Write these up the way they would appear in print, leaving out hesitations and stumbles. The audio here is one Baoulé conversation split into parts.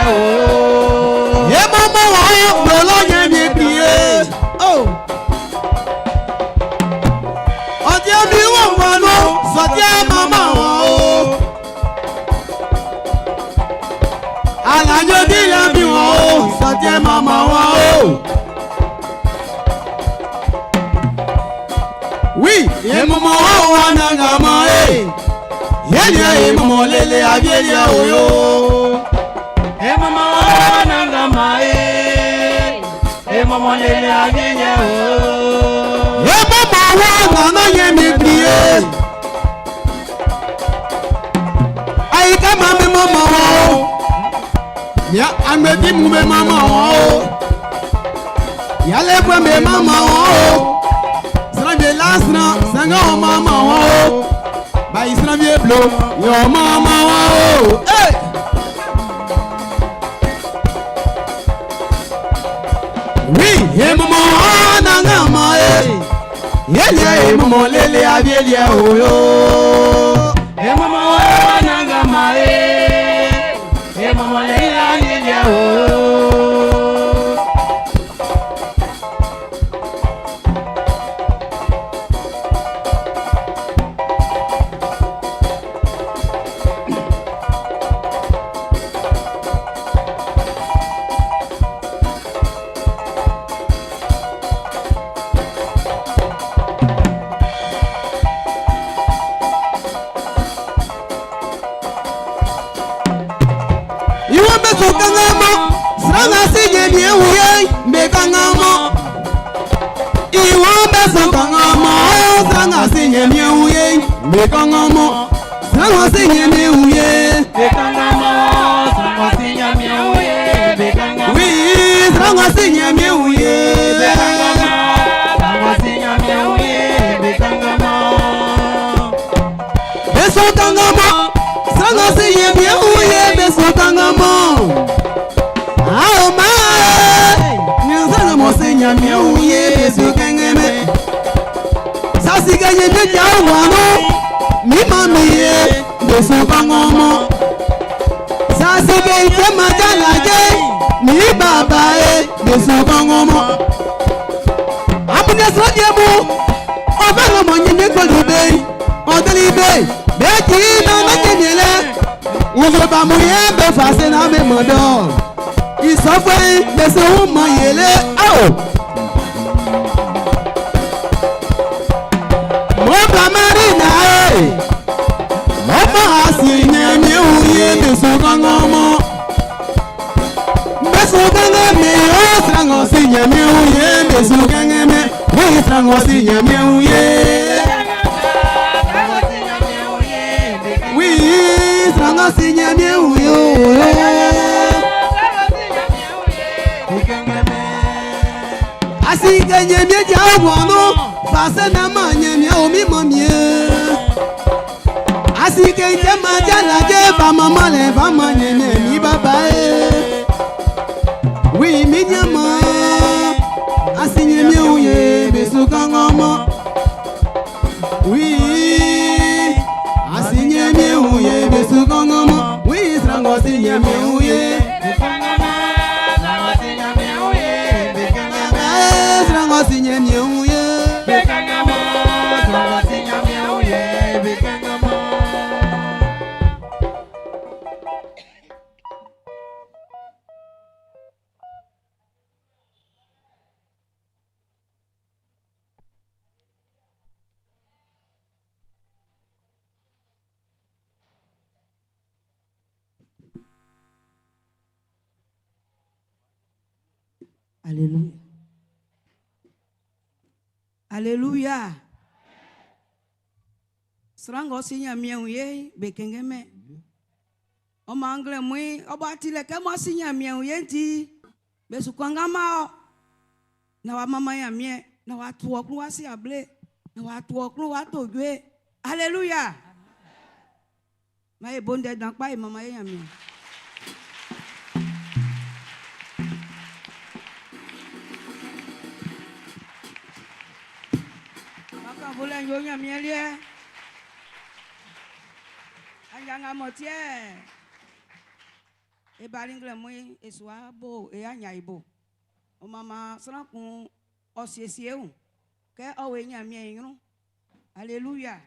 o. Ye mama wa gbolo nye mi bie. Oh. Ọdí mi wọ̀ wọnú sọdí mama wọn o. Àlàyé díyà mi wọ́n o sọdí mama wọn o. Oui, yemumo wa nanga ma e. Yelie yemumo lele abielie oyo. Emomo nanga ma e. Emomo lele abiye o. Yemumo wa nana ye mi plie. Ayika ma mi mo mo wo. Ya agbedi mu me mama wo. Yale gbe me mama wo. Sran bi la sran sanga o mama wo. Bayi sran bi blo yo mama wo. Hey! Oui, yemumo nanga ma e. Yelie yemumo lele abielie oyo. Emomo nanga ma e. Emomo lele abiye o. Ìwọ bẹ sọ kankan mọ, siranga si yẹn ewu yẹ mbẹ kankan mọ. Ìwọ bẹ sọ kankan mọ, siranga si yẹn ewu yẹ mbẹ kankan mọ. Siranga si yẹn ewu yẹ. Bekangamo, sango sinya miuye, bekangamo. Oui, siranga si yẹn ewu yẹ. Bekangamo, sango sinya miuye, bekangamo. Bẹ sọ kankan mọ, siranga si yẹn ewu yẹ bẹ sọ kankan mọ. Awo maa ni siranga mọ si yẹn ewu yẹ bẹ sọ kankan mẹ. Sasike yẹn mi jẹ wọnú, mi ma mi yẹ bẹ sọ kankan mọ. Sasike ìfẹ́ máa jálajẹ́ ní bàbá ẹ bẹ sọ kankan mọ. Amúnyẹ sọ́jà mu, ọ̀fẹ́ lọ́mọ yẹn mi kọ́lù bẹ́ẹ̀, ọ̀dẹ́lì bẹ́ẹ̀, bẹ́ẹ̀ kì í nà mẹ́jẹ̀ lẹ́. Wùzọ̀bàmù yẹn bẹ fàṣẹ náà mi mọ̀ dọ̀. Ìsọfẹ́ gbèsè ń mọ yẹlé áwò. Mo bá mẹ́rì náà ẹ̀. Mo bá a sì yẹn mi ò yé gbèsè gángan mọ́. Gbèsè gángan mi ó sàngàn sí yẹn mi ò yé gbèsè gángan mi. Wọ́n sàngàn sí yẹn mi ò yé. Sango sinya miuye, bekangamo. Wí sàngàn sí yẹn mi ò yé. Sango sinya miuye, bekangamo. Asike nyemie dza wɔnu fase na ma nyemie o mi mɔ mie. Asike dze ma dza la dze ba mama le ba ma nyemie mi baba ye. Wi mi nye mɔ asi nyemie o ye besu kɔngɔ mɔ. Wi asi nyemie o ye besu kɔngɔ mɔ. Wi srangɔ si nyemie o ye. Bekangamo, sango sinya miuye, bekangamo. Eh, srangɔ si nyemie o ye. Bekangamo, sango sinya miuye, bekangamo. Alléluia. Alléluia. Srango si nyamie uye bekengeme. Ọmọ anglais mui ọba tilẹ̀ kẹ́ mọ́ si nyamie uye nti besukwangama ọ. Na wa mama nyamie na wa tu ọkùn wá sí abúlé na wa tu ọkùn wá tòjú Alléluia. Maye bonde dankpa ye mama ye nyamie. Maka boleh yo nyamie lie. Anjanga motie. E bali nglɛmun'n, e su wa bo e aɲia'n i bo. Ɔ maan maan sran kun ɔ siesie i wun kɛ ɔ wɔ e Ɲanmiɛn i ɲrun. Aleluya!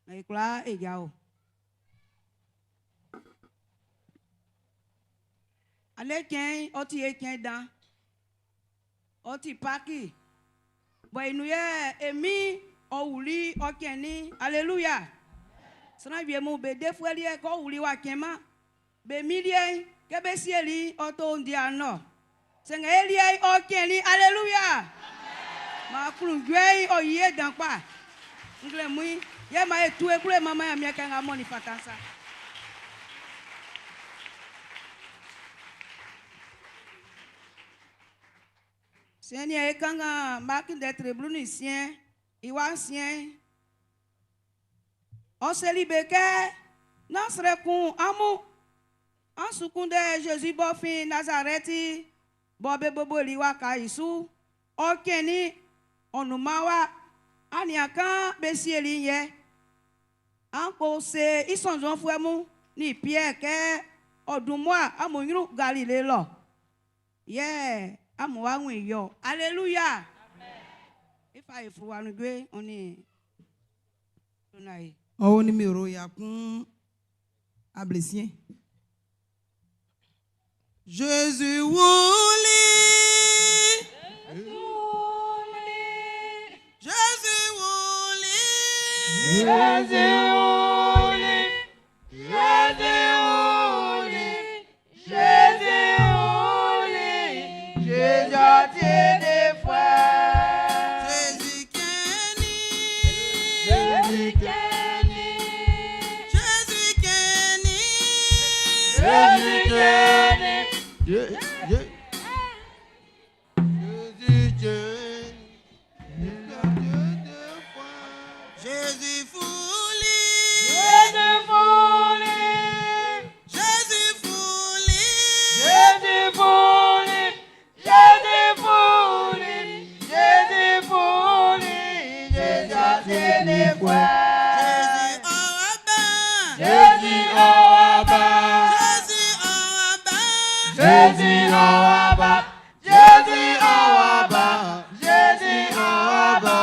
E kwlaa e jao. Aliɛ cɛn'n, ɔ ti e cɛn dan. Ɔ ti Paki. Bɔ i nun yɛ e Min'n ɔ wuli ɔ cɛnnin. Aleluya! Sran wie mun be defuɛ liɛ kɛ ɔ wuli w'a cɛnman. Be Min liɛ'n, kɛ be sieli i'n, ɔ to ndia'n lɔ. Sanngɛ e liɛ'n, ɔ cɛnnin. Aleluya! Maan aklunjuɛ'n ɔ yi e dan kpa. Nglɛmun'n, yɛ maan e tu e klun e manman Ɲanmiɛn kɛ nga m'ɔ nin fata'n sa. Siɛn'n nian e kanngan Marki ndɛ tre 16 i wa nsiɛn'n. Ɔ seli be kɛ, Nán srɛ kun amun. An su kunndɛ Zezi b'ɔ fin Nazarɛti bɔ be boboli waka i su. Ɔ cɛnnin, ɔ nunman wa. An nian kan be sieli i'n yɛ. An ko se i sɔnnzɔnfuɛ mun nin Piɛr kɛ ɔ dun mmua amun nyrun Galile lɔ. Yɛ amun wá wun i ɔ. Aleluya! E fa e fluwa nun jue ɔ nin Adonai. Ɔ o nimero 160. Jésus wuli. Jésus wuli. Jésus wuli. Jésus wuli. Jésus wuli. Jésus ti defuɛ. Jésus cɛnnin. Jésus cɛnnin. Jésus cɛnnin. Jésus cɛnnin. Jésus cɛnnin. Jésus fuli. Jésus wuli. Jésus fuli. Jésus wuli. Jésus wuli. Jésus wuli. Jésus ti defuɛ. Jésus ɔ́ wá bá. Jésus ɔ́ wá bá. Jésus ɔ́ wá bá. Jésus ɔ́ wá bá. Jésus ɔ́ wá bá. Jésus ɔ́ wá bá.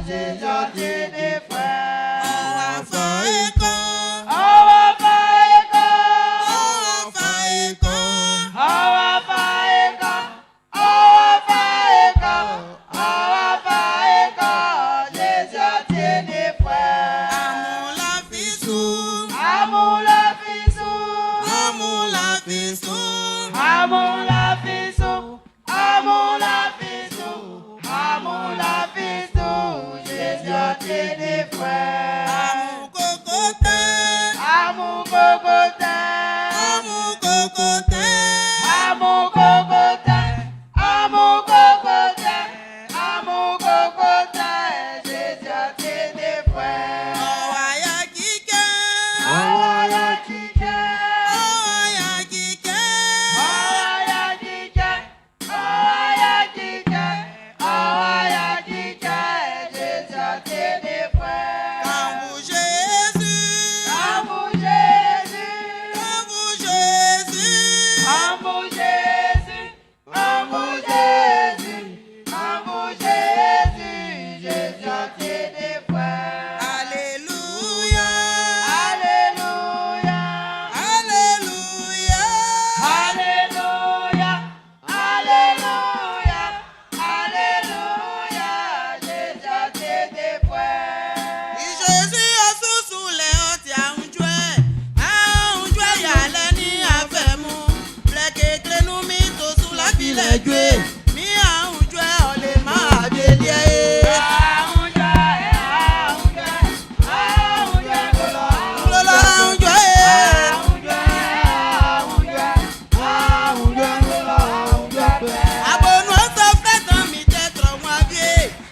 Jésus ti defuɛ. Ɔ wá fa e kɔ. Ɔ wá fa e kɔ. Ɔ wá fa e kɔ. Ɔ wá fa e kɔ. Ɔ wá fa e kɔ. Ɔ wá fa e kɔ. Jésus ti defuɛ. Amun lafi su. Amun lafi su. Amun lafi su. Amun lafi su. Amun lafi su. Amun lafi su. Jésus ti defuɛ. Amun koko tɛ. Amun koko tɛ. Amun koko tɛ. Amun koko tɛ. Amun koko tɛ. Amun koko tɛ. Jésus ti defuɛ. Ɔ wá yaci cɛ. Ɔ wá yaci cɛ. Ɔ wá yaci cɛ. Ɔ wá yaci cɛ. Ɔ wá yaci cɛ. Ɔ wá yaci cɛ. Jésus ti defuɛ. Quand vous Jésus. Quand vous Jésus. Quand vous Jésus. Quand vous Jésus. Quand vous Jésus. Quand vous Jésus. Jésus ti defuɛ. Alléluia. Alléluia. Alléluia. Alléluia. Alléluia. Alléluia. Jésus ti defuɛ. Jésus ɔsusu lɛ ɔti aunjuɛ, aunjuɛ yalɛ ní afɛmu, blɛ kekle nu mi tosu láfilẹ̀ jue, mi aunjuɛ ɔlẹ máa délé e. Àwùjọ àwùjọ àwùjọ kò lọ. Lọ́lọ́ aunjuɛ e. Àwùjọ àwùjọ àwùjọ kò lọ àwùjọ pẹ́. Abonu ọsọ fẹtàn mi tẹ trọ wọn vie,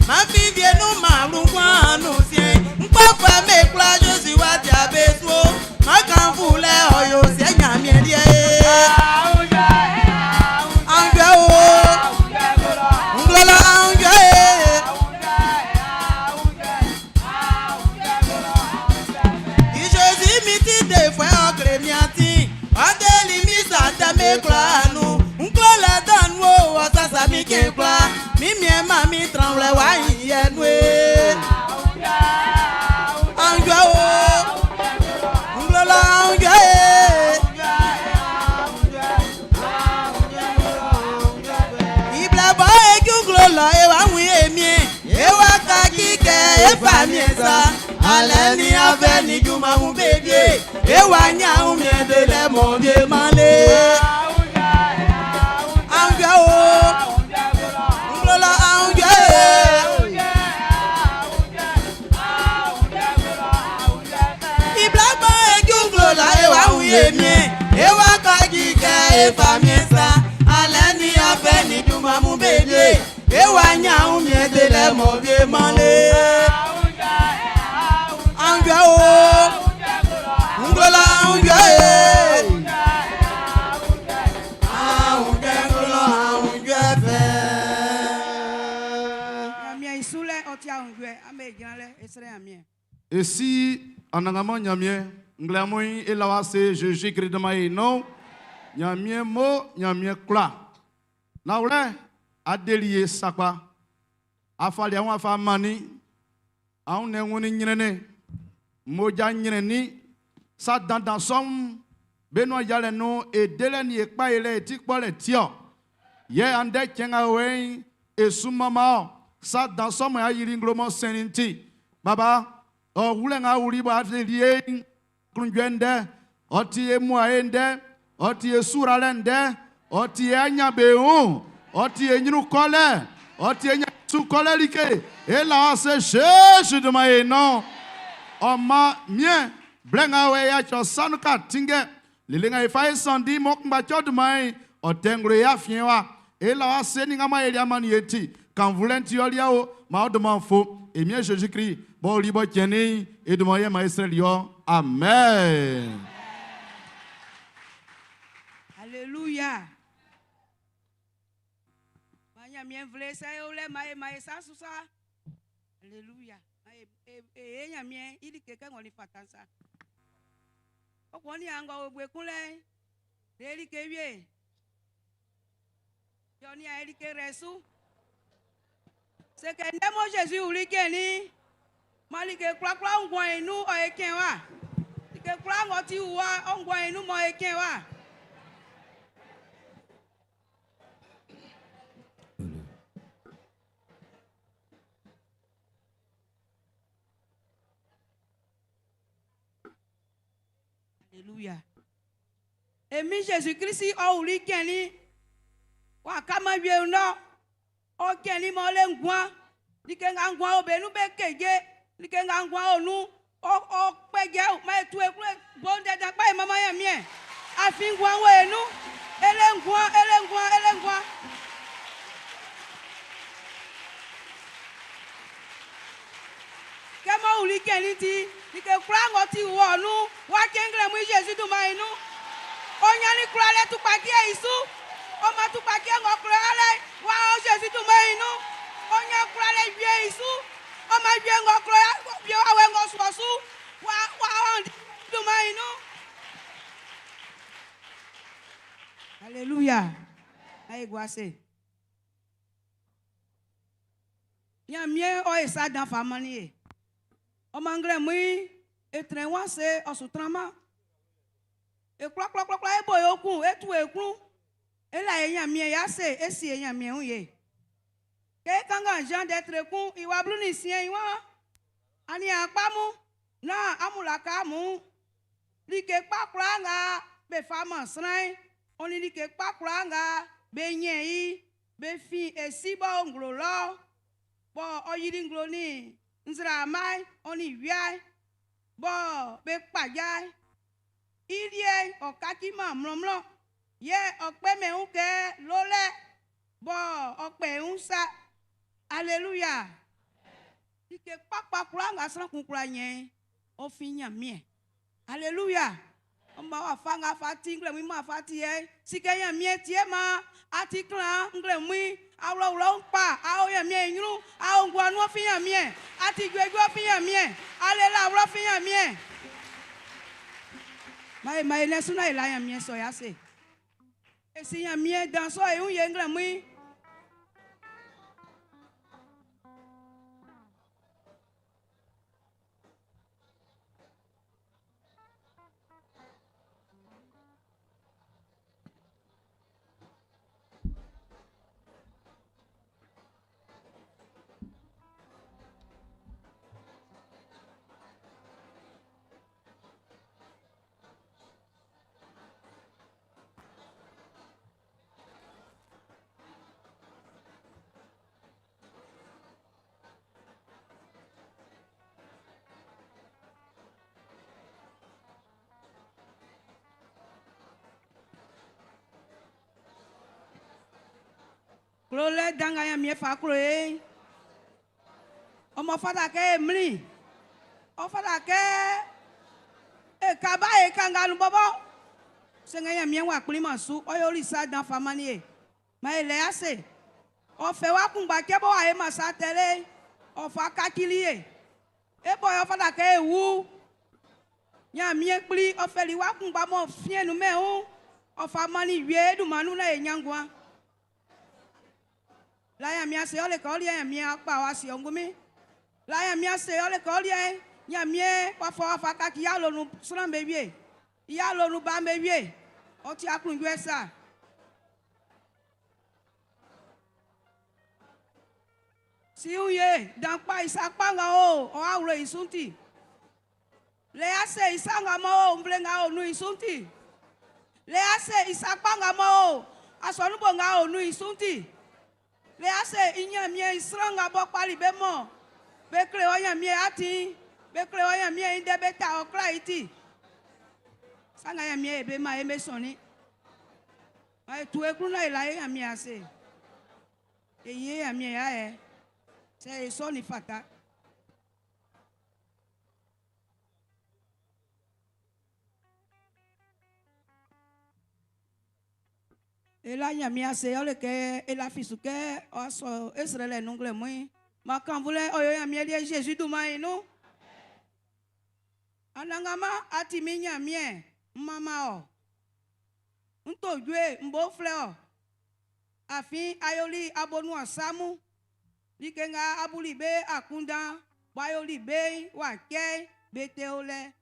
má fi vienu màrún wọn àánú sie. Nkpɔfɛ mi kura Jésù wá ti abesuo, má kàn fún lẹ ọyọ sí ẹ̀yàmíẹ̀ díẹ̀. Àwùjọ àwùjọ Aunjuɛ o. min cɛn kwlaa. Min miɛn man min tranwlɛ wa yɛ nun e. Aunjuɛ o, nglo lɔ aunjuɛ e. I blɛ bɔ e ju nglo lɔ e wa wun e miɛn. E wa kaci kɛ e famiɛn sa. Alɛ ni afɛ ni junman mun be wie. E wa ɲan wunmiɛn delɛ m'ɔ wieman le. Aunjuɛ o, nglo lɔ aunjuɛ e. I blɛ bɔ e ju nglo lɔ e wa wun e miɛn. E wa kaci kɛ e famiɛn sa. Alɛ ni afɛ ni junman mun be wie. E wa ɲan wunmiɛn delɛ m'ɔ wieman le. Aunjuɛ o, nglo lɔ aunjuɛ e. Aunjuɛ nglo lɔ aunjuɛ fɛ. Ɲanmiɛn i sulɛ ɔ ti aunjuɛ ame jranlɛ e srɛ Ɲanmiɛn. E si Anannganman Ɲanmiɛn, nglɛmun'n e la wɔ ase Zezi Krist dunman i nun. Ɲanmiɛn mo, Ɲanmiɛn kwla. Nanwlɛ, a deli ye sakpa. A fali amun a fa mannin. Amun wunnin ɲrɛnnɛn, mmoja ɲrɛnnin. Sa dandan sɔ'm be nun ajalɛ nun, e delɛ nin e kpa yolɛ, e ti kpɔlɛ ti-ɔ. Yɛ andɛ cɛn nga wɛ'n, e su manman ɔ. Sa dan sɔ mɔ a yili nglo m'ɔ sɛnnin'n ti. Baba, ɔ wulɛ nga a wuli bɔ a deli e'n, aklunjuɛ ndɛ, ɔ ti e muae ndɛ, ɔ ti e suralɛ ndɛ, ɔ ti e aɲanbeun, ɔ ti e ɲrun kɔlɛ, ɔ ti e ɲanmiɛn su kɔlɛ like. E la wɔ ase Zezi dunman e nun. Ɔ maan, miɛn, blɛ nga wɛ ya tsɔ sanu ka tinngɛ, lele nga e fa e sanndi mɔ kunngba tsɔ dunman'n, ɔ tɛ nglo e afiɛn wa. E la wɔ ase ni nga ma e lia man ye ti. Kannvulɛ'n ti ɔ lia o, ma ɔ dunman'n fo. E Miɛn Zezi Krist, b'ɔ wuli b'ɔ cɛnnin'n, i dunman yɛ man e srɛli ɔ. Amen. Alléluia. Ma Ɲanmiɛn nvle sɛ e wlɛ ma e ma e sa su sa. Alléluia. Ma e e e Ɲanmiɛn i like kɛ ng'ɔ nin fata'n sa. O kɔn ni angɔ wo bue kunlɛ. De like wie. Yɔ ni a like rɛ su. Se kɛ ndɛ mɔ Zezi wuli cɛnnin. Ma like kwlakwla nguan i nun ɔ e cɛn wa. Like kwla ng'ɔ ti wa ɔ nguan i nun mɔ e cɛn wa. Alléluia. Emi Jésus Christ ɔ wuli cɛnnin. Wa kama wie nɔ. Ɔ cɛnnin mɔ le nguan. Like nga nguan o be nu be keje. Like nga nguan o nu. Ɔ ɔ kpɛjɛ ma e tu e klo bon dɛdɛ kpa e mama yɛ miɛ. Afi nguan wo e nu. Ele nguan, ele nguan, ele nguan. Kɛ mɔ wuli cɛnnin ti. Like kwla ng'ɔ ti wɔ nu. Wa cɛnglɛ mu Jésus dunman i nun. Ɔ ɲannin kwlalɛ tukpaciɛ i su. Ɔ ma tukpaciɛ ng'ɔ klo alɛ. Wa ɔ Jésus dunman i nun. Ɔ ɲan kwlalɛ wie i su. Ɔ ma wie ng'ɔ klo wie awɛ ng'ɔ sɔ su. Wa wa ɔ dunman i nun. Alléluia. Ayi guase. Ɲanmiɛn ɔ e sa dan fa mannin ye. Ɔ man nglɛ mun e trɛn wa se ɔ su tranman. E kwlakwlakwla e bo e okun e tu e klun. E la e Ɲanmiɛn ya se e si e Ɲanmiɛn hun ye. Ke kankan Jean d'être kun i wa blu ni sien i wa. Ani akpa mu na amulaka mu. Like kpa kwlaa nga be fa man sran ɔ ni like kpa kwlaa nga be nyɛ i be fi esi bɔ nglo lɔ bɔ ɔ yili nglo ni nzraama ɔ ni wia bɔ be kpadza i liɛ ɔ kaci ma mlɔmlɔ yɛ ɔ kpɛ mɛ ŋu kɛ lolɛ bɔ ɔ kpɛ ŋu sa alléluia like kpakpa kwlaa nga sran kun kwla nyɛ ɔ fi Ɲanmiɛn alléluia ɔmɔ wa fa nga fa ti nglɛ mu ma fa ti yɛ sike Ɲanmiɛn tie ma ati klan nglɛ mu awlɔwlɔ kpa awo Ɲanmiɛn ɲrun awo nguanu fi Ɲanmiɛn ati juejue fi Ɲanmiɛn alela awlɔ fi Ɲanmiɛn ma ye ma ye lɛsu na ye la Ɲanmiɛn sɔ ya se esi Ɲanmiɛn dan sɔ ye ŋu ye nglɛ mu. Klolɛ dan nga Ɲanmiɛn fa klo e'n, ɔ m'ɔ fata kɛ e mlin, ɔ fata kɛ e ka ba e kanga nun bɔbɔ. Sanngɛ Ɲanmiɛn w'a kplinman su, ɔ yoli sa dan fa mannin e. Maan e lɛ i ase. Ɔ fɛ wa kunngba cɛ bɔ w'a yoman sa tɛ le'n, ɔ fa kacili e. E bɔ yɛ ɔ fata kɛ e wu. Ɲanmiɛn Kpli, ɔ fɛli wa kunngba mɔ fiɛn nunmɛn i wun'n, ɔ fa mannin wie e dunman nun naan e ɲan nguan. La Ɲanmiɛn ase ɔ le kɛ ɔ liɛ Ɲanmiɛn a kpa w'a sie ɔ ngunmin. La Ɲanmiɛn ase ɔ le kɛ ɔ liɛ Ɲanmiɛn w'a fa w'a fa kaci i awlo nun sran'm be wie. I awlo nun ba'm be wie. Ɔ ti aklunjuɛ sa. Si wun ye dan kpa i sa kpa nga o ɔ awlo i su'n ti. Lɛ ase i sa nga m'ɔ o nvle nga o nun i su'n ti. Lɛ ase i sa kpa nga m'ɔ o asɔnun bo nga o nun i su'n ti. Lɛ ase i Ɲanmiɛn i sran nga b'ɔ kpali be mɔ be kle ɔ Ɲanmiɛn atin'n, be kle ɔ Ɲanmiɛn i ndɛ be ta ɔ kla i ti. Sa nga Ɲanmiɛn yɛ be man e'n be sɔnnin. Maan e tu e klun naan e la e Ɲanmiɛn ase. E yi e Ɲanmiɛn i ayɛ, sɛ e sɔ nin fata. E la Ɲanmiɛn ase, ɔ le kɛ e lafi su kɛ ɔ sɔ e srɛlɛ nun nglɛmun'n. Maan kannvunlɛ'n ɔ yo Ɲanmiɛn liɛ Zezi dunman'n i nun. Anannganman, a ti min Ɲanmiɛn, ń mánmán ɔ. N to jue n bo flɛ ɔ. Afin a yoli abonuan sa mun. Like nga a buli be akunndan bɔ a yoli be'n w'a cɛ'n, be te o lɛ.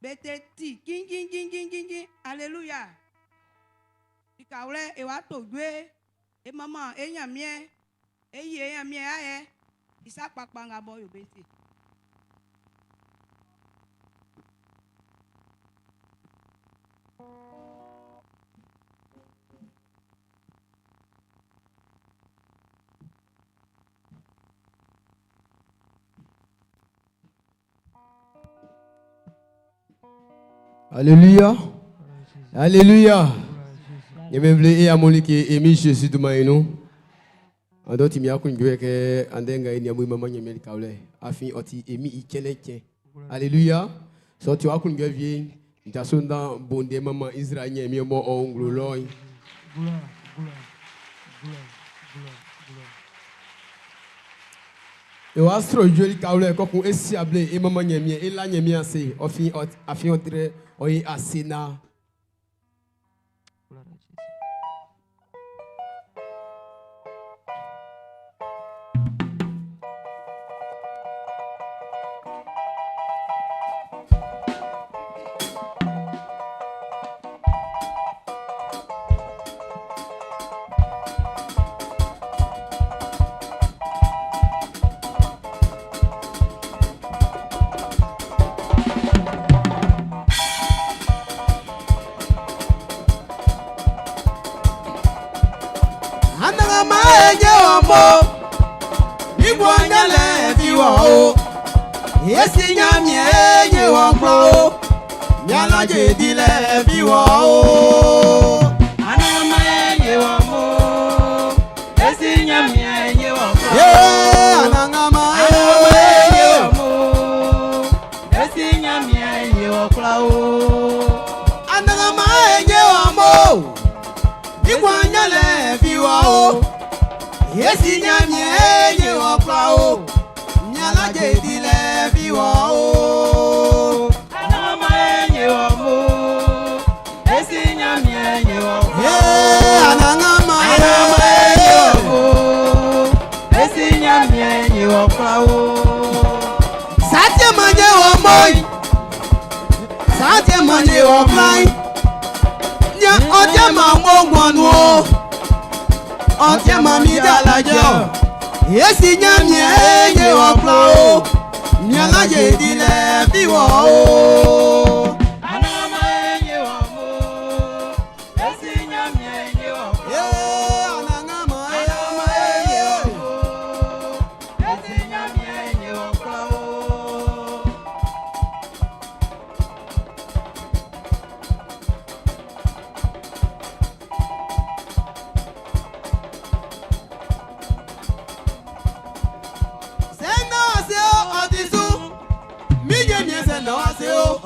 Be te ti cinnjinnjinnjinnjin. Aleluya! Likawlɛ e wa to jue, e manman e Ɲanmiɛn, e yi e Ɲanmiɛn ayɛ, i sa kpakpa nga b'ɔ yo be'n ti. Alléluia. Alléluia. Ɲanmiɛn nvle e amun like e Min Jésus dunman i nun. Andɛ ti mi aklunjuɛ kɛ andɛ nga e nin amun e manman Ɲanmiɛn likawlɛ afin ɔ ti e Min i cɛnlɛ cɛn. Alléluia. Sɛ ɔ ti aklunjuɛ wie'n, jaso ndan bo ndɛ manman Izraɛl Ɲanmiɛn m'ɔ o nglo lɔ'n. Gloire, gloire, gloire, gloire, gloire. E wa sro jue likawlɛ kɔkun e si able e manman Ɲanmiɛn e la Ɲanmiɛn ase ɔ fin afin ɔ trɛ ɔ ye ase na. Gloire à Jésus. Anannganman e nye wɔ mo, igbo nyɛlɛ fi wɔ o. Esi Ɲanmiɛn e nye wɔ kplɔ o, mialɔdze dilɛ fi wɔ o. Anannganman e nye wɔ mo, esi Ɲanmiɛn e nye wɔ kplɔ. Ye Anannganman Anannganman e nye e. wɔ mo, esi Ɲanmiɛn e nye wɔ kplɔ o. Anannganman e nye wɔ mo, igbo nyɛlɛ fi wɔ o. Esi Ɲanmiɛn e nye wɔ kplɔ o, mialɔdze dilɛ fi wɔ o. Anannganman e nye wɔ mo, esi Ɲanmiɛn e nye wɔ kplɔ. Ye Anannganman Anannganman e nye e. wɔ mo, esi Ɲanmiɛn e nye wɔ kplɔ o. Satie manje wɔ moi, satie manje wɔ fly. Nye ɔtie ma ŋgɔ ŋgɔnu o, ɔtie ma mi da lajɛ o. Esi Ɲanmiɛn e nye wɔ kplɔ o, mialɔdze dilɛ fi wɔ o. Anannganman e nye wɔ mo, esi Ɲanmiɛn e nye wɔ kplɔ. Ye Anannganman Anannganman e nye wɔ e. mo, esi Ɲanmiɛn e nye wɔ kplɔ o.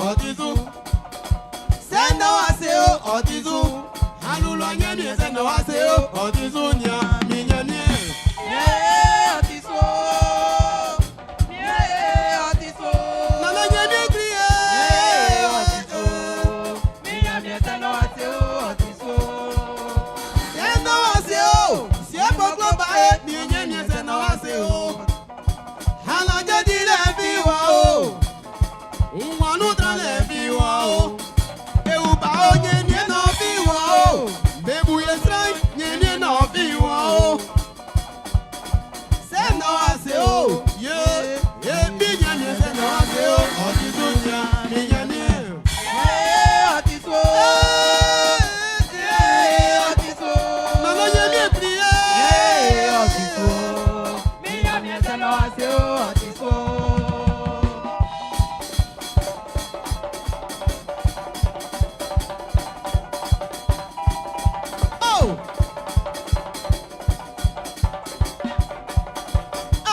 ɔ ti su. Sɛ na wa se o, ɔ ti su. Alulɔ Ɲanmiɛn sɛ na wa se o, ɔ ti su nia mi Ɲanmiɛn. Mie ɔ ti su. Mie ɔ ti su. Nana Ɲanmiɛn kli ye. Mie ɔ ti su. Mi Ɲanmiɛn sɛ na wa se o, ɔ ti su. Sɛ na wa se o, sie kpɔkplɔ ba ye, mi Ɲanmiɛn sɛ na wa se o. Alajɛ di lɛ fi wa o, ŋwanu ta lɛ fi wa o. Ewu ba o Ɲanmiɛn nɔ fi wa o, bebu ye srɛn Ɲanmiɛn nɔ fi wa o. Sɛ na wa se o, ye ye mi Ɲanmiɛn sɛ na wa se o, ɔ ti su nia mi Ɲanmiɛn. Mie ɔ ti su. Mie ɔ ti su. Nana Ɲanmiɛn kli ye. Mie ɔ ti su. Mi Ɲanmiɛn sɛ na wa se o, ɔ ti su. Oh!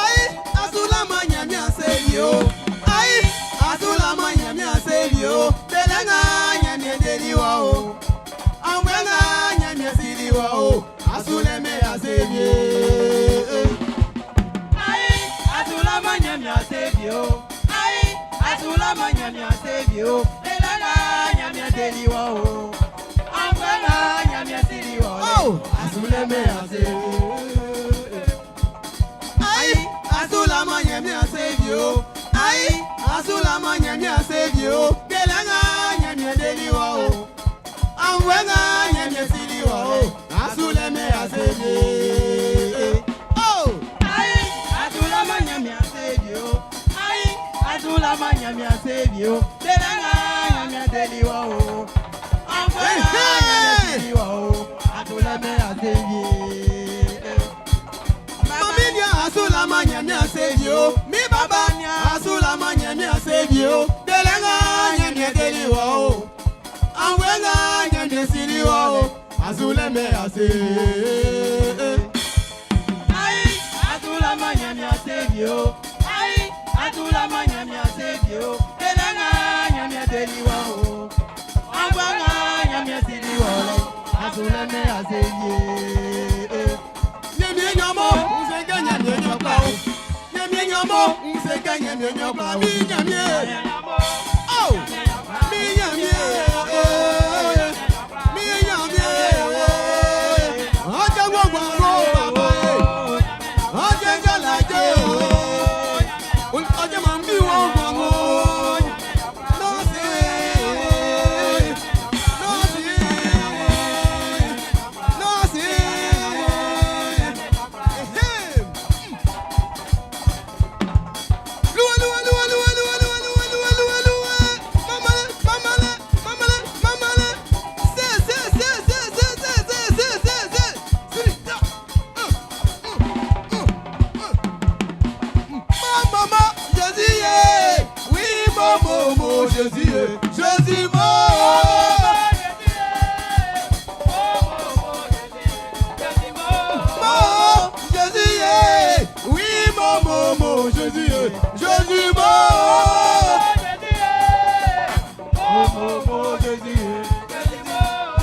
Ayi, asulama Ɲanmiɛn seli o. Ayi, asulama Ɲanmiɛn seli o. Bɛlɛ ŋa Ɲanmiɛn deli wa o. Anwɛ ŋa Ɲanmiɛn sili wa o. Asulɛmɛ a seli ye. Ayi, asulama Ɲanmiɛn se bi o. Ayi, asulama Ɲanmiɛn se bi o. Elala Ɲanmiɛn deli wa o. Anfɛla Ɲanmiɛn sili wa o. Oh! Asulɛmɛ a se bi. Ayi, asulama Ɲanmiɛn seli o. Ayi, asulama Ɲanmiɛn seli o. Bɛlɛ ŋa Ɲanmiɛn deli wa o. Anwɛ ŋa Ɲanmiɛn sili wa o. Asulɛmɛ a seli ye. Oh! Ayi, asulama Ɲanmiɛn se bi o. Ayi, asulama Ɲanmiɛn se bi o. Elala Ɲanmiɛn deli wa o. Anfɛla Ɲanmiɛn sili wa o. Asulɛmɛ a se bi. Mami ni asulama Ɲanmiɛn seli o. Mi baba ni asulama Ɲanmiɛn seli o. Bɛlɛ ŋa Ɲanmiɛn deli wa o. Anwɛ ŋa Ɲanmiɛn sili wa o. Asulɛmɛ a se. Ayi, asulama Ɲanmiɛn se bi o. Ayi, asulama Ɲanmiɛn se bi o. Elanga Ɲanmiɛn deli wa o. Angbanga Ɲanmiɛn sili wa o. Asulɛmɛ a se bi. Ɲanmiɛn ɲɔmɔ, n se kɛ Ɲanmiɛn ɲɔkpa o. Ɲanmiɛn ɲɔmɔ, n se kɛ Ɲanmiɛn ɲɔkpa. Mi Ɲanmiɛn. Oh! Mi Ɲanmiɛn. Mi Ɲanmiɛn. Ọjọ́ gbogbo àrùn bàbá yẹ. Ọjọ́ jàlá jẹ́ o. Ọjọ́ máa ń bí wọn gbọ̀ngàn. Nọ́ọ̀sì. Nọ́ọ̀sì. Nọ́ọ̀sì. Ehem. Luwa, luwa, luwa, luwa, luwa, luwa, luwa, luwa, luwa, luwa. Mamale, mamale, mamale, mamale. Se, se, se, se, se, se, se, se, se, se. Siri, ta. Ma, maman, Jésus, yeah. Oui, mon, mon, mon, Jésus, yeah. Jésus, mon. Mon, Jésus, yeah. Oui, mon, mon, mon, Jésus, yeah. Jésus, mon.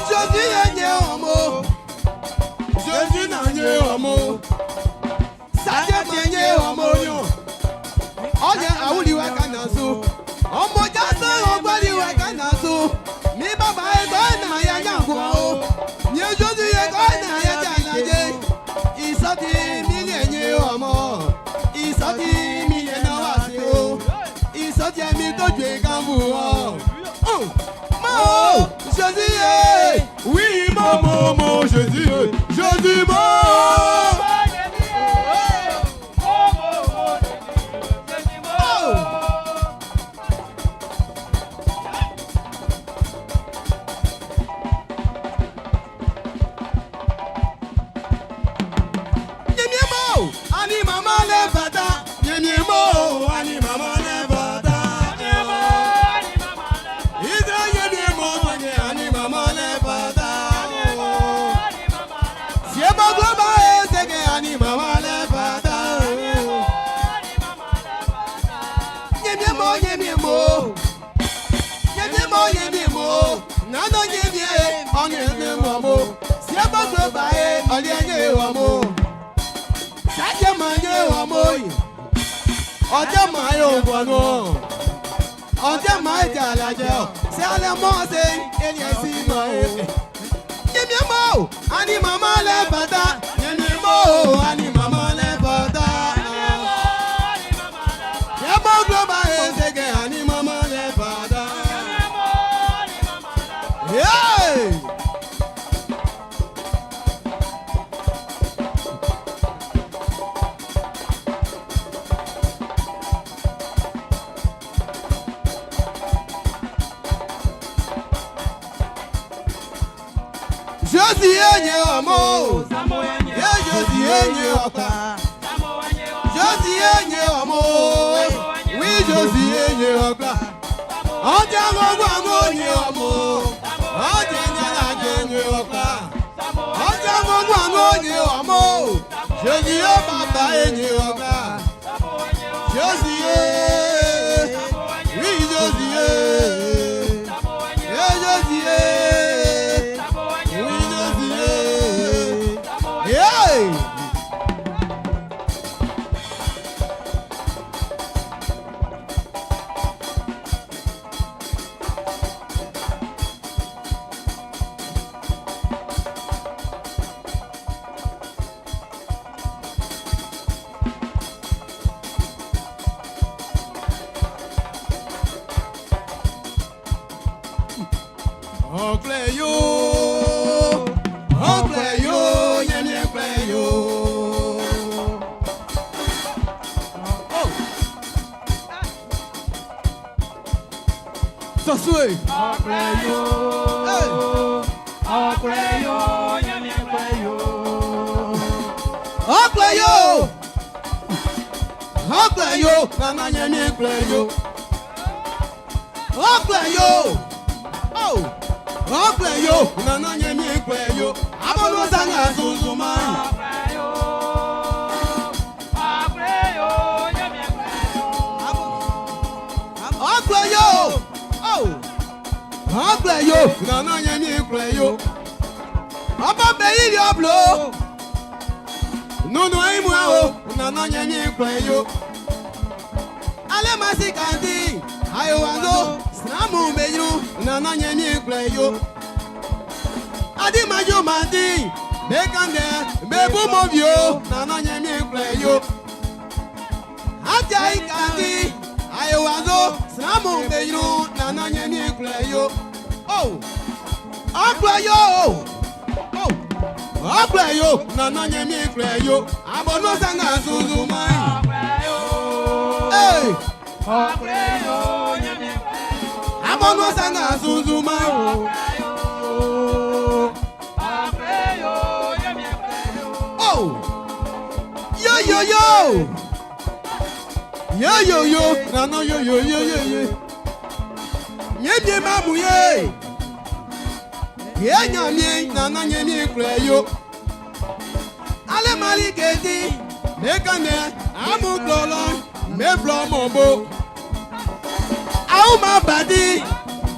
Jésus ye nye ọmọ. Jésus na nye ọmọ. Sàjẹ́ ma nye ọmọ yàn. Ọ̀yẹ́ àwùlíwà kàná so. Ọmọ jásán ọgbọ́líwà kàná so. Mi bàbá ẹ̀kọ́ náà yà nyàgbọ́ o. Mi Jésus ẹ̀kọ́ náà yà jàlàjẹ́. Ìsọtí mi lè nye ọmọ. Ìsọtí mi lè náwó àti o. Ìsọtí ẹ̀mí tó ju ìkànnì ọ. Mo, Jésus, eh. Oui, mon, mon, mon, Jésus, eh. Jésus, mon. Oh. Nyemie mo, ani mama le bata. Nyemie mo, ani mama le bata. Israel nyemie mo, nye ani mama le bata. Sie baglo Ɔnyɛ ne mɔ mo. Siɛ bɔ gblɔ ba ye, ɔliɛ nye wɔ mo. Sajɛ ma nye wɔ mo yi. Ɔjɛ ma ye o bɔ nù. Ɔjɛ ma ye dza lajɛ o. Sɛ alɛ mɔ se, eliɛ si ma ye. Nyemie mo, ani mama lɛ bata. Nyemie mo, ani mama lɛ bata. Siɛ bɔ gblɔ ba ye, sɛgɛ ani mama lɛ bata. Hey! Josie nye ọmọ. Ye Josie nye ọkpa. Josie nye ọmọ. Wi Josie nye ọkpa. Ọjà gbogbo àmọ́ nye ọmọ. Ọjà nyala nye ọkpa. Ọjà gbogbo àmọ́ nye ọmọ. Josie bàbá nye ọkpa. Josie. Wi Josie. Ye Josie. Wi Josie. Hey! Ọ̀klẹ̀ yóò, ọ̀klẹ̀ yóò, yẹmi ẹ̀klẹ̀ yóò. Oh. Sọ̀sùwè. Ọ̀klẹ̀ yóò, ọ̀klẹ̀ yóò, yẹmi ẹ̀klẹ̀ yóò. Ọ̀klẹ̀ yóò, ọ̀klẹ̀ yóò, nana yẹmi ẹ̀klẹ̀ yóò. Ọ̀klẹ̀ yóò, oh, ọ̀klẹ̀ yóò, nana yẹmi ẹ̀klẹ̀ yóò. Abọ́dún sanga sunsun máa. Ọ̀klẹ̀ yóò, ọ̀klẹ̀ yóò, yẹmi ẹ̀klẹ̀ yóò. Ọ̀klẹ̀ yóò, oh, ọ̀klẹ̀ yóò, nana yẹmi ẹ̀klẹ̀ yóò. Ọba bẹ̀yì ni ọ̀bùlọ̀. Nunu imu awo, nana yẹmi ẹ̀klẹ̀ yóò. Alẹ́ ma si kàntí, ayo wanzo, sinamu bẹ̀yìí, nana yẹmi ẹ̀klẹ̀ yóò. Adimajo mandi, bẹ́kàndẹ̀, bẹ́bú mọ̀bíò, nana yẹmi ẹ̀klẹ̀ yóò. Ajayi kàntí, ayo wanzo, sinamu bẹ̀yìí, nana yẹmi ẹ̀klẹ̀ yóò. Oh, ọ̀klẹ̀ yóò, oh, ọ̀klẹ̀ yóò, nana yẹmi ẹ̀klẹ̀ yóò. Abọ́nú sanga sunsun máa. Ọ̀klẹ̀ yóò, Hey! ọ̀klẹ̀ yóò, yẹmi ẹ̀klẹ̀ yóò. Abọ́nú sanga sunsun máa. Ọ̀klẹ̀ yóò, yẹmi ẹ̀klẹ̀ yóò. Oh! Yo yo yo! Yo yo yo! Nana yo yo yo yo yo! Nye ma mu ye! Ye nya mi nana nye mi kle yo. Ale mali keti, me kane amu klolo, me flo mo bo. Awu ma badi,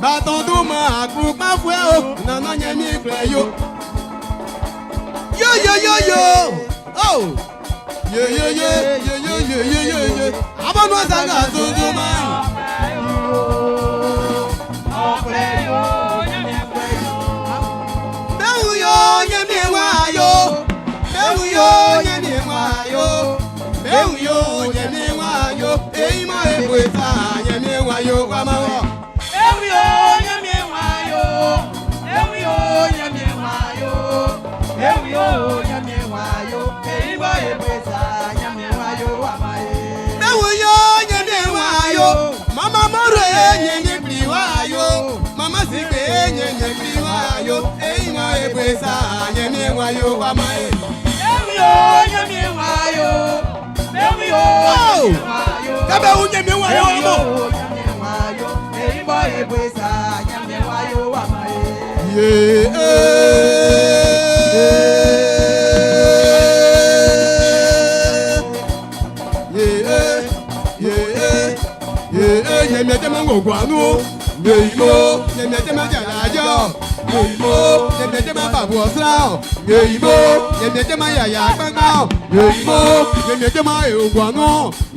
baton du ma akru pa fue o, nana nye mi kle yo. Yo yo yo yo! Oh! Yo yo yo yo yo yo yo yo yo! Abọ́nú sanga sunsun máa. Ọ̀klẹ̀ yóò, yẹmi ẹ̀klẹ̀ yóò. Bẹ́ẹ̀ yo nye mi wá yo. Bẹ́ẹ̀ yo nye mi wá yo. Bẹ́ẹ̀ yo nye mi wá yo. Èyí mọ èbò ìta nye mi wá yo wá máa wọ̀. Ewu yóò, yẹmi wá yóò. Ewu yóò, yẹmi wá yóò. Ewu yóò, yẹmi wá yóò. Èyí bọ́ èpè sá, yẹmi wá yóò wá máa yé. Bẹ́ẹ̀ yo nye mi wá yo. Mama mọ́rọ̀ ẹ̀ nye mi bìrì wá yo. Mama sì pé nye mi bìrì wá yo. Èyí mọ èbò ìta nye mi wá yo wá máa yé. Ewu yóò, yẹmi wá yóò. Ewu yóò, yẹmi wá yóò. Kábẹ́ wo nye mi wá yo Ewu wá mọ̀. yóò, yẹmi wá yóò. Èyí bọ́ èpè sá, yẹmi wá yóò wá máa yé. Yeah. Yeah. Yeah. Yeah. Nyẹ̀mí ẹ̀jẹ̀ máa ń gbọ̀ngbọ̀n àánú. Yèyí mo nyẹ̀mí ẹ̀jẹ̀ máa ń jàdá àjọ. Yoyimo, yẹmẹjẹ máa bàbù ọ̀sán. Yoyimo, yẹmẹjẹ máa yàyà gbangba. Yoyimo, yẹmẹjẹ máa èògùn àná.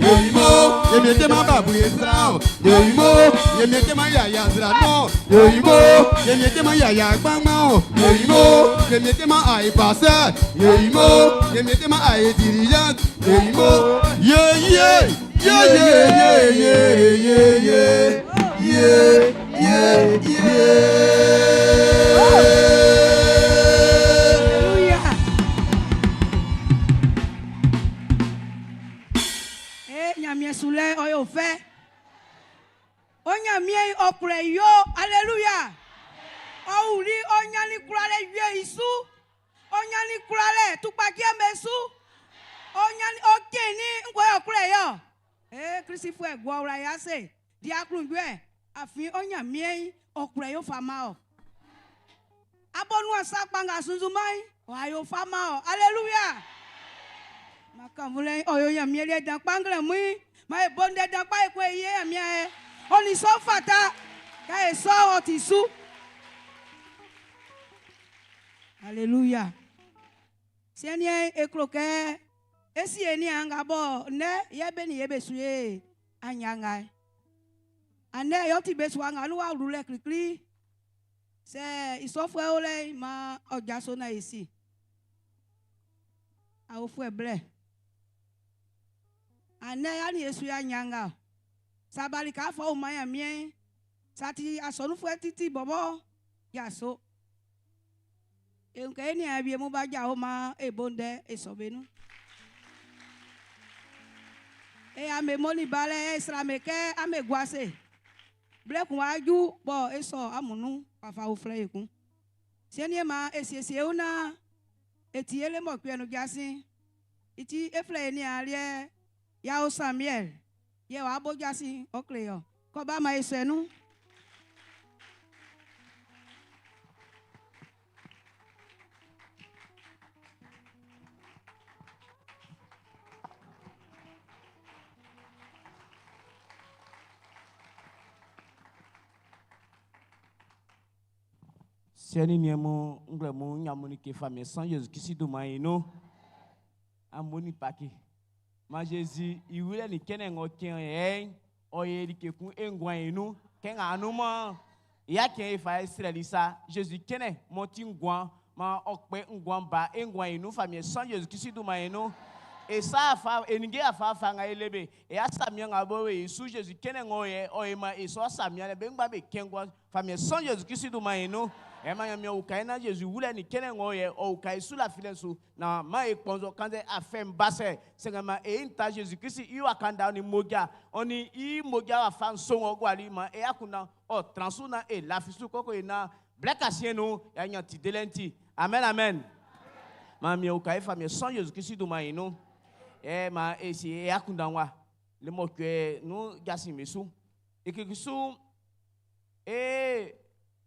Yoyimo, yẹmẹjẹ máa bàbù yẹsán. Yoyimo, yẹmẹjẹ máa yàyà zìrànà. Yoyimo, yẹmẹjẹ máa yàyà gbangba. Yoyimo, yẹmẹjẹ máa àìbàṣẹ. Yoyimo, yẹmẹjẹ máa àìdìríyàn. Yoyimo, yeye, yeye, yeye, yeye, ye, ye, ye. Alléluia. Eh, Ɲanmiɛn sulɛ'n ɔ yo fɛ. O Ɲanmiɛn'n ɔ kwlɛ i yo. Alléluia. Ɔ wuli ɔ ɲannin kwlalɛ wie'n i su. Ɔ ɲannin kwlalɛ tukpaciɛ'm be su. Ɔ ɲannin ɔ cɛnnin ngue yɛ ɔ kwlɛ i ɔ. Eh, Klistfuɛ gua ɔ wla ase di aklunjuɛ afin ɔ Ɲanmiɛn'n ɔ kwlɛ yo fa man wɔ. Abonuan sa kpa nga a sunnzunman'n ɔ yo fa man wɔ. Alléluia. Makanvulɛ ɔ yo Ɲanmiɛn liɛ dan kpa nglɛmun'n maan e bo ndɛ dan kpa ekun e yi Ɲanmiɛn ayɛ. Ɔ nin sɔ'n fata kɛ e sɔ ɔ ti su. Alléluia. Siɛn'n e klo kɛ e si e niaan nga bɔ nnɛ yɛ be nin ye be su ye aɲia nga. Andɛ yɛ ɔ ti be sua nga nun wa wlulɛ klikli. Sɛ i sɔfuɛ o lɛ'n maan ɔ jaso naan e si. Aofuɛ blɛ. Andɛ yɛ a nin e su ye aɲia nga. Sɛ a bali kɛ á fá ɔ wun mán Ɲanmiɛn'n, sɛ a ti asɔnunfuɛ titi bɔbɔ jaso. E wun kɛ e niaan wie mun b'a jao maan e bo ndɛ e sɔ be nun. E ame mo ni balɛ e srɛ kɛ ame gua ase. Blɛ kun wá ju bɔ e sɔ amun nun wafa uflɛ ekun. Siɛn'n maan e siesie e wun naan e tie le mɔcuɛ nun jasin. I ti e flɛ e niaan liɛ Yao Samuel yɛ w'a bo jasin ɔ kle ɔ. Kɔ ba maan e sɔ nun. Siɛ ni niɛn mun nglɛmun n nyan like famiɛn san Jésus Krist dunman i nun. Amun ni Paki. Ma Jésus i wulɛ ni cɛnlɛ ng'ɔ cɛn yɛ'n ɔ ye like kun e nguan i nun kɛ nga anunman ya cɛn e fa Israɛli sa Jésus cɛnlɛ m'ɔ ti nguan ma ɔ kpɛ nguan ba e nguan i nun famiɛn san Jésus Krist dunman i nun. E sa afa e ninnge afa afa nga e le be e asamian nga bo e su Jésus cɛnlɛ ng'ɔ yɛ ɔ ye ma e sɔ asamian lɛ be ngba be kɛn nguan famiɛn san Jésus Krist dunman i nun. E ma Ɲanmiɛn uka e na Jésus wulɛ ni cɛnlɛ ng'ɔ yɛ ɔ uka e su lafilɛ su na ma e kpɔnzɔ kanzɛ afɛn basɛ sɛgɛn ma e ta Jésus Krist i wa kanda ni moja ɔ ni i moja wa fa nsɔngɔ guali ma e akunna ɔ transu na e lafi su kɔkɔ yi na blɛ kasiɛ nu ya nya ti delɛ ti amen amen ma mi uka e famiɛn san Jésus Krist dunman i nun e ma e si e akunna wa le mɔcuɛ nu jasin mi su ekeke su e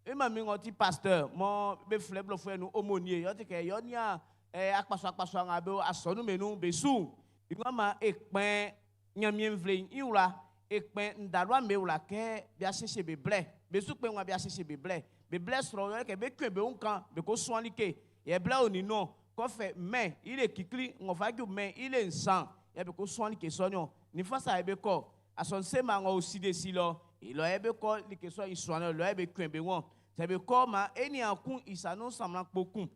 e ma mi ŋɔ ti pasteur mɔ be filɛ blɔfuɛ nu aumônier yɔ ti kɛ yɔ nia ɛ akpaso akpaso ŋa be asɔnu me nu be su ìgbà ma ekpɛn Ɲanmiɛn nvle'n i wla ekpɛn ndalua me wla kɛ bia siesie be blɛ be su kpɛn wa bia siesie be blɛ be blɛ srɔ yɔ kɛ be kue be wun kan be ko suan like yɛ blɛ o ni nɔ kɔfɛ mɛ i le kikli ŋɔfa ju mɛ i le nsan yɛ be ko suan like sɔ nyɔ nifa sa yɛ be kɔ asɔnse ma ŋɔ osi de si lɔ ilɔ yɛ be kɔ like sɔ isuan lɔ yɛ be kue be wɔn sɛ be kɔ ma eni akun isanu samla kpokun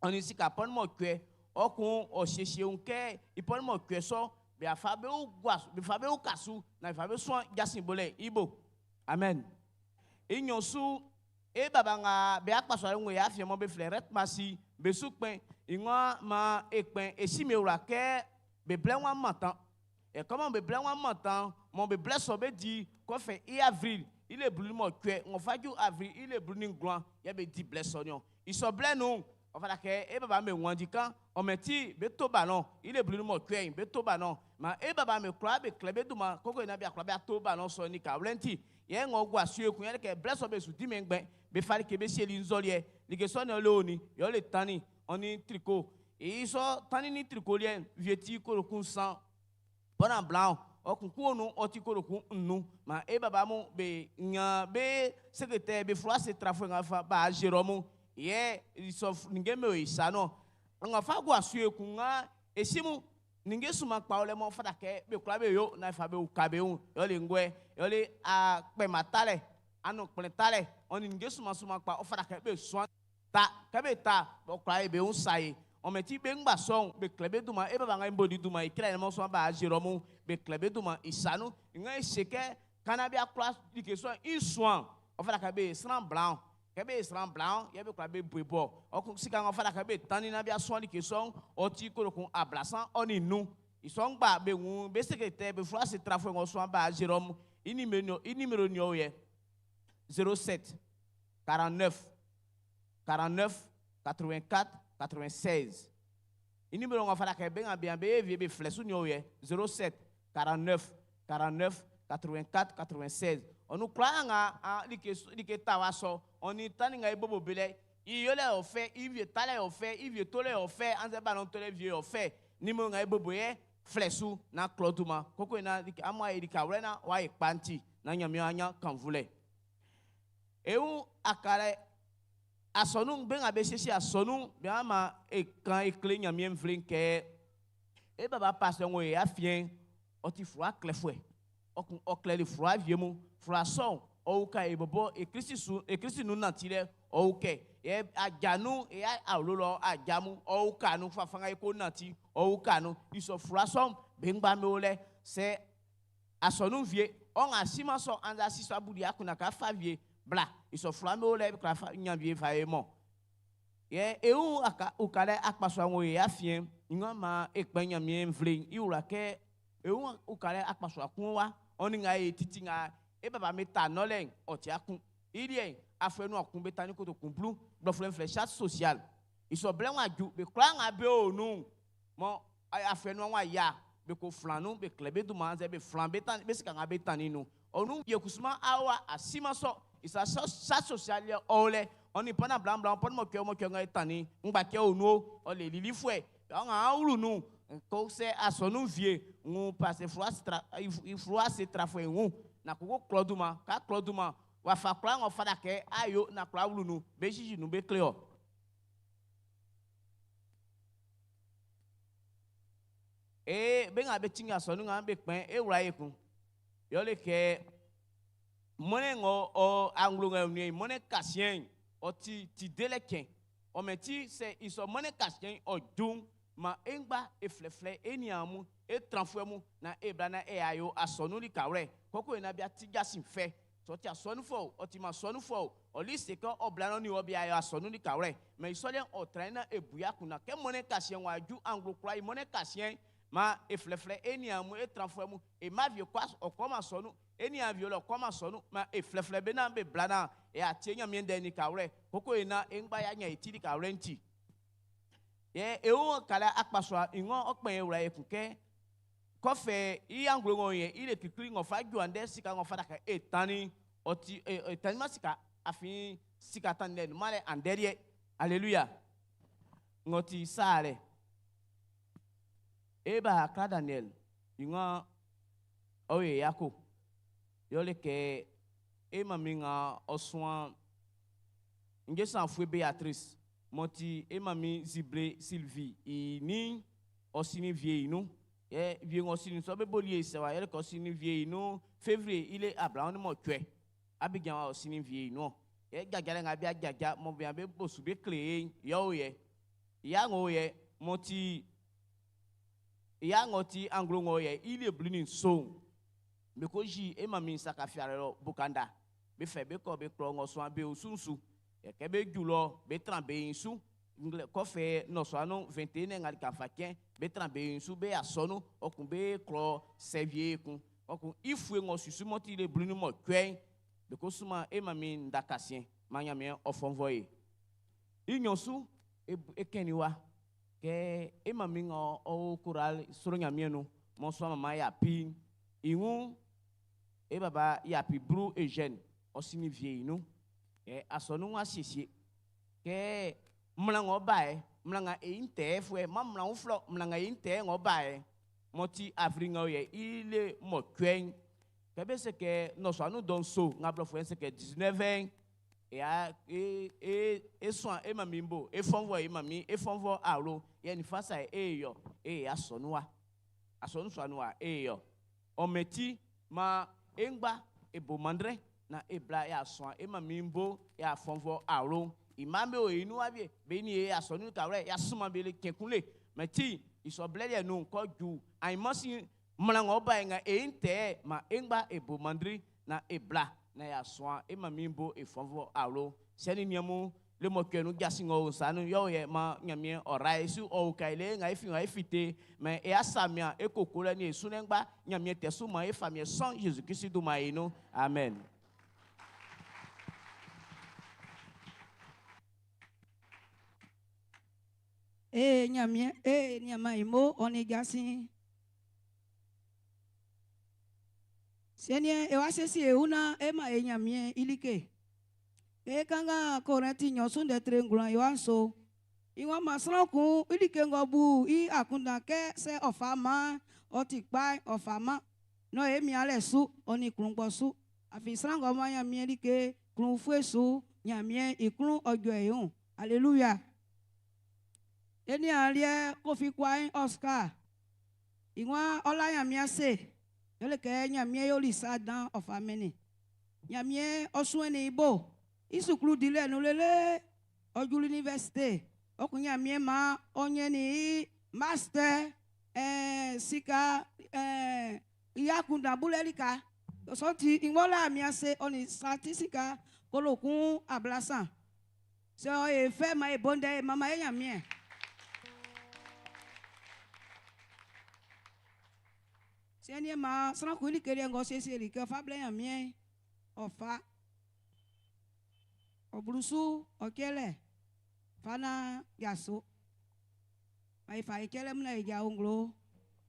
ɔni sika pɔnmɔ kue ɔkun ɔsiesie ŋkɛ ipɔnmɔ kue sɔ be afa be wo gua be fa be wo kasu na be fa be suan jasin bolɛ ibo amen inyosu e baba ŋa be akpaso ale ŋu ya fia mɔ be filɛ rɛt masi be su kpɛn iŋɔ ma ekpɛn esi mi wla kɛ be blɛ ŋua ma tan ɛ kɔmɔ be blɛ ŋua ma tan mɔ be blɛ sɔ be di kɔfɛ i avril ile blu mɔ kue ŋɔfadzu avril ile blu ni gblɔa yɛ be di blɛ sɔ nyɔ isɔ blɛ nu ɔfana kɛ e baba me ŋua dzi kan ɔmɛti be to ba nɔ ile blu mɔ kue yi be to ba nɔ ma e baba me kura be klɛ be duma koko yina be akura be ato ba nɔ sɔ ni ka wlɛnti yɛ ŋɔ gua sue kun yɛ kɛ blɛ sɔ be su di mɛ gbɛ be fa like be sieli nzɔliɛ like sɔ ni ɔle oni yɔ le tani ɔni triko eyi sɔ tani ni triko liɛ vieti kolokun san bɔna blan Ɔkunkun nu ɔti kolokun nu ma e baba mu be nya be secrétaire be fura se trafoe nga fa ba Jérôme yɛ sɔ ninge me o isa no nga fa go asu ekun nga esimu ninge suma kpa ole mo fata ke be kura be yo na fa be uka be un yɔ le ngɔɛ yɔ le a kpɛma ta lɛ anu kplɛ ta lɛ ɔni ninge suma suma kpa o fata ke be sɔn ta ke be ta o kura ye be un sa ye ɔmɛti be ŋgba sɔn be klɛ be duma e baba ŋa nbodi duma ikira yɛlɛ mɔ sɔn ba Jérôme be klɛ be duma isanu ŋa ese kɛ kana bi akura like sɔn i sɔn o fata ke be sran blanc ke be sran blanc yɛ be kura be boe bɔ ɔkun sika ŋa fata ke be tani na bi asɔn like sɔn ɔti kolokun ablasan ɔni nu isɔn gba be ŋu be secrétaire be fura se trafoe ŋɔ sɔn ba Jérôme i numéro i numéro niɔ yɛ 07 49 49 84 96. I numéro ŋɔ fana kɛ be ŋa be be vie be filɛ su niɔ yɛ 07 49 49 84 96. Ɔnu kura ŋa a like like ta wa sɔ ɔni tani ŋa ebobo be lɛ iyo lɛ yɔ fɛ ivie ta lɛ yɔ fɛ ivie to lɛ yɔ fɛ anzɛ ba nɔ to lɛ vie yɔ fɛ numéro ŋa ebobo yɛ filɛ su na klɔ duma koko yi na like amu ayi like awlɛ na wa yi kpanti na nyamia anya kanvu lɛ ewu akalɛ asɔnu be ŋa be sisi asɔnu be ama ekan ekle nyamia nfle kɛ e baba pasteur ŋo ye afie ɔti fura klɛfɔɛ ɔkun ɔklɛli fura vie mu fura sɔn ɔwuka ebɔbɔ ekrisi su ekrisi nu nati lɛ ɔwukɛ yɛ adzanu yɛ awololɔ adzamu ɔwuka nu fafanga yi ko nati ɔwuka nu isɔ fura sɔn be ŋgba mewo lɛ sɛ asɔnu vie ɔŋa sima sɔ anza sisɔ abudi akuna ka fa vie bla isɔ fura mewo lɛ kura fa nya vie fa ye mɔ yɛ ewu aka uka lɛ akpasɔ ŋo ye afie ŋa ma ekpɛ nyamie nfle iwura kɛ ewu uka lɛ akpasɔ akun wa ɔni ŋa ye titi ŋa e baba mi ta nɔlɛ ɔti akun ilie afɔenu akun be ta ni koto kun blu gbɔflɛ nflɛ chasse sociale isɔ blɛ ŋa dzu be kura ŋa be o nu mɔ afɔenu ŋa ya be ko flanu be klɛ be duma zɛ be flan be ta be sika ŋa be ta ni nu ɔnu yekusuma awa asima sɔ isa chasse sociale yɛ ɔwlɛ ɔni pɔna blabla pɔna mɔkɛ mɔkɛ ŋa ta ni ŋgba kɛ o nu ɔle lili fɔɛ ɔŋa awulu nu ko sɛ asɔnu vie ŋu parce fura se trafɔe ŋu na koko klɔ duma ka klɔ duma wafa kura ŋɔ fada kɛ ayo na kura wulu nu be zizi nu be kle o. Ee be ŋa be tsi ŋa sɔnu ŋa be kpɛ ewura ye kun yɔ le kɛ mɔnɛ ŋɔ ɔ aŋlo ŋa nue mɔnɛ kasiɛ ɔ ti ti de lɛ kɛ ɔmɛ ti sɛ isɔ mɔnɛ kasiɛ ɔ dun ma eŋgba eflɛflɛ eniamu etranfɔɛ mu na ebla na eya yo asɔnu li kawlɛ kɔkɔ yina bia tigasi fɛ sɔti asɔnu fɔ ɔti ma sɔnu fɔ ɔli seke ɔbla nɔ ni ɔbia yɔ asɔnu li kawlɛ mɛ isɔlɛ ɔtrɛ na ebuya kunna kɛ mɔnɛ kasiɛ wa ju anglo kura yi mɔnɛ kasiɛ ma eflɛflɛ eniamu etranfɔɛ mu emavie kɔ ɔkɔ ma sɔnu eniavie lɔ ɔkɔ ma sɔnu ma eflɛflɛ be na be bla na eya tie nyamie dɛ ni kawlɛ kɔkɔ yina eŋgba ya nya eti li kawlɛ ŋuti yɛ ewo kala akpasɔa iŋɔ ɔkpɛ yɛ wura yɛ kun kɛ kɔfɛ iyaŋlo ŋɔ yɛ ile kikili ŋɔ fa dzo andɛ sika ŋɔ fa da kɛ etani ɔti e etani ma sika afi sika tani lɛ numa lɛ andɛ liɛ alléluia ŋɔti saa lɛ eba akra Daniel iŋɔ ɔyɛ yako yɔ le kɛ ema mi ŋa ɔsɔn ŋdze san fue Beatrice mɔti ema mi zible Sylvie ini ɔsini vie inu yɛ vie ŋɔ sini sɔ be boli ye sɛwa yɛlɛ kɔ sini vie inu février ile Abraham ni mɔ tsɔɛ Abidjan wa ɔsini vie inu yɛ dzadza lɛ ŋa bia dzadza mɔ bia be bosu be kle ye yɔwo yɛ ya ŋɔ yɛ mɔti ya ŋɔ ti anglo ŋɔ yɛ ile blu ni so be ko zi ema mi saka fia lɔ Bokanda be fɛ be kɔ be kplɔ ŋɔ sɔn be osunsu yɛ be dzu lɔ be tran be yin su nglɛ kɔfɛ nɔsɔanu 21 ŋa kafa kɛ be tran be yin su be asɔnu ɔkun be klɔ sɛvie kun ɔkun ifue ŋɔ susu mɔti le blu ni mɔ tsɔɛ be ko suma ema mi ŋdakasiɛ ma nyamie ɔfɔnvɔ ye inyɔsu ekɛni wa kɛ ema mi ŋɔ ɔwɔ koral soro nyamie nu mɔsɔ mama yapi iŋu e baba yapi bru eugène ɔsini vie inu kɛ asɔnu wa siesie kɛ mla ŋɔ ba yɛ mla ŋa eyi ŋtɛ fue ma mla ŋu flɔ mla ŋa eyi ŋtɛ ŋɔ ba yɛ Mɔ ti avril nga yɛ ile mɔtsuɛ kɛ be se kɛ nɔsua nu dɔn so nga blɔfuɛ se kɛ 19 ya e e e sɔn e ma mi bo e fɔnvɔ e ma mi e fɔnvɔ alo yɛ nifa sa e yɔ e ya sɔnu wa asɔnu sɔnu wa e yɔ ɔmɛti ma e ŋgba e bo mandrɛ na e bla ya sɔn e ma mi bo ya fɔnvɔ alo ima be o inu wa bie be ni e asɔnu ka wlɛ ya suma be le kɛnkun le mɛti isɔblɛ yɛ nu kɔ ju anyimɔsi mlɛŋɔ ba yi ŋa e ŋtɛ ma e ŋgba e bo mandri na e bla na ya sɔn e ma mi bo e fɔnvɔ alo sɛni miamu le mɔkɛ nu jasi ŋɔ sanu yɔw yɛ ma ɲamiɛ ɔra esu ɔwò ka ile ŋa efi ŋa efi te mɛ e asamia e koko lɛ ni esu ne ŋgba ɲamiɛ tɛ su ma e famiɛ sɔn Jésus Christ do ma yi nu amen. Ee Ɲanmiɛn, ee nianman i mo ɔ nin jasin. Siɛn'n e wa siesie e wun naan e man e Ɲanmiɛn i like. E kanngan Korɛnti nɲɔn su ndɛ tre ngwlan i wa nso. I waan man sran kun i like ng'ɔ bu i akunndan kɛ sɛ ɔ fa man'n ɔ ti kpa'n ɔ fa man. Nán e mianlɛ su ɔ nin klunngbɔ su. Afin sran ng'ɔ man Ɲanmiɛn like klun ufue su, Ɲanmiɛn i klun ɔ jɔ i wun. Aleluya. E niaan liɛ Kofi Kwain Oscar. I waan ɔ la Ɲanmiɛn ase. Yɛle kɛ Ɲanmiɛn yoli sa dan ɔ fa mɛnnin. Ɲanmiɛn ɔ suɛnnin i bo. I suklu dilɛ nun lele ɔ juli université. Ɔ kun Ɲanmiɛn maan ɔ ɲɛnnin i master sika i akunndan bulɛ lika. Sɔ ti i ng'ɔ la Ɲanmiɛn ase ɔ nin statistika kolokun ablasan. Sɛ ɔ ye fɛ ma e bo ndɛ e mama e Ɲanmiɛn. Siɛn'n ma sran kun i like liɛ ng'ɔ siesie like ɔ fa blɛ Ɲanmiɛn ɔ fa. Ɔ blu su ɔ cɛlɛ fa na yaso. Ma e fa e cɛlɛ mu na e ja onglo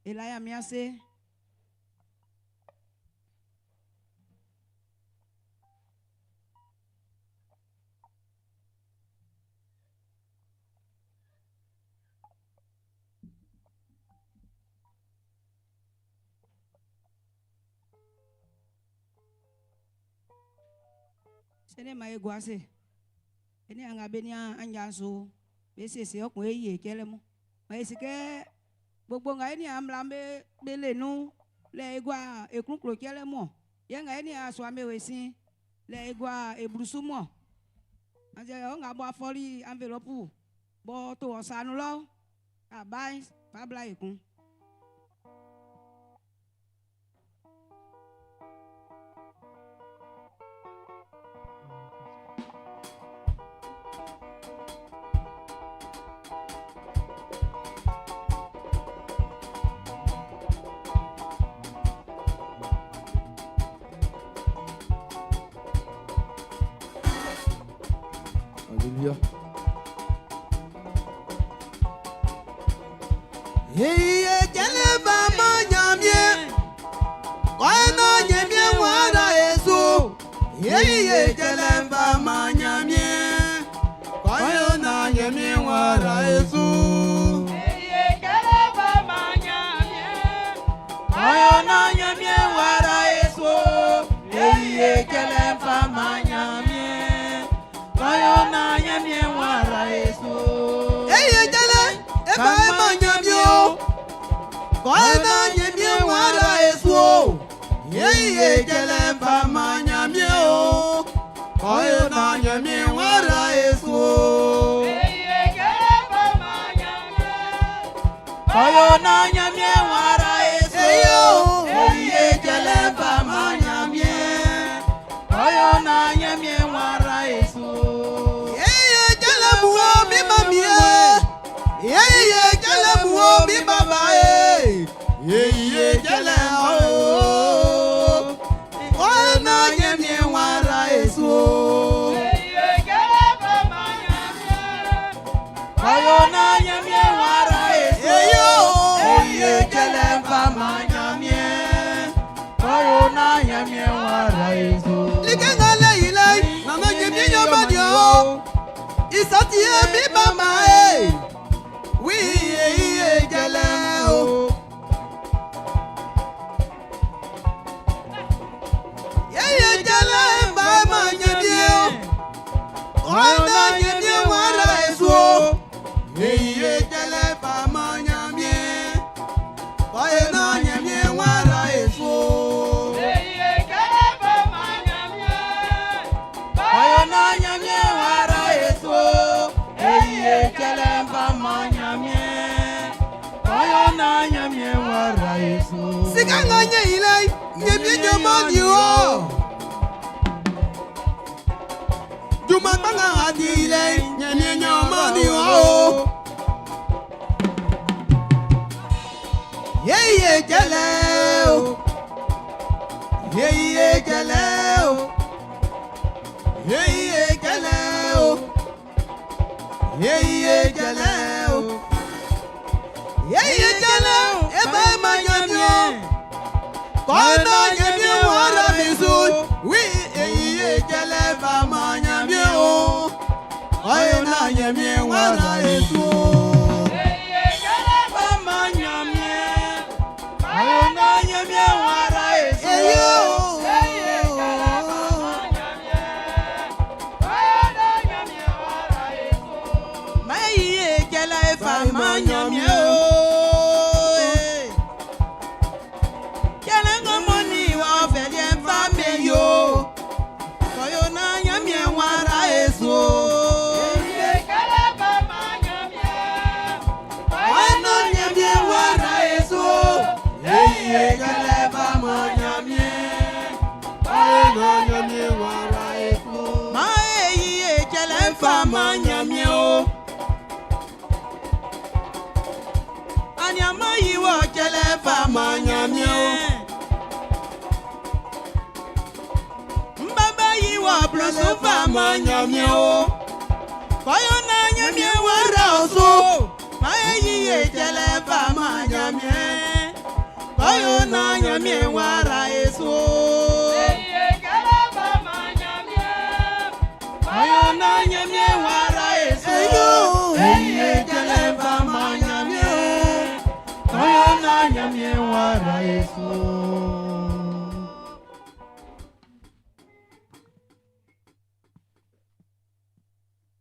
e la Ɲanmiɛn ase. Sɛnɛ ma e guase. Ene anga be ni anja so. Be siesie ɔkun e yi e mu. Ma e si kɛ gbogbo nga eni amla be be le nu lɛ egua ekunklo cɛlɛ mu. Yɛ nga eni aso ame wesi lɛ egua eblusu mu. Ase ɔ nga bɔ afɔli enveloppe bɔ to ɔsanu lɔ aba fabla ekun. Alléluia. Iye jẹlẹ bá mọ Ɲanmiɛn, kɔɛ na Ɲanmiɛn wara Yesu. Iye jẹlẹ bá mọ Ɲanmiɛn, kɔɛ na Ɲanmiɛn wara Yesu. Iye jẹlẹ bá mọ Ɲanmiɛn, Kɔɛ na Ɲanmiɛn wara Yesu. Iye jẹlẹ bá mọ Ɲanmiɛn, kɔɛ na Ɲanmiɛn wara Yesu. Iye jẹlẹ e ba e mọ Ɲanmiɛn o. Kɔɛ na Ɲanmiɛn wara Yesu o. Iye jẹlẹ bá mọ Ɲanmiɛn o. Kɔɛ na Ɲanmiɛn wara Yesu o. Iye jẹlẹ bá mọ Ɲanmiɛn, Kɔɛ na Ɲanmiɛn wara Yesu o. Iye jẹlẹ bá mọ Ɲanmiɛn, kɔɛ na Ɲanmiɛn wara Yesu. Iye jẹlẹ mu o mi ma mi ye. Iye jẹlẹ mu o mi baba ye. Iye jẹlẹ o. Kɔɛ na Ɲanmiɛn wara Yesu o. Iye jẹlẹ bá mọ Ɲanmiɛn, Kɔɛ na Ɲanmiɛn wara Yesu o. Iye jẹlẹ bá mọ Ɲanmiɛn, kɔɛ na Ɲanmiɛn wara Yesu. Like ŋa lɛ yi lɛ, nana Ɲanmiɛn yɔ ma di o. Isati ye mi ba ma ye. Wi iye iye jẹlẹ o. Ile nyemie nyemani o. Juma kpanga adi ile nyemie nyemani o. Yeye jele o. Yeye jele o. Yeye jele o. Yeye jele o. Yeye jele o. Ebe ma nyamie. Kọ́nà nyamie wàrà mi so. Wí yeye jele ba ma nyamie o. Kọ́nà nyamie wàrà esu o. Eyo o.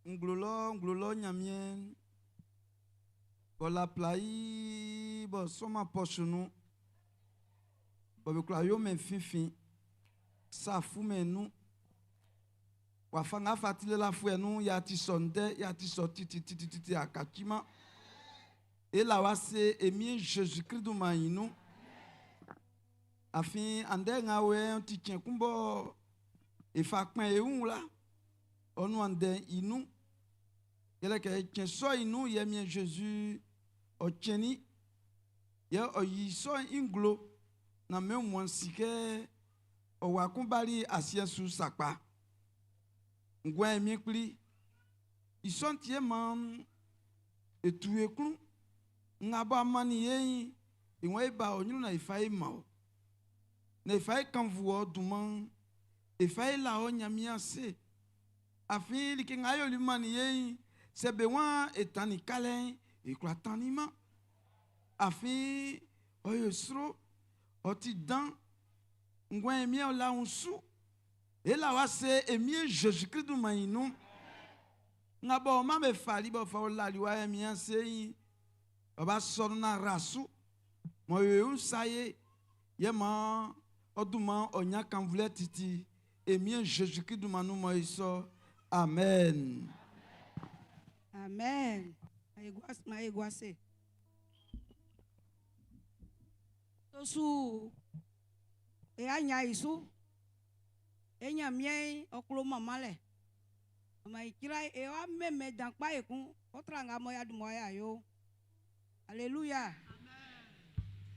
Nglolɔ nglolɔ nyamie bɔla playi bɔ sɔma pɔsunu bɔbekura yome finfin safume nu wàfanga fatilela fue nu ya ti sɔ ŋdɛ ya ti sɔ tititititi akatsima ela wa se emi Jésus Christ do ma yi nu afi andɛ ŋa wɛ ti tiɛ kun bɔ efa kpɛn ewu la ɔnu andɛ inu yɛlɛ kɛ tiɛ sɔ inu yɛ miɛ Jésus ɔtsɛni yɛ ɔyi sɔ ŋglo na mɛ mɔ si kɛ ɔwɔ asiɛ su sakpa ŋgɔɛ mi kpli isɔntiɛ ma etu eklu ŋa bɔ amani ye ìwọ̀n eba onyinu na ifa ye ma o na ifa ye kanvu wɔ duma ifa ye la wɔ nyamia se afi like ŋa yoli mani ye sɛbɛ wa etani kalɛ ekura tani ma afi ɔyɔ sro ɔti dan ŋgɔɛ miɛ la ŋu su ela wa se emie Jésus Christ duma yi nu ŋa bɔ ma bɛ fali bɔ fa wo lali wa emia se yi ɔba sɔrɔ na rasu mɔ yoyo sa ye yɛ ma ɔduma ɔnya kanvlɛ titi emie Jésus Christ duma nu mɔ yi sɔ amen. Amen. Mayeguase. Tosu e anya isu. Enya mie oklo mama le. Mama ikira e wa meme dankpa ekun. Otra nga mo ya dumo ya yo. Hallelujah. Amen.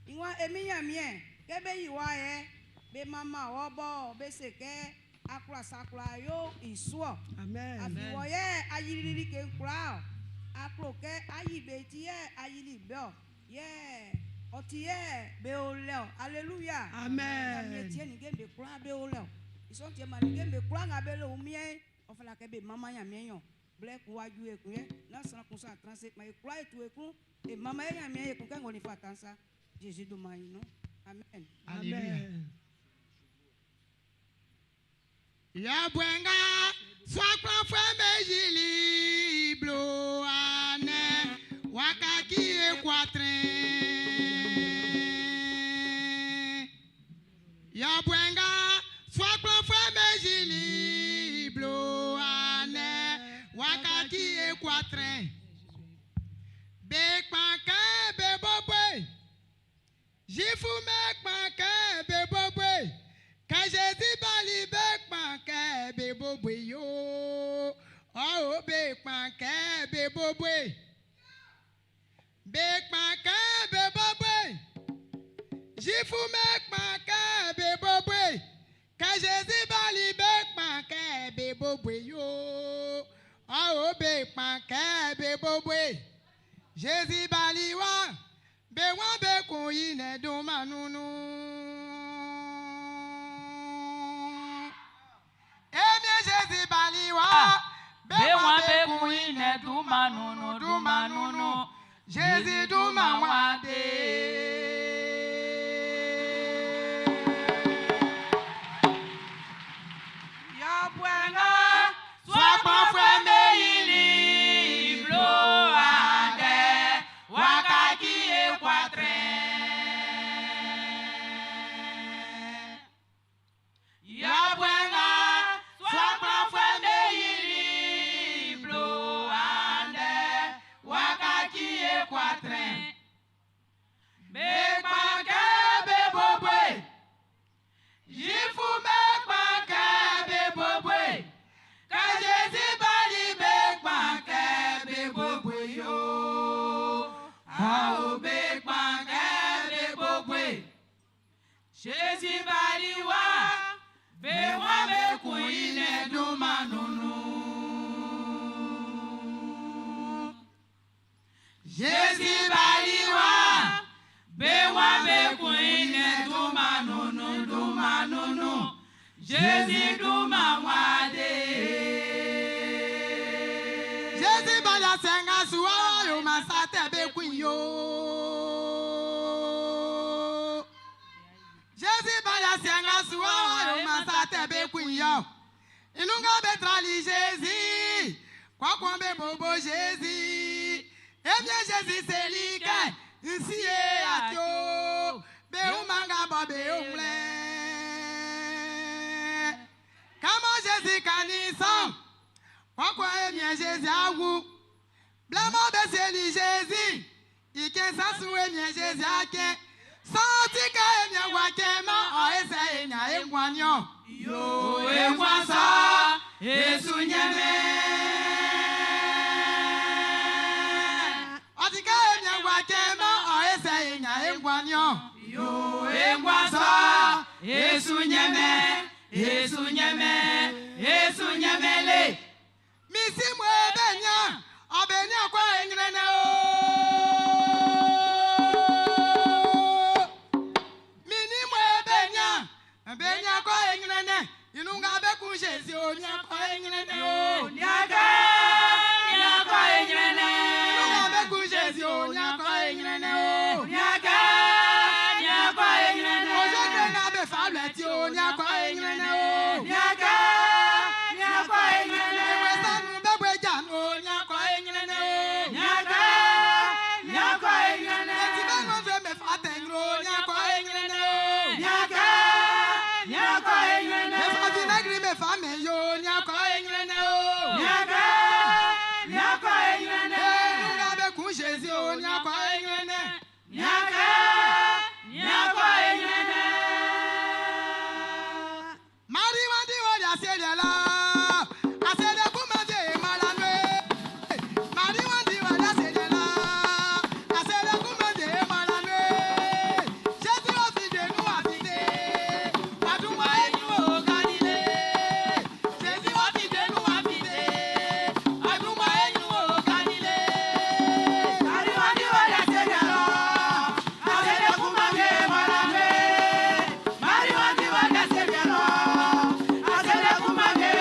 Inwa emi nya mie kebe yiwa ye be mama wo bo be seke akura sakura yo isuo. Amen. Afiwọ yẹ ayiriri ke nkura ọ. Akuro kẹ ayibe ti yẹ ayiri bẹ ọ. Yẹ ọti yẹ bẹ o lẹ ọ. Hallelujah. Amen. Nyamie tiẹ nige be kura bẹ o lẹ ọ. Isɔn tiẹ ma nige be kura ŋa bẹ lẹ o miẹ. Ɔfɛla kɛ be mama nyamie yɔ. Blɛ ku waju ekun yɛ. N'a sɔrɔ kun sa transe. Ma ekura etu ekun. E mama yɛ nyamie ekun kɛ ŋgɔni fa tansa. Jésus do ma yi nɔ. Amen. Amen. Yabwenga swakplɔfue meyili blo ane wakaki ekuatre. Yabwenga swakplɔfue meyili blo ane wakaki ekuatre. Bekpanke beboboe jifu mekpanke. Kɛ be boboe yo. Ɔ be kpan kɛ be boboe. Be kpan kɛ be boboe. Jifu me kpan kɛ be boboe. Kɛ Jésus bali be kpan kɛ be boboe yo. Ɔ be kpan kɛ be boboe. Jésus bali wa. Be wa be kun yi nɛ dun ma nunu. Emie Jésus bali wa. Be wa be kun yi nɛ dun ma nunu dun ma nunu. Jésus dun ma wa de. Yɔbuɛŋa suakpɔfɛ meyili blo adɛ wakati ekuatrɛ. Yɔbuɛŋa suakpɔfɛ meyili blo adɛ wakati ekuatrɛ. Mekpakɛ be boboe. Jifu mekpakɛ be boboe. Ka Jésus bali mekpakɛ be boboe yo. Ao mekpakɛ be boboe. Jésus bali wa be wa be kun inɛ dun ma nunu. Jésus bali wa be wa be kun inɛ dun ma nunu dun ma nunu. Jésus dun ma wa de. Jésus bali asenga suwa yo masate be kun yo. Jésus bali asenga suwa yo masate be kun yo. Inunga be trali Jésus. Kwa kwa be bobo Jésus. Ebien Jésus selike. Nsi e atio. Be umanga bo be umle. Kama Jésus kanisan. Kwa kwa ebien Jésus awu. Blamo be seli Jésus. Ike sasu ebien Jésus ake. Santi ka ebien wake ma o ese enya engwanyo. Yo engwasa Yesu nyeme. Ọtí ká ebien wake ma o ese enya engwanyo. Yo engwasa Yesu nyeme. Yesu nyeme. Yesu nyemele. Misi mu ebe nya ọbẹ ní akwa enyinene o. Mini mu ebe nya ebe ní akwa enyinene inú nga bẹ kun Jésù o ní akwa enyinene o. Nyaka nyaka enyinene. Inú nga bẹ kun Jésù o ní akwa enyinene o. Nyaka nyaka enyinene. Ojú kere nga bẹ fa lọ ẹtí o ní akwa enyinene o. Nyaka nyaka enyinene. Ìwé sanu bẹ́gbẹ́ jà o ní akwa enyinene o. Nyaka nyaka enyinene. Etí bẹ́ẹ̀ ló ń fẹ́ mẹ́fà tẹ̀yìn o ní akwa enyinene o. Nyaka nyaka enyinene. Mẹ́fà vinagiri mẹ́fà mẹ́yọ ní akwa enyinene o. Nyaka nyaka enyinene. Inú nga bẹ kun Jésù o ní akwa enyinene. Nyaka nyaka enyinene. Mari wandi wori asere la. Asere kuma je malanwe. Mari wandi wori asere la. Asere kuma je malanwe. Jésù o fi denu afide. Aduma enu o Galile. Jésù o fi denu afide. Aduma enu o Galile. Mari wandi wori asere la. Asere kuma je malanwe. Mari wandi wori asere la. Asere kuma je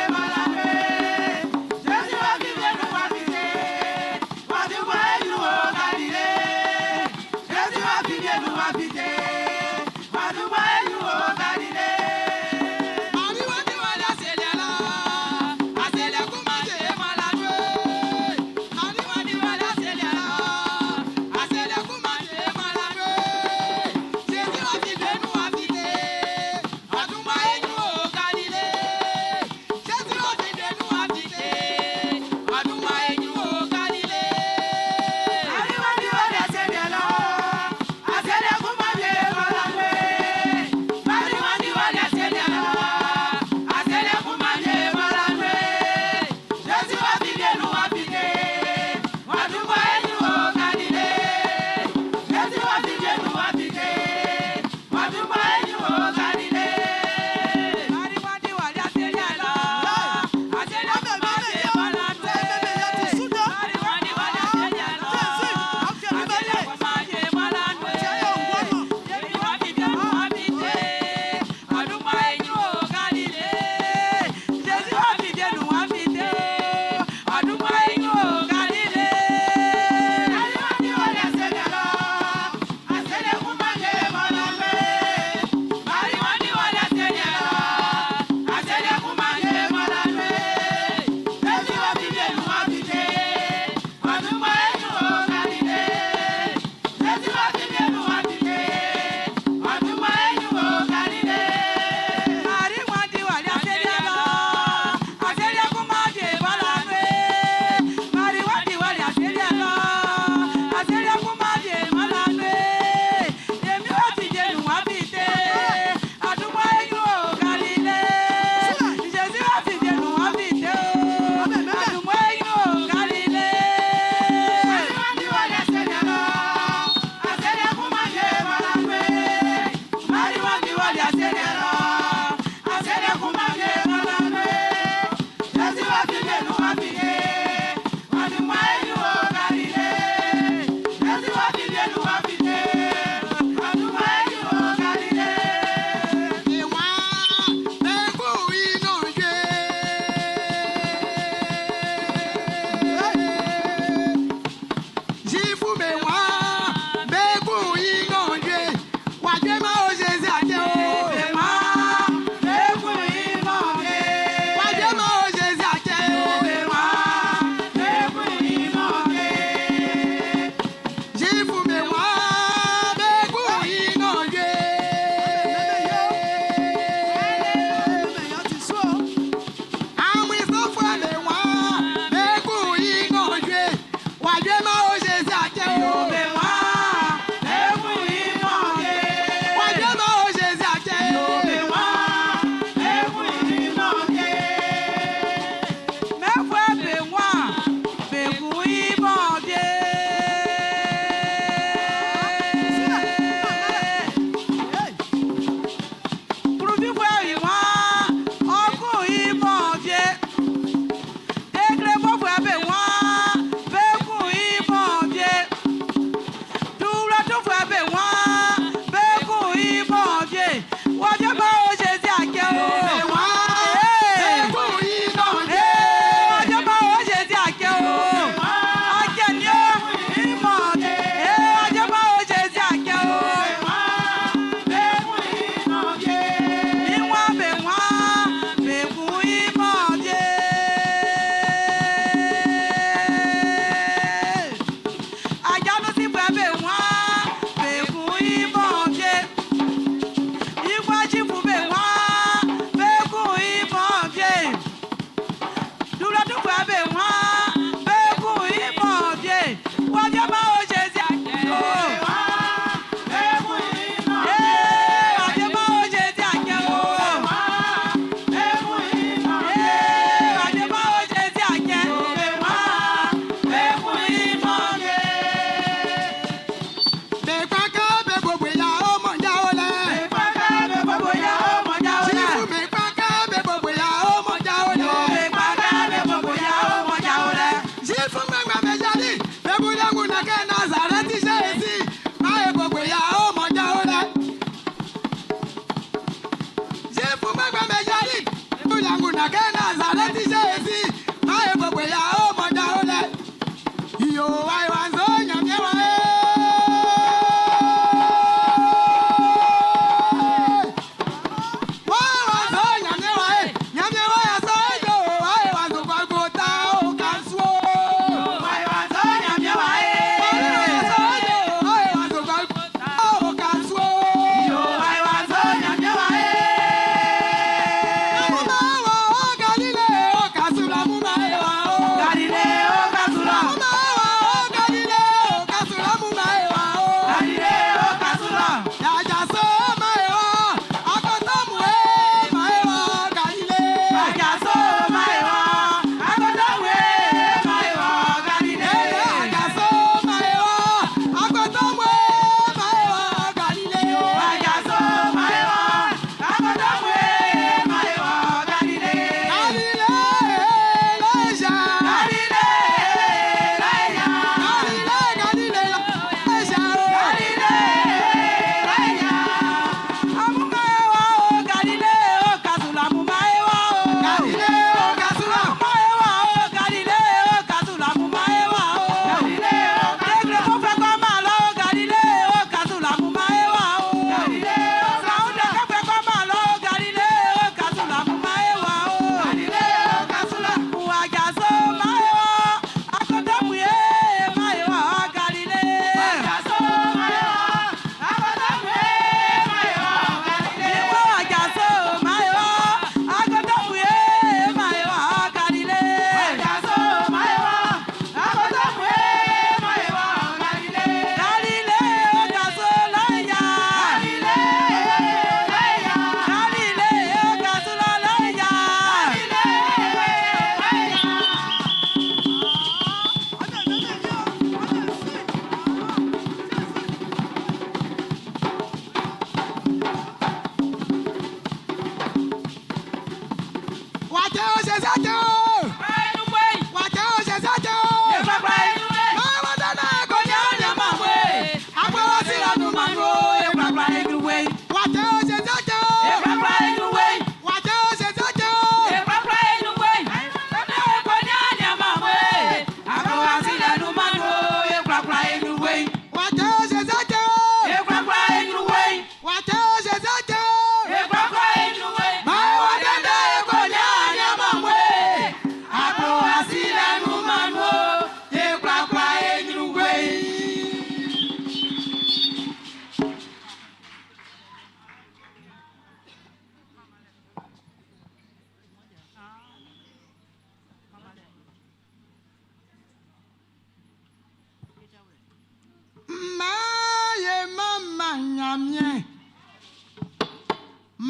Ɲanmiɛn.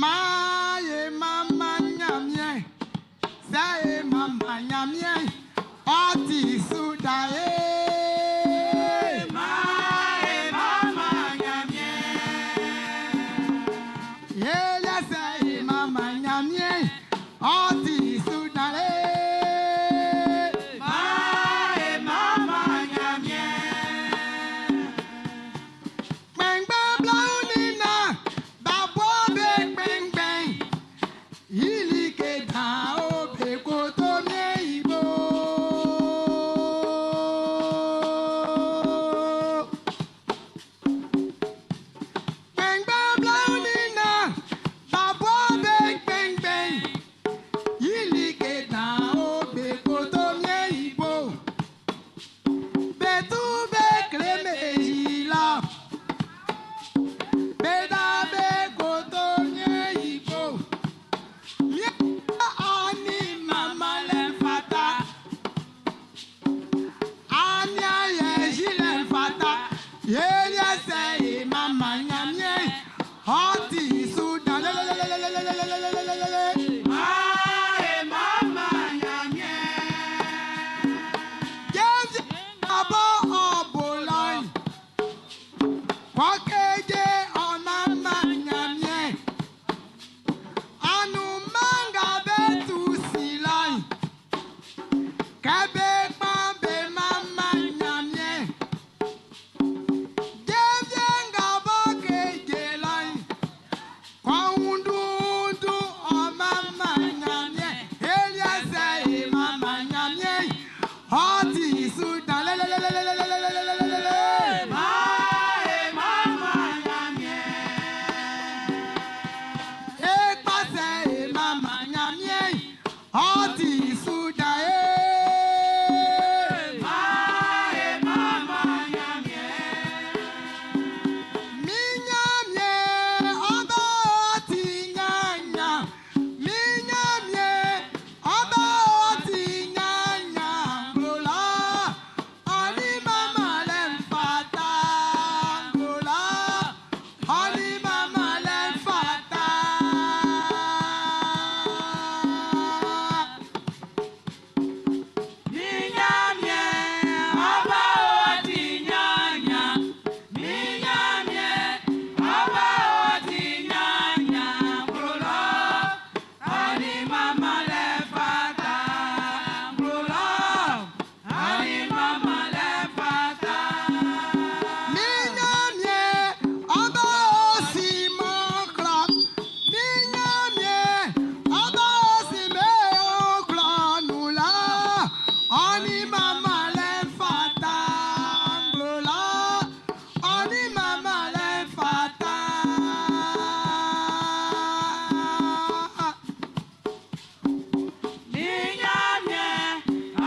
Maan e manman Ɲanmiɛn. Sɛ e manman Ɲanmiɛn'n, ɔ ti su dan e. Maan e manman Ɲanmiɛn. Ye lɛ sɛ e manman Ɲanmiɛn'n, ɔ ti su dan e. Maan e manman Ɲanmiɛn. Kpɛngbɛn bla'n nin na b'a bo be kpɛngbɛn. I like dan o be koto miɛn i bo. Kpɛngbɛn bla'n nin na b'a bo be kpɛngbɛn. I like dan o be koto miɛn i bo. Be tu be kle meji la. Be da be koto miɛn i bo. Miɛn ani mama lɛ fata. Ani ayɛ zi lɛ fata. Yeli ɛsɛ ye mama Ɲanmiɛn. Ɔ ti su dan lelelelelelelelelelele. Maan e manman Ɲanmiɛn. Jésù abọ́ ọ̀bọ̀láì. Kọ́kéje ọ̀nà máa Ɲanmiɛn. Anumanga bɛ tu si láì. Kẹ́bẹ́ kpọ́n bẹ́ máa Ɲanmiɛn. Jésù nga bọ́ keje láì. Kọ́hún dúdú ọ̀ma máa Ɲanmiɛn. Eliẹsẹ̀ ìmà máa Ɲanmiɛn. Ọtí ìsúdàn lẹ́lẹ́lẹ́lẹ́lẹ́lẹ́lẹ́lẹ́lẹ́lẹ́. Maan e manman Ɲanmiɛn. Ekpasẹ̀ ìmàmà Ɲanmiɛn. Ọtí ìsúdàn ẹ̀. Maan e manman Ɲanmiɛn. Mi Ɲanmiɛn ọba ọtí ɲanɲan. Mi Ɲanmiɛn ọba ọtí ɲanɲan. Nglola ọní màmá lẹ̀ ń fata. Nglola ọní màmá lẹ̀ ń fata. Mi Ɲanmiɛn ọba ọtí ɲanɲan. Mi Ɲanmiɛn ọba ọtí ɲanɲan. Nglola ọní màmá lẹ̀ fata. Nglola ọní màmá lẹ̀ fata. Mi Ɲanmiɛn ọba òsì mọ́kànlá. Mi Ɲanmiɛn ọba òsì mẹ́ọ̀kànlá nùlá. Ọ̀ní màmá lẹ̀ fata nglòlá. Ọ̀ní màmá lẹ̀ fata. Mi Ɲanmiɛn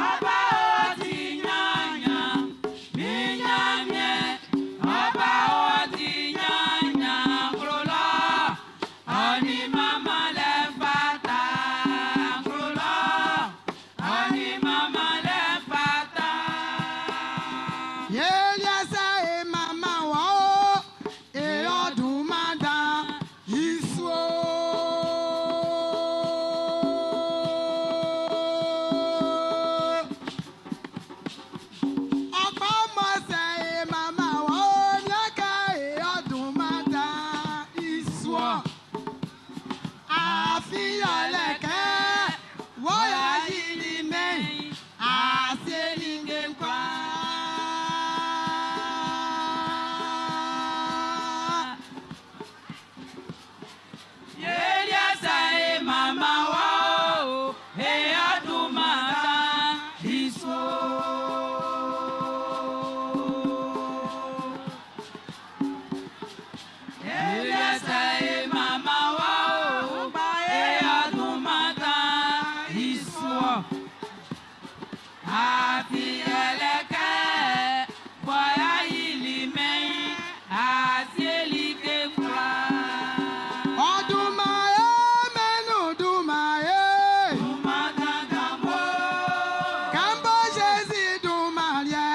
ọba ọtí ɲanɲan. Mi Ɲanmiɛn ọba ọtí ɲanɲan. Nglola ọ̀ní màmá lẹ̀ fata. Nglola ọ̀ní màmá lẹ̀ fata. Yeliẹsẹ̀ e màmá wá o, èèyàn máa dá iṣu o. Ọ̀pọ̀ ọmọọṣẹ́ e màmá wá o, lẹ́kẹ̀ èèyàn máa dá iṣu o. Àfihàn lẹ̀kẹ́ wọ́yà yìí ni mẹ́yìn, àṣẹ ni kwa. Yeliẹsẹ̀ e màmá wá o, èèyàn máa dá iṣu o. Yeliẹsẹ̀ e màmá wá o, èèyàn máa dá iṣu o. Àfi ẹlẹ́kẹ́ bọ́yá ìlì mẹ́yìn àti èlìkè kura. Ọdún máa yé mẹ́nu dùn máa yé. Dùnmọ̀ dandan mọ́. Kàmbó ṣe sí dùn máa yẹ.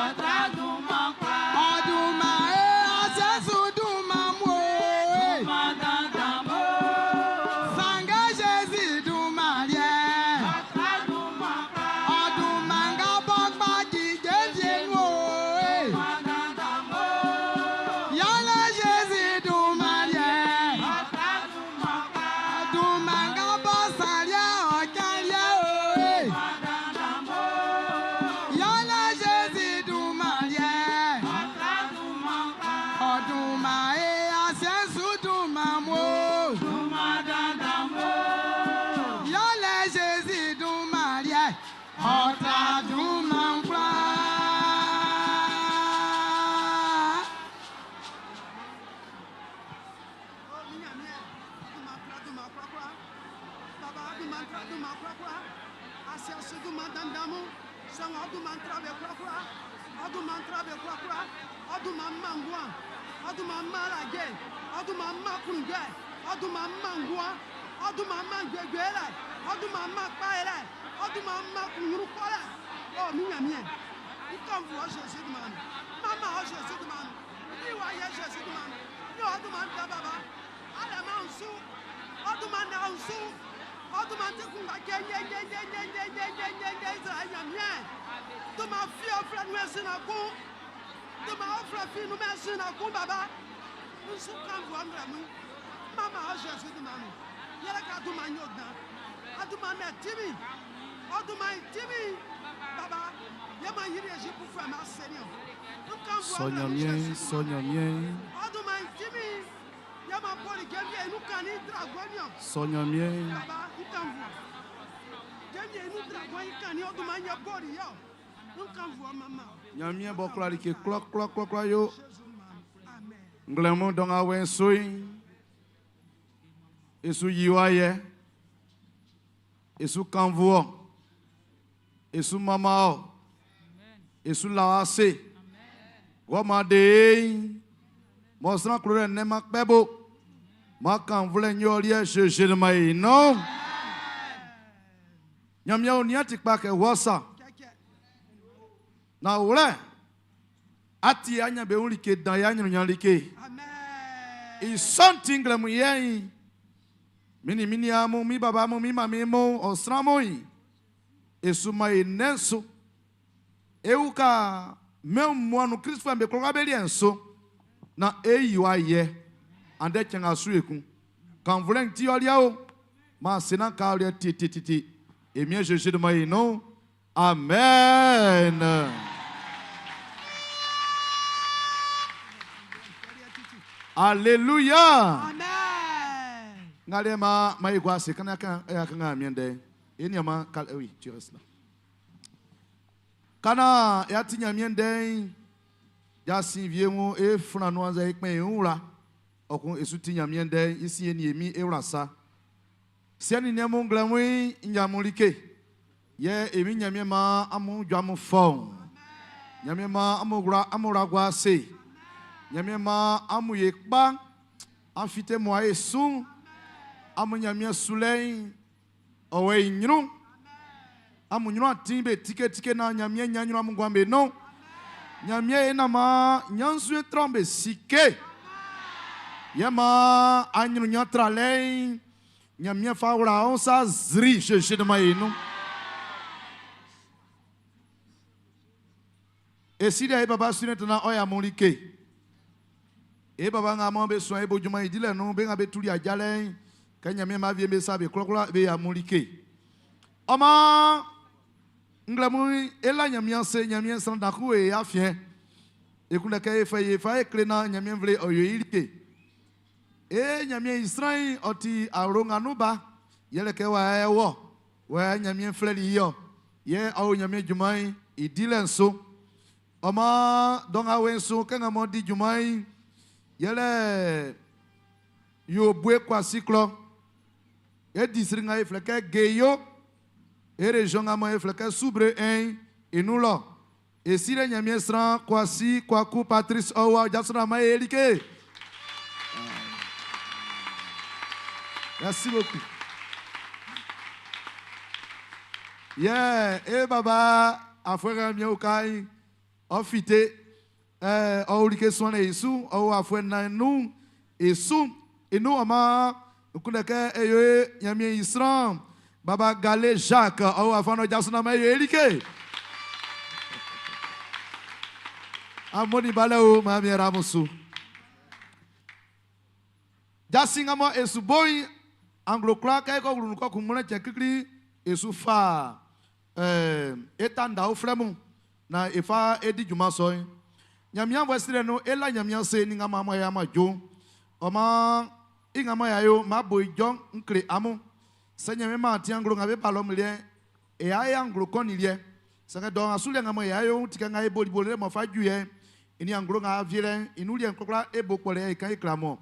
Ọ̀tá dùnmọ̀ pa. Ọdún máa yé àṣẹ́sùn dùn máa mú. Ɔ tra dunman kwlaa. Sɔ Ɲanmiɛn, sɔ Ɲanmiɛn. Sɔ Ɲanmiɛn. Ɲanmiɛn b'ɔ kwla like kwlakwlakwla yo. Nglɛmun dɔ nga wɛn so'n, e su yi wɔ ayɛ, e su kannvu wɔ, e su manman wɔ, e su la wɔ ase. Wɔ mɔ a de e'n, mɔ sran klolɛ nnɛn man kpɛ bo, mɔ a kannvulɛ nyɔliɛ Zezi man e nɔn. Ɲanmiɛn o nia ti kpa kɛ wɔ sa. Na wlɛ, a ti aɲanbeun like dan yɛ anyunnyan like. I sɔ'n ti nglɛmun yɛ'n, min nin min niaan mun, min baba mun, min manmin mun, ɔ sran mun, e su man e nnɛn'n su. E uka mɛn wunmuan'n nun Klistfuɛ'm be kwlakwla be liɛ'n su naan e yi wɔ ayɛ andɛ cɛn nga su ekun. Kannvulɛ'n ti ɔ liɛ o, maan se nán ka ɔ liɛ titititi. E Miɛn Zezi dunman i nun. Amen. Alléluia. Amen. Ngale ma ma igwa se kana kan ya kan ga miende. E ni ma kal oui, tu restes là. Kana ya ti nya miende. Ya sin vie mu e funa no anza e pen e wura. Okun esu ti nya miende isi e ni emi e wura sa. Se ni ne mu ngle mu nya mu like. Ye emi nya mie ma amu dwa mu fon. Nya mie ma amu wura amu ra gwa se. Nya mie ma amu ye kpa. Afite mo aye sun. Amu nya mie sulein. Owe nyru. Amu nyru atin be tike tike na nya mie nya nyru amu gwa be no. Nya mie na ma nyansu e trombe sike. Ye ma anyru nya tralein. Nya mie fa wura on sa zri je je de ma inu. E si de baba sunet na oya mulike. E baba nga mo be so e bojuma idile no be nga be tuli ajale. Ka nya mie ma vie be sa be klokla be ya mulike. Oma nglemu ela nya mie se nya mie san da ku e afien. E ku le ke e fe ye fa e kle na nya mie vle oyo ilike. E nya mie Israel oti aronga nuba yele ke wa e wo. Wa nya mie fleli yo. Ye awo nya mie jumai idile nso. Oma donga wenso kenga mo di jumai yele yo bwe kwa siklo e disringa e fleke geyo e region nga mo e fleke soubre en enulo e sire nyamie sran kwa si kwa ku Patrice Owa jasra ma elike. Merci beaucoup. Yeah, e baba afwera mi okai ofite o like son le isu o afwe na nu isu inu ama nkuneke eyo nyamie isran baba Galé Jacques o afano jasuna ma eyo elike. Amoni bale o ma mi ramusu. Jasinga mo esu boy anglo kla ka ko runu ko kun che kikri esu fa etanda o flemu na efa edi juma so nyamia vo sire no ela nyamia se ni ngama ma ya ma jo o ma inga ma ya yo ma bo ijo nkle amu se nyamia ma ti anglo ngabe palom le E ya e anglo kɔn ni liɛ. Sanngɛ dɔ nga su liɛ nga mɔ e ya yo ti kɛ nga e boli bo lele mɔ fa ju yɛ. I ni anglo nga avie lɛ, i nu liɛ nklɔklɔ e bo kpɔlɛ e kan e kla mɔ.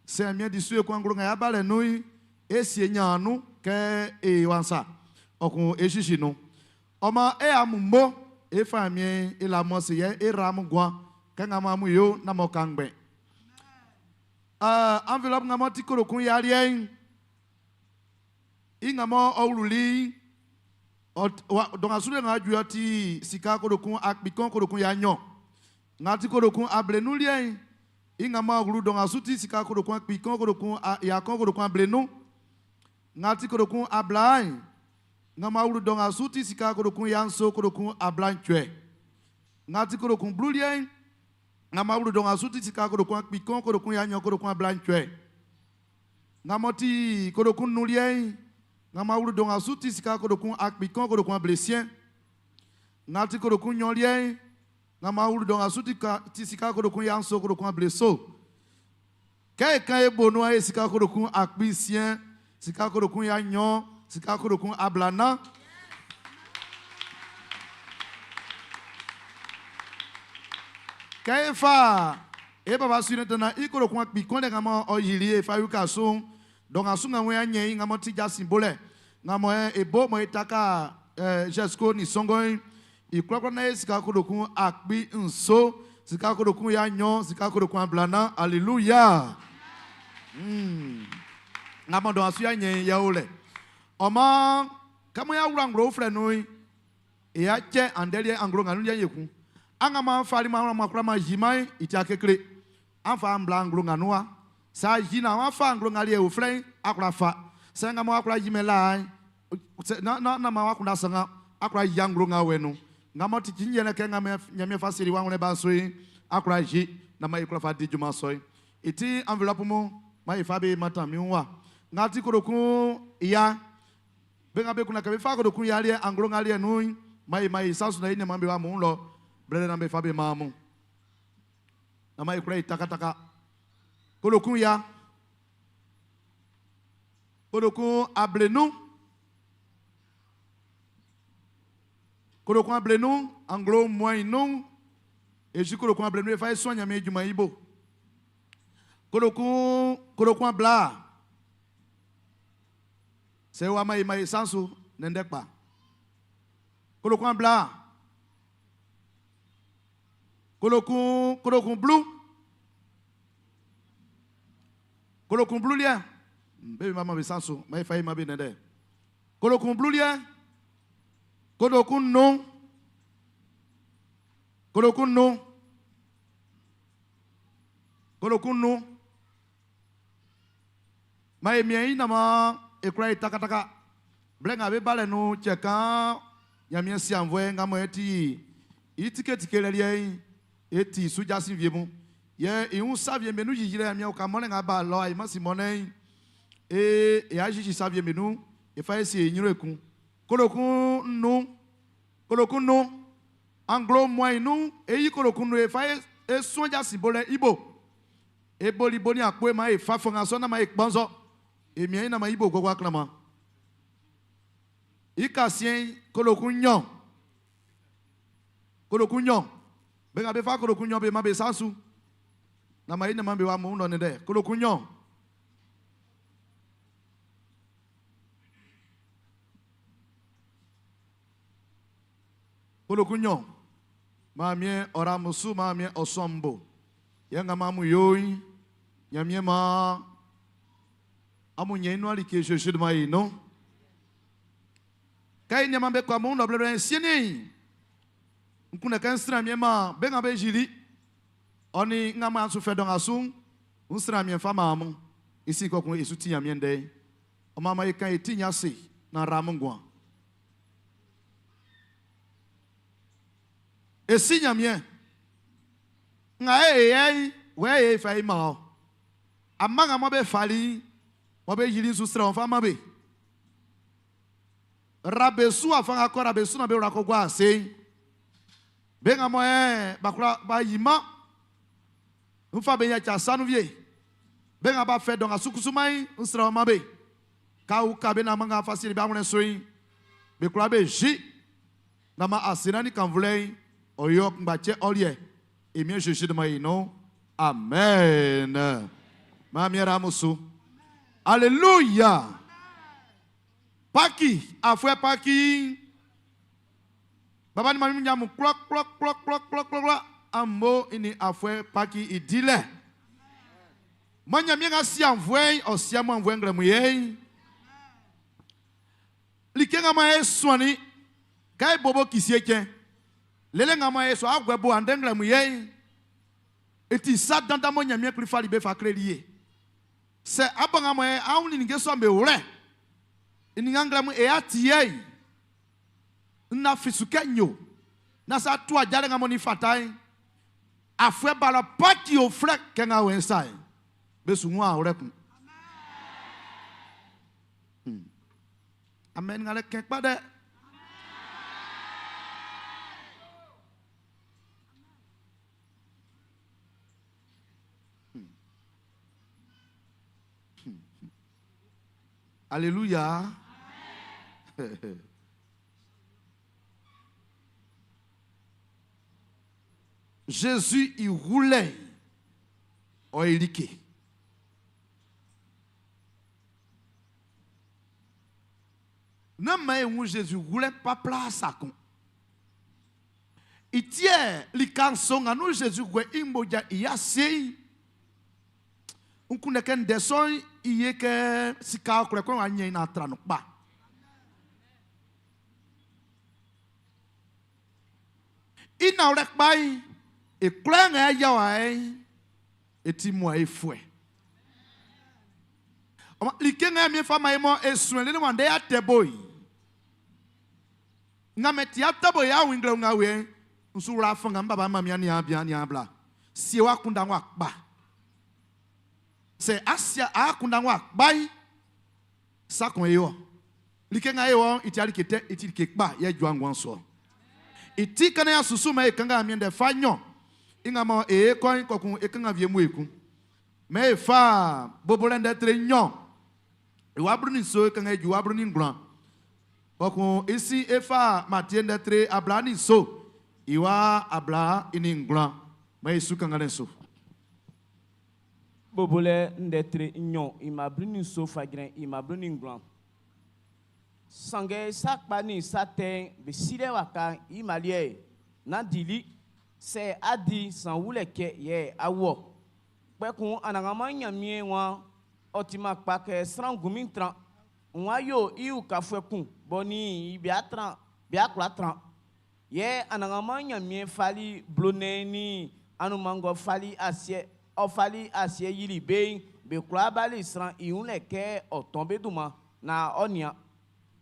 Sɛ Ɲanmiɛn di su e kun anglo nga ya ba lɛ nun'n, e sie ɲan nun kɛ e wansa. Ɔ kun e sisi nun. Ɔ maan e amun mo, e fa Ɲanmiɛn e la mɔ se yɛ e ra amun guan kɛ nga mɔ amun yo na mɔ kan ngbɛn. Enveloppe nga mɔ ti kolokun ya liɛ'n, i nga mɔ ɔ wluli dɔ nga su liɛ nga ju ɔ ti sika kolokun akpi kɔn kolokun ya nnyɔn. Nga ti kolokun ablenun liɛ'n, i nga mɔ ɔ wlu dɔ nga su ti sika kolokun akpi kɔn kolokun ya kɔn kolokun ablenun. Nga ti kolokun abla'n, nga mɔ wlu dɔ nga su ti sika kolokun ya nso kolokun ablantsue. Nga ti kolokun blu liɛ'n, nga mɔ wlu dɔ nga su ti sika kolokun akpi kɔn kolokun ya nnyɔn kolokun ablantsue. Nga mɔ ti kolokun nu liɛ'n, nga mɔ wlu dɔ nga su ti sika kolokun akpi kɔn kolokun ablesiɛn. Nga ti kolokun nnyɔn liɛ'n, nga mɔ wlu dɔ nga su ti sika kolokun ya nso kolokun ableso. Kɛ e kan e bo nua e sika kolokun akpi nsiɛn, sika kolokun ya nnyɔn, sika kolokun ablanan. Kɛ e fa e baba su ne tana i kolokun akpi kɔn lɛ nga mɔ ɔ yili e fa yuka so, dɔ nga su nga ŋun ya nyɛ i nga mɔ ti jasin bolɛ, nga mɔ e bo mɔ e taka Jesco ni sɔngɔn i kplɔkplɔ na ye sika kolokun 7000, sika kolokun ya nnyɔn, sika kolokun ablanan. Alléluia. Nga mɔ dɔ nga su ya nyɛ i yɛ o lɛ. Ɔ maan kɛ mɔ ya wla nglo uflɛ nun'n, e ya kyɛ andɛ liɛ anglo nga nun liɛ yekun. Anga ma fali ma ma kura ma yi ma i tia kekle. An fa ambla anglo nga nun wa. Sa yi na wa fa anglo nga liɛ uflɛ akura fa. Sɛ nga ma akura yi mɛ la, sɛ na na na ma wa kunda sanga akura yi anglo nga wɛ nu. Nga ma ti kinye na kɛ nga mɛ nyamie fa siri wa ŋlɛ ba so yi akura yi na ma yi kura fa di juma so yi. Iti enveloppe mu ma yi fa be mata mi wa. Nga ti kolokun ya. Be nga be kuna kɛ be fa kolokun ya liɛ anglo nga liɛ nu ma yi ma yi sansu na yi ne ma be wa mu lɔ. Blɛlɛ na be fa be ma mu. Na ma yi kura yi takataka. Kolokun ya. Kolokun ablenu. Kolokun ablenu anglo moyen nu. Eji kolokun ablenu e fa yi sɔn nyame juma yibo. Kolokun kolokun abla. Se wa ma yi ma yi sansu nende kpa. Kolokun abla. Kolokun kolokun blu. Kolokun blu liɛ. Baby mama be sansu ma yi fa yi ma be nende. Kolokun blu liɛ. Kolokun nu. Kolokun nu. Kolokun nu. Ma yi mie yi na ma ekura yi takataka. Blɛ nga be ba lɛ nu tsɛ kan nyamie si anvɔɛ nga mɔ eti yi tiketike lɛ liɛ yi eti sudza si vie mu. Yɛ ihu sa vie menu yiyi lɛ nyamie ka mɔ lɛ nga ba lɔ ayi ma si mɔ nɛ yi. E ya zizi sa vie menu efa esi enyiro ekun. Kolokun nu. Kolokun nu. Anglo moyen nu eyi kolokun nu efa esɔndza si bo lɛ ibo. Eboli bo ni akpo ma efa fɔŋa sɔ na ma ekpɔnzɔ. Emia yi na ma ibo gbɔgbɔ aklama. Ika sien kolokun nyɔ. Kolokun nyɔ. Bɛ nga be fa kolokun nyɔ be ma be sansu. Na ma yi na ma be wa mu nɔ ne dɛ. Kolokun nyɔ. Kolokun nyɔ. Maamie ɔra musu maamie ɔsɔmbo. Yɛ nga ma mu yoyi. Nyamie ma amu nye inu alike Jésus de ma yi no. Kai nyama be kwa mu nɔ blɛblɛ sieni. Nkuna kan sra mie ma be nga be jili. Oni nga ma su fɛ dɔn asu. Nsra mie fa ma mu. Isi ko kun esu ti nyamie ndɛ. O ma ma yi kan eti nya se na ra mu ngwa. Esi nyamie. Nga e e we e fa yi ma o. Ama nga mo be fali. Mo be jili su sra on fa ma be. Rabesu afa nga ko rabesu na be ra ko gwa ase. Be nga mo e ba kura ba yima. Nfa be ya cha sanu vie. Be nga ba fe don asukusu mai nsra ma be. Ka u ka be na ma nga fasiri ba won so yin. Be kwlaa be zi. Na ma asena ni kanvlɛ ɔyɔ ngbatsɛ ɔliɛ. Emie Jésus de ma yi no. Amen. Ma miera musu. Alléluia. Paki, afwe paki. Baba ni mami nyamu klɔ klɔ klɔ klɔ klɔ klɔ klɔ. Ambo ini afwe paki idile. Ma nyamie nga si anvwe, o si amu anvwe ngle muye. Like nga ma e swani, kai bobo kisie ken. Lele nga ma e so agwe bo ande ngle muye. Eti sa danda mo nyamie kli fali be fa kre liye. Se abanga mo e awuni nge so me wure. Ini ngle mu e atiye. Na fisuke nyo. Na sa tu ajale nga mo ni fatai. Afwe bala paki o frek kenga wen sai. Be su nwa ore kun. Amen ngale ken pa de. Alléluia. Jésus il roulait au élike. Non mais où Jésus roulait pas place à con. Il tient les canson à nous Jésus gwe imboja iya sei. On connaît qu'un desson il y que sika okre kon anye na tra no pa. Ina orek bai e kle nga ya wa e eti mo e fue. Oma like nga mi fa mai mo e sun le wande ya tebo yi. Nga me ti atabo ya wingle nga we nsu ra fun nga baba ma mi ani abia ani abla. Si wa kunda wa pa. Se asia a kunda wa bai sa kon e wo. Like nga e wo iti ali kete iti ke pa ye ju angwan so. Iti kana ya susu ma e kanga mi nde fa nyo. Inga mo e kon kokun e kanga vie mu eku. Me e fa bobole nde tre nyo. E wa bru ni so e kanga e ju wa bru ni nglan. Kokun isi e fa matie nde tre abla ni so. Iwa abla ini nglan. Me e su kanga le so. Bobole nde tre nyo ima bru ni so fa gren ima bru ni nglan. Sange sakpa ni saten be sile waka imalie na dili se adi san wule ke ye awo. Pekun anagama nyamie wa otima pa ke sran gumi tran. Nwa yo iu ka fwekun boni ibi atran bi akla tran. Ye anagama nyamie fali blone ni anumango fali asie o fali asie yili be be kula bali sran iunle ke otombe duma na onia.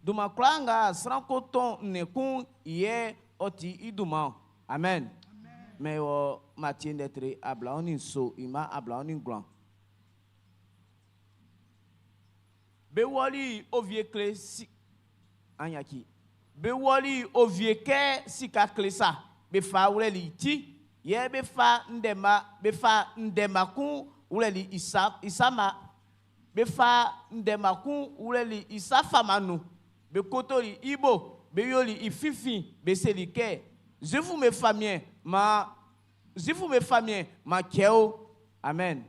Duma kula nga sran ko ton nekun ye oti iduma. Amen. Mais o Matthieu netre abla oni so ima abla oni grand. Be woli ovie kle si anyaki. Be woli ovie ke sika kle sa. Be fa wule li ti ye be fa ndema be fa ndema kun wule li isa isama. Be fa ndema kun wule li isa famanu. Be kotori ibo be yoli ififi be selike. Je vous me famien ma je vous me famien ma keo. Amen.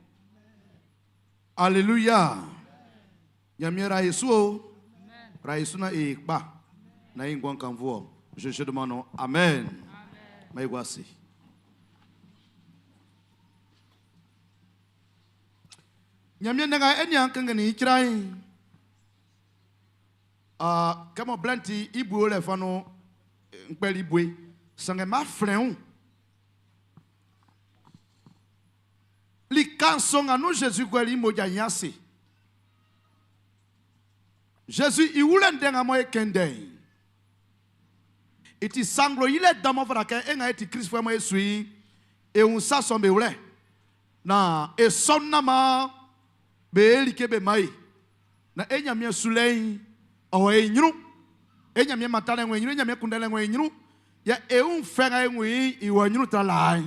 Alléluia. Yamie ra Yesu o. Ra Yesu na e ba. Na ingwan kanvo. Je je demande amen. Ma igwasi. Nyamie nga eni ankanga ni ikrai. Ah, kama blanti ibu le fano nkpeli bwe. Sange ma freun. Li kanson anu Jésus kweli moja nyase. Jésus i wule ndenga mo ekende. Iti sanglo ile damo fara ke enga eti Christ fwe mo esui e un sa sombe wule. Na e sonna ma be elike be mai. Na enya mi sulei o e nyru. Enya mi matale ngwe nyru, enya mi kundele ngwe nyru. Ya e un fenga e ngwe i wo nyru tra lai.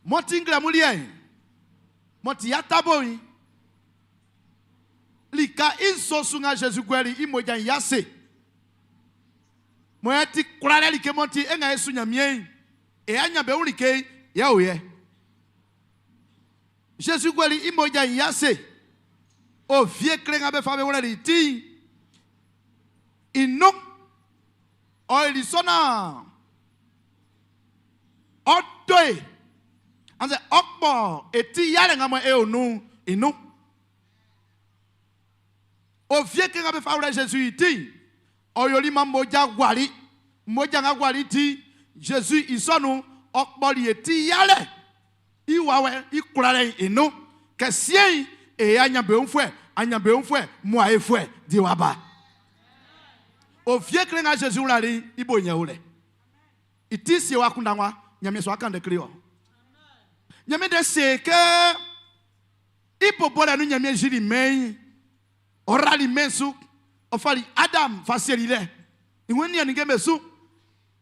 Mo ti ngla mulie. Mo ti atabo yi. Lika i nso su nga Zezi guɛli i mmoja'n i ase mɔ e ti kwlalɛ like m'ɔ ti e nga e su Ɲanmiɛn'n e aɲanbeun like'n, yɛ o yɛ. Zezi guɛli i mmoja'n i ase ovie kle nga be fa be wlɛli i ti'n i nun. Ɔ yoli sɔ naan ɔ́ tó e, annzɛ ɔ́ kpɔ́ e ti yalɛ nga mɔ e o nun'n i nun. Ovie kle nga be fa wlɛ Zezi i ti'n, ɔ yoli maan mmoja guali. Mmoja nga guali ti'n, Zezi i sɔ nun'n, ɔ kpɔli e ti yalɛ i wawɛ'n i kwlalɛ'n i nun. Kɛ siɛn'n, e aɲanbeunfuɛ, aɲanbeunfuɛ, muaefuɛ di wa ba. Ovie kle nga Zezi wlali'n i bo yɛ o lɛ. I ti sie wɔ akunndan wa, Ɲanmiɛn su wa kan ndɛ kle ɔ. Ɲanmiɛn ndɛ se kɛ i bo bolɛ nun Ɲanmiɛn yili mɛn'n, ɔ rali mɛn'n su, ɔ fali Adam fa sieli lɛ. I wun nian ninnge'm be su.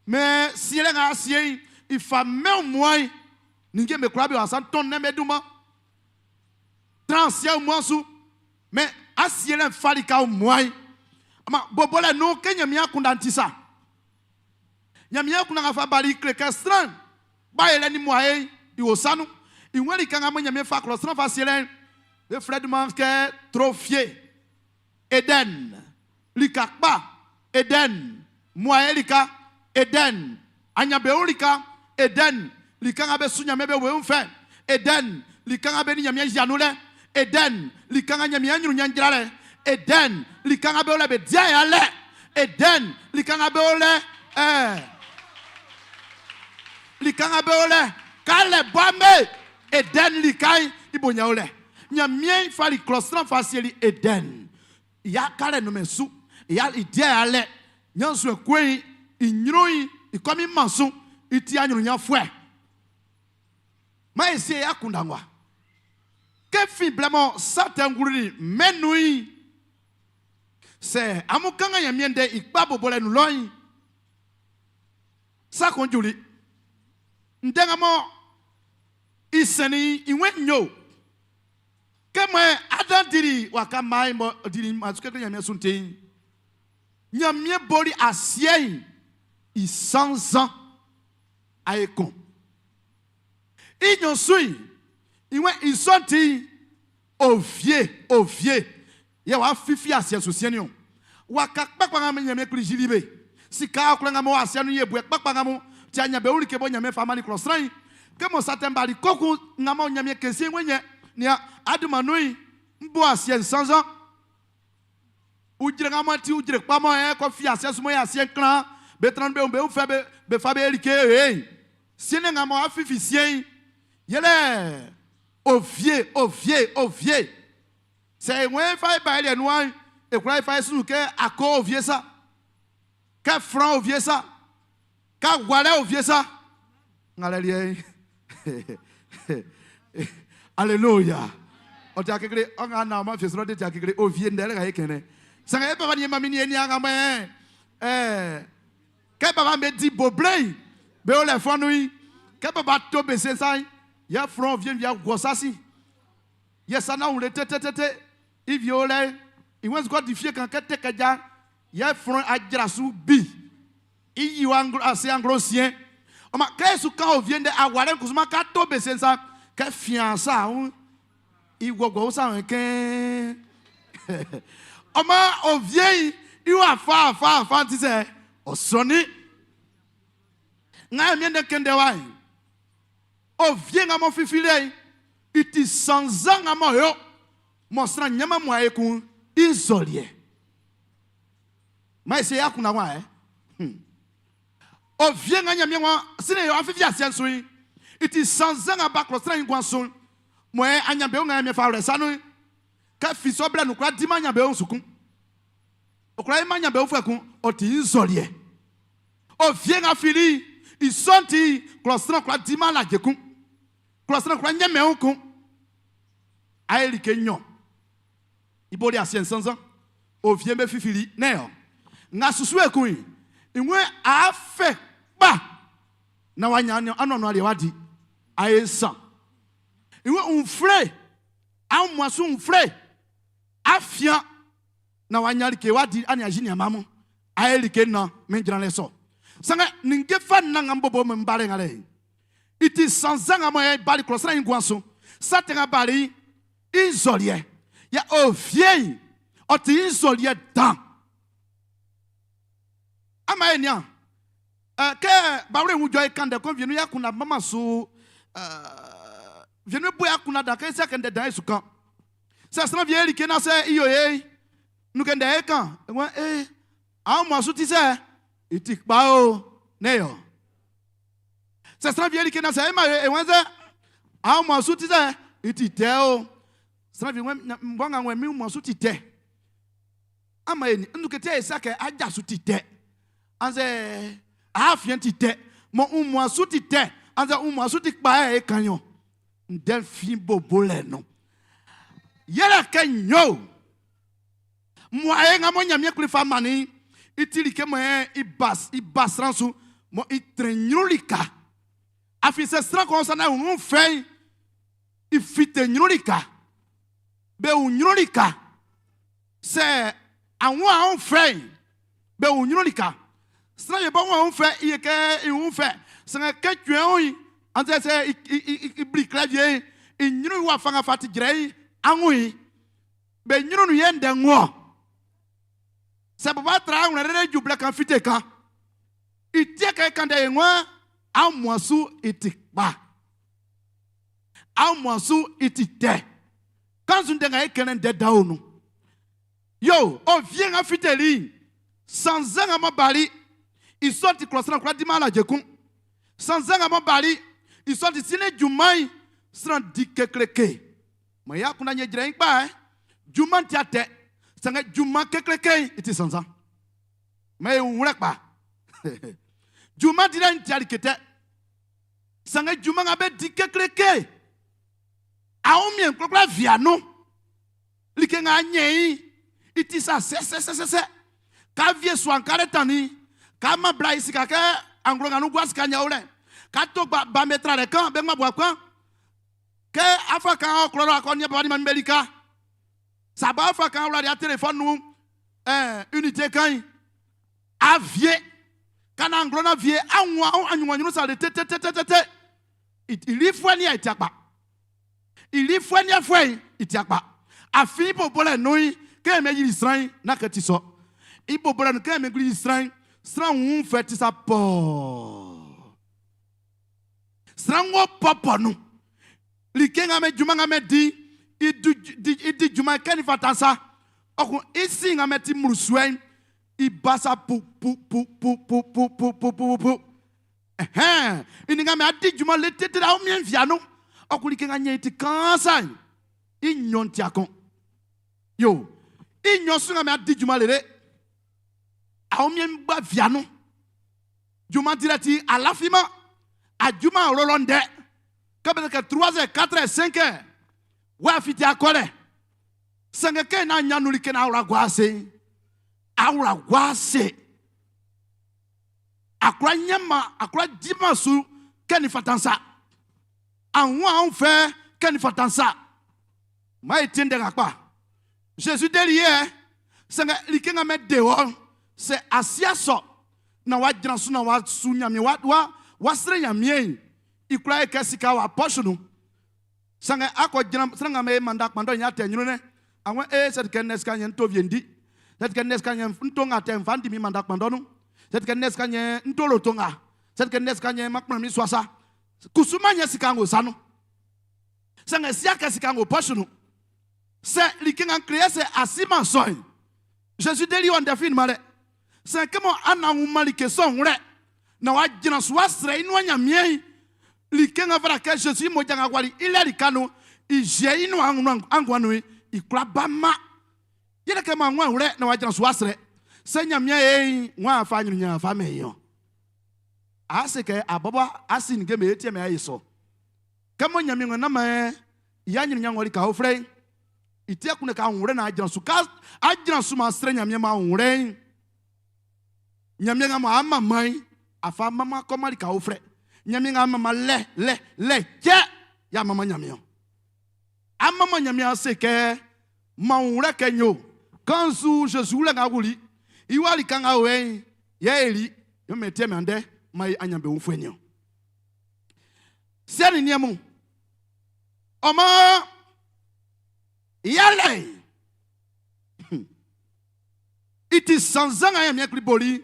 Mɛn sielɛ nga a sie'n, i fa mɛn wunmuan'n, ninnge'm be kwlaa be o asa'n tɔn nnɛn'm be dunman. Tran asiɛ wunmuan'n su. Mɛn asielɛ'n fa lika wunmuan'n. Ama bobolɛ nun'n, kɛ Ɲanmiɛn akunndan'n ti sa. Ɲanmiɛn akunndan nga fa bali'n kle kɛ sran kpa yɛlɛ ni muae'n i o sa nun. I wun lika nga mɔ Ɲanmiɛn fa klɔ sran fa sielɛ'n, be flɛ dunman kɛ trofie. Edɛn, lika kpa, Edɛn, muae lika, Edɛn, aɲanbeun lika, Edɛn, lika nga be su Ɲanmiɛn be wun fɛ, Edɛn, lika nga be nin Ɲanmiɛn yia nun lɛ, Edɛn, lika nga Ɲanmiɛn ɲrun jra lɛ, Edɛn, lika nga be o lɛ be di alɛ, Edɛn, lika nga be o lɛ, ɛɛ, lika nga be o lɛ, kalɛ bɔame, Edɛn lika'n i bo ɲɛ o lɛ. Ɲanmiɛn fali klɔ sran fa sieli Edɛn i akalɛ nunmɛn su. I diɛ alɛ, ɲannzuɛn kue'n, i ɲrun'n, i kɔmin man su, i ti aɲrunɲanfuɛ. Maan e sie e akunndan wa. Kɛ fin blɛ mɔ sa tɛ'n wluli mɛn'n nun'n, sɛ amun kanngan Ɲanmiɛn ndɛ'n i kpa bobolɛ nun lɔ'n, sa kun juli. Ndɛ nga mɔ i sɛnnin i wɛn nyo. Kɛ mɔ Adan dili waka mma'n m'ɔ dili mma su kekle Ɲanmiɛn su'n ti'n, Ɲanmiɛn boli asiɛ'n i sannzan aekun. I nɲɔn su'n, i wɛn i sɔ'n ti'n, ovie, ovie, yɛ w'a fifi asiɛ'n su siɛn'n niɔn. Waka kpakpa nga Ɲanmiɛn Kpli yili be, sika ɔkwlɛ nga m'ɔ o asiɛ'n nun yɛbuɛ kpakpa nga mun ti aɲanbeun like bɔ Ɲanmiɛn fa mannin klɔ sran'n. Kɛ mɔ sa tɛ'n bali koko nga mɔ Ɲanmiɛn kɛnsi'n wɛn yɛ, nian, a dunman nun'n, n bo asiɛ'n sannzan. Ujre nga mɔ ti ujre kpa mɔ ɛ kɔ fi asiɛ'n su mɔ yɛ asiɛ'n klan, be tran be wun be wun fɛ be, be fa be like e'n. Siɛn'n nga mɔ a fifi siɛn'n, yɛlɛ ovie, ovie, ovie. Sɛ e waan é fá e ba e liɛ nuan'n, e kwla e fa e sunnzun kɛ ako ovie sa, kɛ flan ovie sa, kɛ agualɛ ovie sa. Ngalɛ liɛ'n, aleluya. Ɔ ti akekle, ɔ nga na ɔma fiesrɔ de ti akekle ovie ndɛ lɛ ka e kɛnɛ. Sanngɛ e baba ni e mami ni e ni anga mɛ, ɛɛ, kɛ baba be di boble'n, be o lɛ fɔn nun'n, kɛ baba to be sensan'n, yɛ flan ovie via gwɔ sasi. Yɛ sa nanwlɛ tɛtɛtɛtɛ i wie o lɛ'n, i wɛn sukɔ di fie kan kɛ tɛ kɛ ja, yɛ flɔn ajra su bi i yi wa anglo ase anglo nsiɛn. Ɔ ma kɛ e su kan ovie ndɛ awalɛ'n kusu ma ka to be se nsa kɛ fiaan sa un i gwɔgwɔ un sa un kɛn. Ɔ ma ovie'n i wa fa fa fa ti sɛ ɔ sɔnnin. Nga e miɛn ndɛ kɛn ndɛ wa'n. Ovie nga mɔ fifilɛ'n i ti sannzan nga m'ɔ yo mɔ sran ɲanman muae kun'n i nzɔliɛ. Maan e sie i akunndan wa ɛ. Ovie nga Ɲanmiɛn waan sin'n yɛ ɔ́ fífí asiɛ'n su'n, i ti sannzan nga ba klɔ sran'n i nguan'n su'n, mɔ e aɲanbeun nga Ɲanmiɛn fa wlɛ i sa nun'n, kɛ fi sɔ blɛ nun'n kwlá diman aɲanbeun su kun. Ɔ kwlá yiman aɲanbeunfuɛ kun, ɔ ti i nzɔliɛ. Ovie nga fili'n, i sɔ'n ti'n, klɔ sran kwlá diman alaje kun. Klɔ sran kwlá ɲɛnmɛn wun kun. A ye like nɲɔn. I bo de asiɛ'n sannzan. Ovie'm be fifili, nɛ́n ɔ? Nga susu ekun'n, i ngue a fɛ kpa naan w'a ɲan anuanu aliɛ w'a di? A ye nsan. I ngue nfle, aunmuan su nfle. Afia na wa nya like wa di ani aji ni amamu. Aye like na men jran le so. Sanga ninge fa na ngam bobo men bare ngale. Iti sanzanga mo e bali klosra ingwanso. Sa te nga bali inzolie. Ya o vieille. O ti inzolie dan. Ama e nia. Ke bawre wu joy kande kon vienu ya kuna mama su vienu bu ya kuna da ke se kende dan su kan. Se sran vie li ke na se iyo ye. Nu kende e kan. E won e a mo su ti se iti pa o ne yo. Se sran vie li ke na se e ma e won se a mo su ti se iti te o. Sran vie won mbon nga won mi mo su ti te. Ama e ni nu ke te e sa ke aja su ti te. Anze a fien ti te. Mo un mo su ti te. Anze un mo su ti pa e kanyon. Ndel fin bobo le no. Yele ke nyo. Mo aye nga mo nyamie kuli fa mani. Itili ke mo e i bas i bas ransu. Mo i trenyulika. Afi se sran kon sa na un fe. I fite nyulika. Be un nyulika. Se awon awon fe. Be un nyulika. Sran ye bon awon fe iye ke i un fe. Sran ke tue on yi. Anze se i i i i bli clavier. I nyuru wa fanga fati jre awon yi. Be nyuru nu ye nde nwo. Se papa tra un rere ju black and fite kan. I tie ke kan de nwa amoasu iti pa. Amoasu iti te. Kan sun de nga ekene de da onu. Yo, o vient nga fite li. Sans nga mo bali. I sorti klosran kwa di mala jekun. Sans nga mo bali. I sorti sine jumai sran di kekleke. Ma ya kuna nye jire ngba eh. Juman ti ate. Sanga juma kekleke iti sansan. Ma e wure pa. Juma di la nti alikete. Sanga juma nga be di kekleke. Aon mien klokla viano. Like nga nye yi. Iti sa se se se se se. Ka vie swan kare tani. Ka ma bla isi ka ke anglo nga nu gwa sika nya ole. Ka to ba, ba metra le kan, be ma bwa kan. Ke afa kan o kloro akọ nye ba ni ma mbelika. Sa ba afa kan wla dia téléphone nu. Unité kan yi. A vie. Kana anglo na vie anwa on anwa nyunu sa le te te te te te te. Ili fwe ni iti akpa. Ili fwe ni afwe iti akpa. Afi bo bole noi ke me yiri sran na ke ti so. Ibo bole no ke me yiri sran. Sran un fe ti sa po. Sran wo popo nu. Like nga me juma nga me di i du di i di juma ke ni fatansa. Okun isi nga me ti murusuen i basa pu pu pu pu pu pu pu pu pu pu. Ehem. Ini nga me adi juma le tete la o mien viano. Okun like nga nye ti kansa. I nyon ti akon. Yo. I nyon su nga me adi juma le le. A o mien gba viano. Juma dirati alafima. A juma rolonde. Kabele ke 3 heures, 4 heures, 5 heures. Wa fiti akole. Sange ke na nyanu like na awra gwase. Awra gwase. Akwa nyama, akwa dima su ke ni fatansa. Anwa an fe ke ni fatansa. Ma etienne de akpa. Jésus derrière, sange like nga me dehors, c'est asia so. Na wa dransu na wa su nyame wa wa wa sre nyame. I kura ke sika wa poche nu. Sange akọ gyina sanga me manda kpando nya te nyunu ne. Awon e set ke neska nye nto viendi. Set ke neska nye nto nga te mfa ndimi manda kpando nu. Set ke neska nye nto lo to nga. Set ke neska nye makpana mi swasa. Kusuma nye sika ngo sanu. Sange sia ke sika ngo poche nu. Se like nga créer c'est asima soin. Jésus deli on defin male. Se ke mo ana wu like son wure. Na wa gyina so asre inu anya mie. Like nga vra ke Jésus mo janga wali ile likano i je inu angu angu anu i kura ba ma. Yele ke ma nwa wure na wa gyina so asre. Se nya mie e nwa afa nyuru nya afa me yo. A se ke aboba asin ge me etie me ayi so. Ke mo nya mi na ma ya nyuru nya ngori ka ofre. Itie ku ne ka nwure na agyina so ka agyina so ma asre nya mie ma nwure. Nya mie nga ma ama man afa mama komali ka ofre. Nyame nga mama le le le je ya mama nyame yo. Amama nyame ase ke Man wlɛ kɛ nyo. Kannzu Zezi wlɛ nga wuli. I wa lika nga o yɛ'n, yɛ e li. Yo mɛn tiɛ mɛn andɛ, man e anyanbeunfuɛ niɔn. Siɛ nin niɛn mun, ɔ maan yalɛ'n i ti sannzan nga Ɲanmiɛn Kpli boli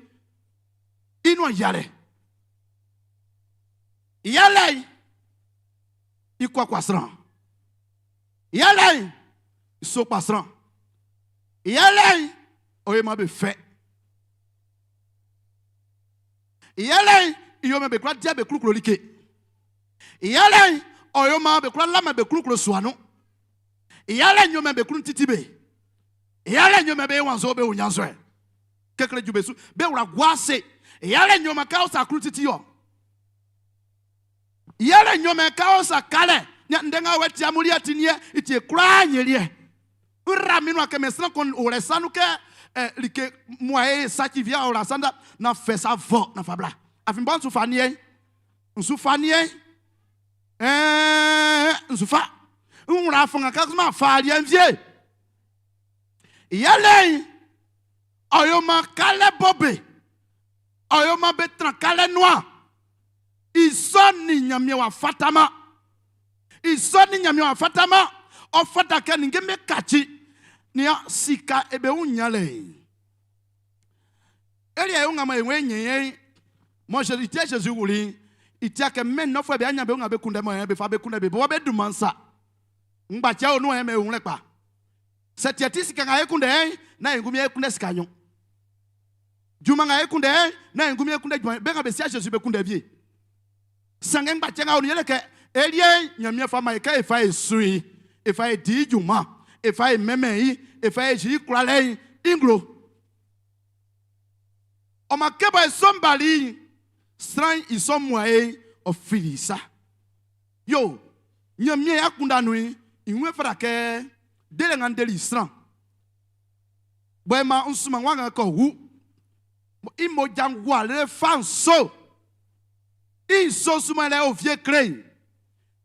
i nuan yalɛ. Yalɛ'n i kuakua sran. Yalɛ'n i sokpa sran. Yalɛ'n ɔ yo maan be fɛ. Yalɛ'n i yo maan be kwla dia be klunklo like. Yalɛ'n ɔ yo maan be kwla laman be klunklo sua nun. Yalɛ'n yo maan be klun titi be. Yalɛ'n yo maan be wanzo be wun ɲannzuɛn. Kekle ju be su, be wla gua ase. Yalɛ'n yo maan kɛ ɔ sa klun titi ɔ. Yalɛ'n yo maan kɛ ɔ sa kalɛ. Ndɛ nga wɛ ti amun liɛ ti niɛ i ti e kwlaa nye liɛ. Nra mi nua kɛ mɛ sran kun wlɛ sa nun kɛ like mua e saci via ɔla sanda na fɛ sa vɔ na fa bla. Afin bɔ n su fa niɛ, n su fa niɛ, ɛɛ n su fa. N wla fanga ka ma fa liɛ n vie. Yɛlɛ'n ɔ yo man kalɛ bɔ be, ɔ yo man be tran kalɛ nuan. I sɔ nin Ɲanmiɛn w'a fataman. I sɔ nin Ɲanmiɛn w'a fataman. Ɔ fata kɛ ninnge'm be kaci. Nian sika e be wun ɲanlɛ'n. E liɛ e wun nga e wun e ɲɛn i'n, mɔ Zezi ti Zezi wuli'n, i ti kɛ mɛn nɔfuɛ be aɲan be wun nga be kunndɛ mɔ be fa be kunndɛ be bɔbɔ be dunman'n sa. Ngbaciɛ o nun ɛ mɛ e wun lɛ kpa. Sɛ tiɛ ti sika nga e kunndɛ'n, nán e ngunmin e kunndɛ sika nɲɔn. Junman nga e kunndɛ'n, nán e ngunmin e kunndɛ junman. Be nga be sia Zezi be kunndɛ wie. Sanngɛ ngbaciɛ nga o nun'n yɛle kɛ e liɛ'n Ɲanmiɛn fa man e kɛ e fa e su i, e fa e di i junman, e fa e mɛnmɛn i, e fa e yi i kwlalɛ'n i nglo. Ɔ maan kɛ bɔ e sɔ'n bali'n, sran'n i sɔ muae'n ɔ fili i sa. Yo, Ɲanmiɛn i akunndan nun'n, i wun fata kɛ delɛ nga n deli sran bɔ e man n sunman wa nga kɛ ɔ wu, i mmoja'n gua lele fa nso. I nso su mɔ lɛ ovie kle'n,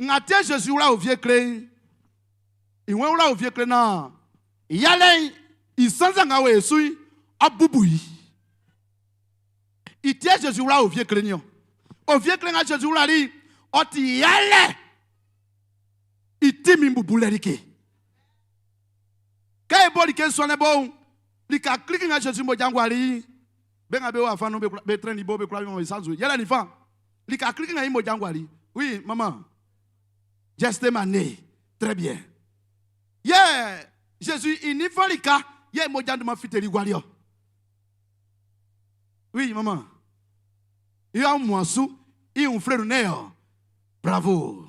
nga tie Zezi wla ovie kle'n, i wen wla ovie kle naan yalɛ'n i sannzan nga wo e su'n, ɔ bubu i. I tie Zezi wla ovie kle'n niɔn. Ovie kle nga Zezi wlali'n, ɔ ti yalɛ i ti min bubulɛ like. Kɛ e bo like suanlɛ bo'n, lika klikli nga Zezi mmoja'n guali'n, Be nga be o afa nun'n be kwla be trɛn i bo, be kwla yo i sa nzue. Yɛlɛ ninfan? Lika klikli nga i mmoja'n guali. Oui, maman. Gethsemane. Très bien. Yɛ Jésus i ninfan lika yɛ i mmoja'n dunman fiteli guali ɔ. Oui, maman. I aunmuan su, i wun fle nun ɔ. Bravo.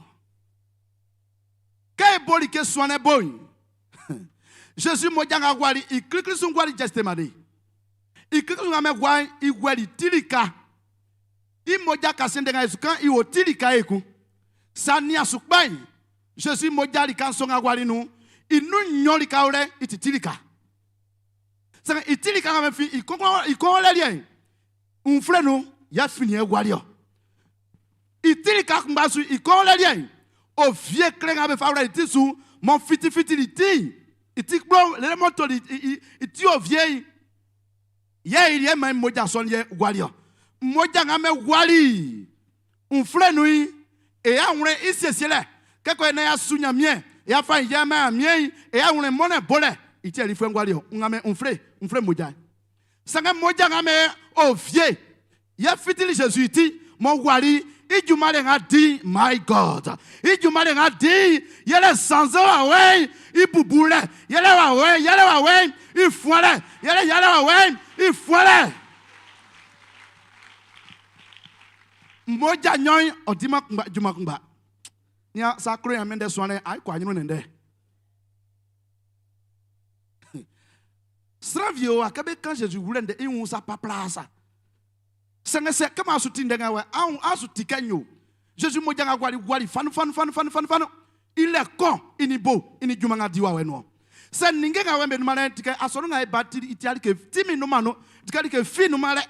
Kɛ e bo like suanlɛ bo'n, Jésus mmoja nga guali i klikli su'n guali Gethsemane. I klikli nga mɛ gua'n i guɛli ti lika. I mmoja kasiɛn ndɛ nga Yesu kan i o ti lika ekun. Sa nian su kpa'n, Zezi mmoja lika nso nga guali nun'n, i nun nɲɔn lika wlɛ i ti ti lika. Sanngɛ i ti lika nga mɛ fin i kɔnkɔn i kɔnwlɛ liɛ'n, wunflɛn nun yɛ finiɛn guali ɔ. I ti lika kunngba su i kɔnwlɛ liɛ'n, ovie kle nga be fa wlɛ i ti su m'ɔ fitifitili ti'n, i ti kplo'n lele m'ɔ toli i ti ovie'n, yɛ i liɛ man mmoja sɔ'n yɛ guali ɔ. Mmoja nga mɛ guali nflɛ nun'n, e awlɛn i siesielɛ, kɛ kɔ e nan y'a su Ɲanmiɛn, y'a fa yɛ man Ɲanmiɛn'n, e awlɛn mɔnɛ bolɛ, i ti ɛlifuɛ'n guali ɔ. Nga mɛ nfle, nfle mmoja'n. Sanngɛ mmoja nga mɛ ovie Yɛ fitili Zezi i ti m'ɔ guali i junman le nga di'n, my God, i junman le nga di'n, yɛlɛ sannzan wawɛ'n i bubulɛ, yɛlɛ wawɛ'n, yɛlɛ wawɛ'n i fuanlɛ, yɛlɛ yalɛ wawɛ'n i fuanlɛ. Mmoja nɲɔn'n ɔ diman kunngba junman kunngba. Nian sa klo yan mɛn ndɛ suanlɛ ayi kɔ anyrun ndɛ. Sran wie o a kɛ be kan Zezi wulɛ ndɛ i wun sa paplaa sa. Sanngɛ sɛ kɛ maa su ti ndɛ nga wɛ an an su ti kɛ n yo. Zezi mmoja nga guali guali fanun fanun fanun fanun fanun fanun i lɛ kɔn i ni bo i ni junman nga di wa wɛ nuɔ. Sɛ ninnge nga wɛ be nunman lɛ'n ti kɛ asɔnun nga e ba ti i ti like ti min nunman nun ti kɛ like fi nunman lɛ.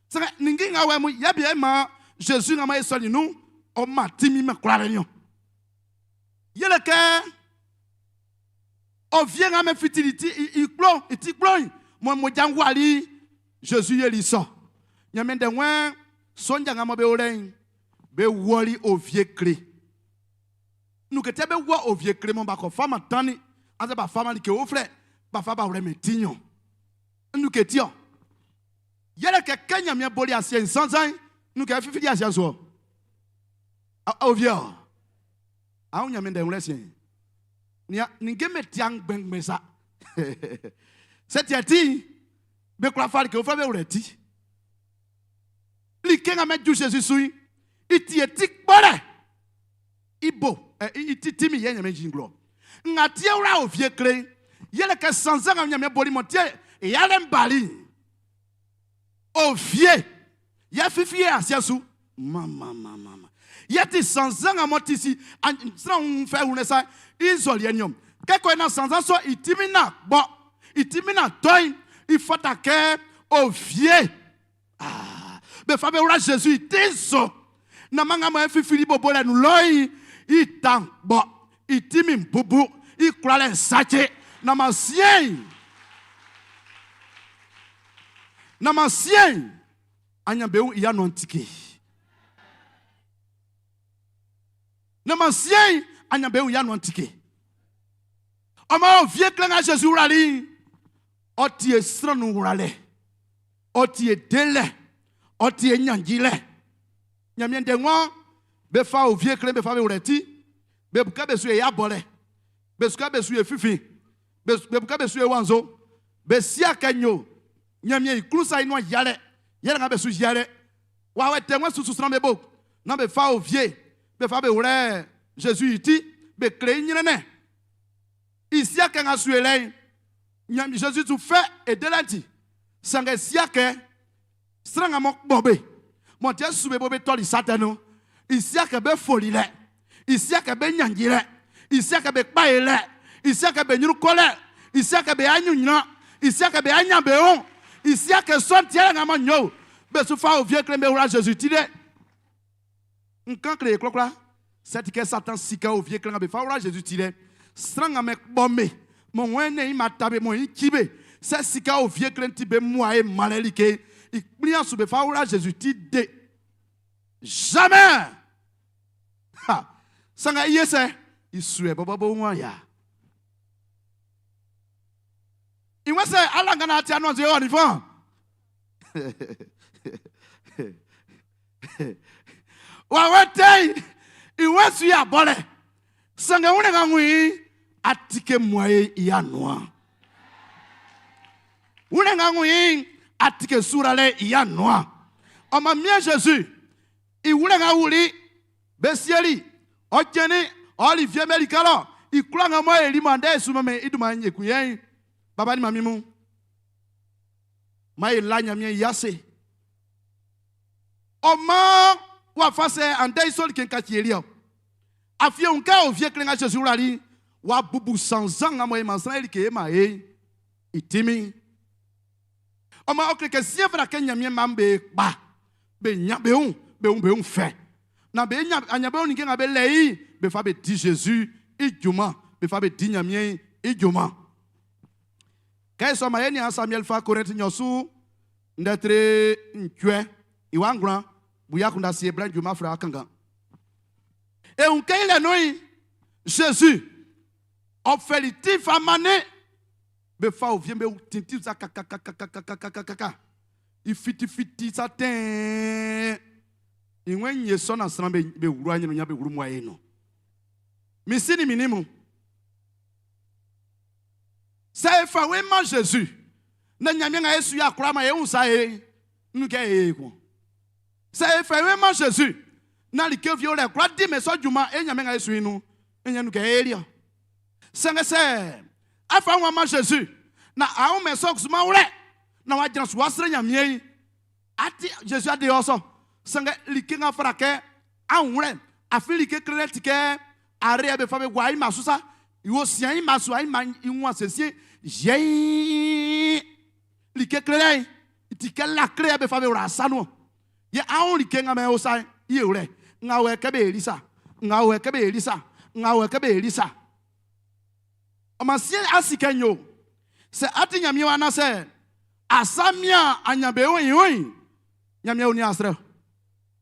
Sanngɛ ninnge nga wɛ mun yɛ be man Zezi nga ma e sɔli nun ɔ ma ti min mɛn kwlalɛ niɔn. Yɛlɛ kɛ. Ovie nga me fitili ti i kplo i ti kplo'n mɔ mmoja'n guali Zezi yeli sɔ. Ɲanmiɛn ndɛ wɛn sonja nga mɔ be o lɛ'n be wɔli ovie kle. Nukɛtɛ be wɔ ovie kle mɔ b'a kɔ faman tannin annzɛ b'a faman like uflɛ b'a fa b'a wlɛmɛn ti ɲɔn. Nukɛti ɔ. Yɛlɛ kɛ kɛ Ɲanmiɛn boli asiɛ'n sannzan'n nukɛ fifili asiɛ'n su ɔ. Ovie ɔ. Aun Ɲanmiɛn ndɛ wlɛ siɛn. Nia ninnge me tia ngbɛngbɛn sa. Sɛ tiɛ ti'n, be kwla fa like uflɛ be wlɛ ti. Like nga mɛ ju Zezi su'n, i ti e ti kpɔlɛ. I bo, i ti ti mi yɛ Ɲanmiɛn jin glɔ. Nga tie wla o vie kle'n, yɛlɛ kɛ sannzan nga Ɲanmiɛn boli mɔ tie yalɛ'n bali'n, o vie, yɛ fifi e asiɛ su. Mamamamama. Yɛ ti sannzan nga mɔ ti si sran wun fɛ wunlɛ sa i nzɔliɛ niɔn. Kɛ kɔe na sannzan sɔ i ti mi na gbɔ, i ti mi na tɔ'n, i fata kɛ o vie. Ah, be fa be wla Zezi i ti nso. Na ma nga mɔ e fifili bo bolɛ nun lɔ'n, i ta'n kpɔ, i ti min bubu, i kwlalɛ'n saci. Na ma siɛn, na ma siɛn, anyanbeun i anuan'n tike. Na ma siɛn, anyanbeun i anuan'n tike. Ɔ maan ɔ vie kle nga Zezi wlali'n, ɔ ti e sran nun wlalɛ. Ɔ ti e delɛ, ɔ ti e ɲannjilɛ. Ɲanmiɛn ndɛ ng'ɔ be fa ovie kle'n be fa be wlɛ ti, be bu kɛ be su e abɔlɛ, be su kɛ be su e finfin, be bu kɛ be su e wanzo, be sia kɛ nyo Ɲanmiɛn i klun sa i nuan yialɛ, yɛlɛ nga be su yialɛ. Wawɛ tɛ ng'ɔ susu sran be bo, nan be fa ovie be fa be wlɛ Zezi i ti, be kle i ɲrɛnnɛn. I sia kɛ nga su e lɛ'n, Ɲanmiɛn Zezi su fɛ e delɛ'n ti. Sanngɛ sia kɛ sran nga m'ɔ kpɔ be, mɔ tɛ su be bo be tɔli sa tɛ nun'n, i sia kɛ be foli lɛ, i sia kɛ be ɲannji lɛ, i sia kɛ be kpa e lɛ, i sia kɛ be ɲrun kɔ lɛ, i sia kɛ be aɲrunɲan, i sia kɛ be aɲan be wun, i sia kɛ sɔ'n tiɛlɛ nga m'ɔ nyo be su fa ovie kle be wla Zezi ti de. N kan kle e kwlakwla, sɛ ti kɛ Satan si kɛ ovie kle nga be fa wla Zezi ti dɛ, sran nga mɛ kpɔ me, mɔ wɛn nɛn i ma ta be, mɔ i ci be, sɛ si kɛ ovie kle ti be mua e manlɛ like, i kplian su be fa wla Zezi ti de. Jamais! Ha! Sanngɛ i ye sɛ, i su ɛ bɔbɔ bo wan ya. I wɛn sɛ ala nga na ati anuan ɔ ni fɔn. Wawɛ tɛ'n i wɛn su yɛ abɔlɛ. Sanngɛ wunlɛ nga wun i'n, atike muae i anuan. Wunlɛ nga wun i'n, atike suralɛ i anuan. Ɔ man miɛn Zezi i wunlɛ nga wuli, be sieli, ɔ cɛnnin, ɔ ɔli fie be lika lɔ, i kwlaa nga mɔ e li mɔ andɛ e su mɛnmɛn i dunman'n ekun yɛ'n, baba ni manmin mun, man e la Ɲanmiɛn i ase. Ɔ maan, wafa sɛ andɛ i sɔ like'n kaci e liɛ ɔ? Afin e wun kɛ ovie kle nga Zezi wlali'n, w'a bubu sannzan nga mɔ e man sran e like e man e'n, i tinmin'n. Ɔ maan ɔ kle kɛ siɛn fata kɛ Ɲanmiɛn mma'm be kpa, be ɲan be wun, be wun be wun fɛ, naan be ɲan aɲanbeun ninnge nga be lɛ i'n, be fa be di Zezi i junman, be fa be di Ɲanmiɛn i junman. Kɛ i sɔ man e nian Samiɛli fa Korɛnti nɲɔn su ndɛ tre ncuɛ i wa ngwlan bu i akunndan sie blɛ junman flɛ kanngan. E wun kɛ i lɛ nun'n, Zezi ɔ fɛli ti fa mannin be fa ovie'm be tintin sa kakakakakakakaka i fitifiti sa tɛɛn. I wɛn nye sɔ na sran be wlu anyrunnyan be wlu muae nun. Min si nin min nin mun, sɛ e fa we man Zezi, na Ɲanmiɛn nga e su yɛ akora man e wun sa e'n, nun kɛ e ekun. Sɛ e fa e man Zezi, na like fi o lɛ kwla di mɛn sɔ junman e Ɲanmiɛn nga e su i nun, e ɲɛn nun kɛ e liɔ. Sanngɛ sɛ a fa wun man Zezi, na a wun mɛn sɔ kusuman wlɛ, na w'a jran su w'a srɛ Ɲanmiɛn'n, a ti Zezi a de ɔ sɔ. Sanngɛ like nga fara kɛ a wun wlɛ, afin like klelɛ ti kɛ are be fa be gua i ma su sa, i sian i ma su i ma i wun asiesie yɛiin. Like klelɛ'n ti kɛ lakle yɛ be fa be wla asa nun. Yɛ a wun like nga mɛn o sa'n i wlɛ. Nga wɛ kɛ be eli sa, nga wɛ kɛ be eli sa, nga wɛ kɛ be eli sa. Ɔ maan sie asi kɛ n yo. Sɛ a ti Ɲanmiɛn wa anaasɛ asa mian aɲanbeun i wun'n, Ɲanmiɛn ò nin asrɛ.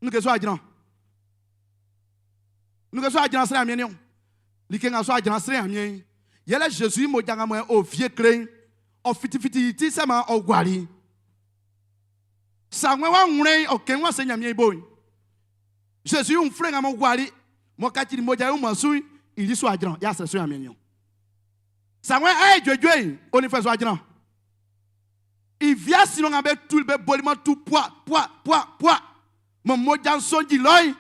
Nuke so ajran. Nuke so ajran srɛ Ɲanmiɛn niɔn. Like nga so ajran srɛ Ɲanmiɛn'n, yɛlɛ Zezi i mmoja nga mɔ o vie kle'n, ɔ fitifiti i ti sɛ maan ɔ guali. Sa ng'ɔ wa wlɛ'n, ɔ kɛn wa se Ɲanmiɛn i bo'n. Zezi i wun fle nga m'ɔ guali, m'ɔ kacili mmoja i wunmuan'n su'n, i li su ajran, yɛ asrɛ so Ɲanmiɛn niɔn. Sa ng'ɔ ɛ juejue'n, ɔ nin fɛ so ajran. I via sinɔ nga be tuli be boli mɔ tu pua, pua, pua, pua, mɔ mmoja'n sonji lɔ'n,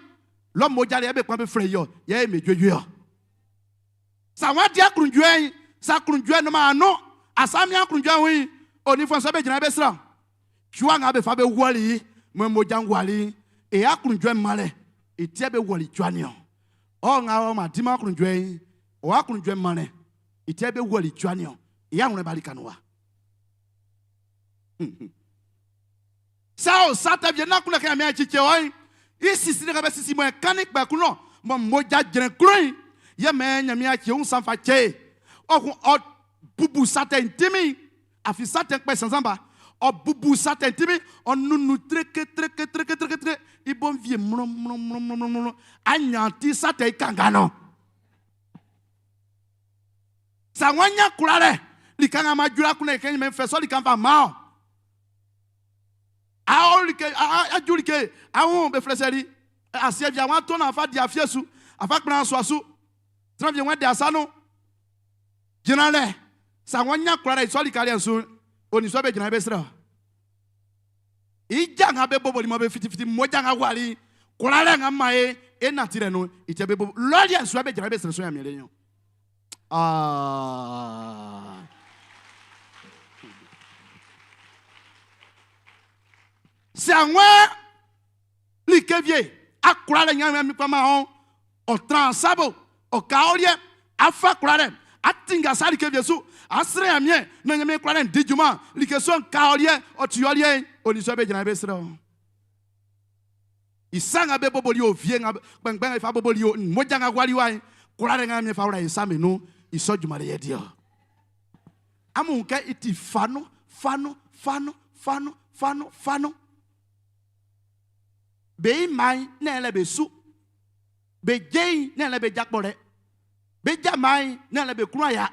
lɔ mmoja liɛ be kpan be flɛ i ɔ, yɛ e me juejue ɔ. Sa ng'ɔ di aklunjuɛ'n, sa aklunjuɛ nunman ano, asa mian aklunjuɛ wun'n, ɔ nin fɛ so be jran be sran. Cua nga be fa be wɔli i, mɔ mmoja'n guali'n, e aklunjuɛ manlɛ i ti yɛ be wɔli cua niɔn. Ɔ nga ɔ ma diman aklunjuɛ'n, ɔ aklunjuɛ manlɛ i ti yɛ be wɔli cua niɔn. I awlɛn ba lika nun wa. Sɛ ɔ sa tɛ wie naan kunndɛ kɛ Ɲanmiɛn cici ɔ'n, i sisi nga be sisi mɔ e kannin kpɛkun lɔ mɔ mmoja jrɛn klun'n, yɛ mɛn Ɲanmiɛn aci wun san fa cɛ e. Ɔ kun ɔ bubu sa tɛ'n tinmin, afin sa tɛ'n kpɛ sansan ba. Ɔ bubu sa tɛ'n tinmin, ɔ nunnun treke treke treke treke treke, i bo'n wie mlɔnmlɔnmlɔnmlɔnmlɔn. A ɲan ti sa tɛ'n i kanga nɔ. Sa ng'ɔ ɲan kwlalɛ lika nga ma jura kunndɛ kɛ Ɲanmiɛn fɛ sɔ lika'n fa man ɔ. A o like a ju like a wun be flɛ sɛli asiɛ via wan tɔn afa di afie su afa kplan sua su sran vie wan de asa nun jran lɛ sa ng'ɔ ɲan kwlalɛ i sɔ lika liɛ'n su'n o nin sɔ be jran be srɛ ɔ. I ja nga be boboli mɔ be fitifiti mmoja nga guali'n, kwlalɛ nga man e e nantilɛ nun'n, i cɛ be bobo. Lɔ liɛ'n su yɛ be jran be srɛ sɔ Ɲanmiɛn le niɔn. Ah. Sɛ anwɛ like wie a kwlalɛ Ɲanmiɛn mi kpama ɔn, ɔ tran sabo, ɔ ka ɔliɛ, afa kwlalɛ, a tinga sa like wie su, a srɛ Ɲanmiɛn, na Ɲanmiɛn kwlalɛ'n di junman, like sɔ'n ka ɔliɛ, ɔ ti ɔliɛ'n, ɔ nin sɔ be jran be srɛ ɔ. I sa nga be boboli o vie nga kpɛngbɛn nga fa boboli o mmoja nga guali wa'n, kwlalɛ nga Ɲanmiɛn fa wla e sa me nun, i sɔ junman le yɛ di ɔ. Amun wun kɛ i ti fanu, fanu, fanu, fanu, fanu, fanu. Be i mma'n, nɛ́n lɛ be su. Be je'n, nɛ́n lɛ be ja kpɔlɛ. Be ja mma'n, nɛ́n lɛ be klun aya.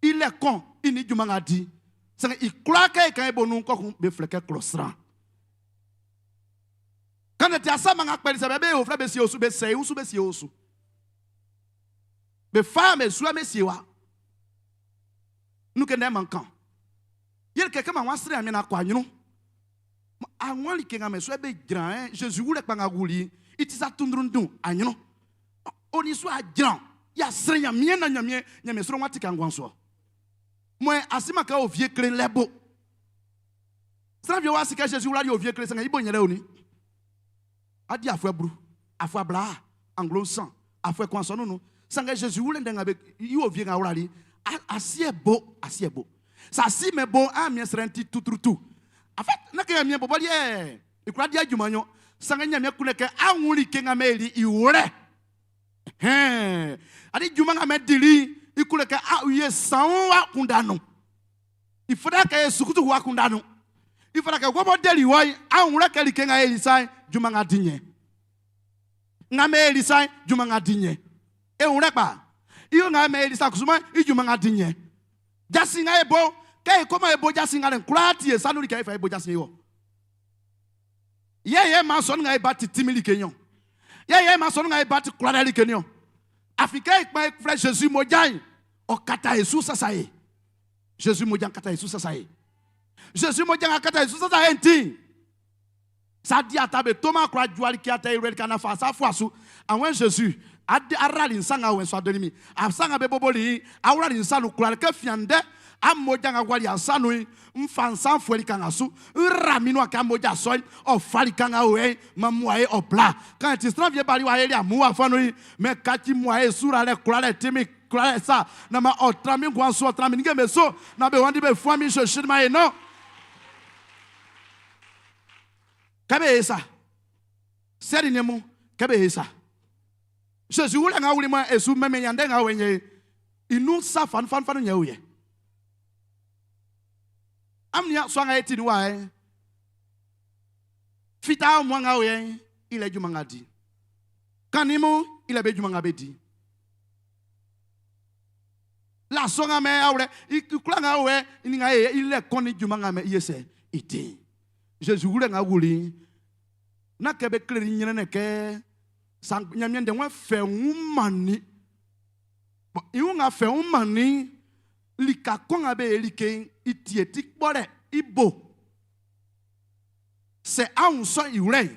I lɛ kɔn, i nin junman nga di. Sanngɛ i kwlaa kɛ e kan e bo nun kɔkun, be flɛ kɛ klɔ sran. Kannzɛ ti asama nga kpɛli sɛ bɛ be oflɛ be sie osu, be sɛ i usu be sie osu. Be fa be su be sie wa. Nu ke ndɛ man kan. Yɛle kɛ kɛ ma wa srɛ Ɲanmiɛn akɔ anyrun. Àwọn like nga mɛ su be jran ɛ Jésus wulɛ kpa nga wuli i ti sa tundrundun anyrun. Oni su a jran ya srɛ Ɲanmiɛn na Ɲanmiɛn Ɲanmiɛn srɔ wa ti ka ngwan so. Mo asima ka o vie kle lɛbo. Sran wie wá si kɛ Zezi wlali ovie kle sanngɛ i bo nyɛlɛ oni. Adi afuɛ blu, afuɛ abla, anglo nsan, afuɛ kun asɔnun nun. Sanngɛ Zezi wuli ndɛ nga be i ovie nga wlali asiɛ bo, asiɛ bo. Sa si mɛ bo a miɛn srɛ'n ti tutrutu. Afin, na kɛ Ɲanmiɛn bɔbɔ liɛ i kwla di junman nɲɔn. Sanngɛ Ɲanmiɛn kunndɛ kɛ a wun like nga mɛ eli i wlɛ. Hɛn. Adi junman nga mɛ dili i kunndɛ kɛ a wie sanwun wa kunda nun. I fata kɛ e sukutu wa kunda nun. I fata kɛ wɔbɔ deli wɔ a wlɛ kɛ like nga e lisa'n junman nga di nyɛ. Nga mɛ e lisa'n junman nga di nyɛ. E wlɛ kpa. I yo nga mɛ e lisa kusuma i junman nga di nyɛ. Jasin nga e bo, kɛ e kɔma e bo jasin nga lɛ'n kwlaa ti e sa nun like e fa e bo jasin yo. Yɛ yɛ ma sɔn nga e ba ti timi like nyɔ. Yɛ yɛ ma sɔn nga e ba ti kwlaa like nyɔ. Afin kɛ e kpa e flɛ Jésus moja'n, ɔ kata e su sasa e. Jésus moja'n kata e su sasa e. Jésus moja'n kata e su sasa e nti. Sa di ata be toma kura juali ki ata irel kana fa sa fua su. Awen Jésus ade arali nsanga awen so adoni mi. Asanga be boboli awrali nsanu kura ke fiande amoja nga wali asanu yi nfa nsan fueli kanga su nra minu aka moja soi o fali kanga oe ma muae o bla kan ti sran vie bali wa eli amu wa fanu yi me kachi muae sura le kura le timi kura le sa na ma o tra mi ngwan su o tra mi nge me so na be wandi be fua mi je ma e no kebe esa seri ne mu kebe esa Jésus wule nga wuli mo esu meme yande nga wenye. Inu sa fanfanfan nyɛ o yɛ. Amnia so anga eti ni wa e. Fita mo anga o yɛ ile juma nga di. Kanimu ile be juma nga be di. La so nga me awre ikula nga we ni nga e ile koni juma nga me yese iti. Jésus wule nga wuli. Na ke be kleri nyene ne ke sang nyamien de won fe mani. Bon, iwu nga fe mani lika kon nga be elike iti eti kpore ibo. C'est a un son iwre.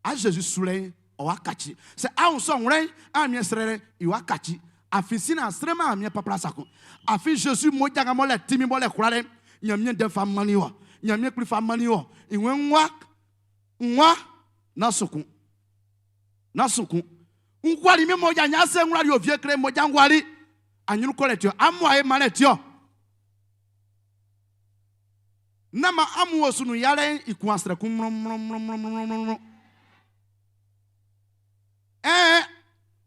A Jésus soule o wa kachi. C'est a un son wre a mi srere iwa kachi. Afi sina srema a mi papla sako. Afi Jésus mo jaga mo le timi mo le kurare. Nyamien de fa mani wa. Nyamien kpli fa mani wa. Iwe nwa nwa na sukun. Na sukun. Ngwali mi mo ja nya se ngwali ovie kre mo ja ngwali. Anyuru kole tio amu aye male tio. Nama amu osunu yare ikun asre kun mro mro mro mro mro mro mro. Eh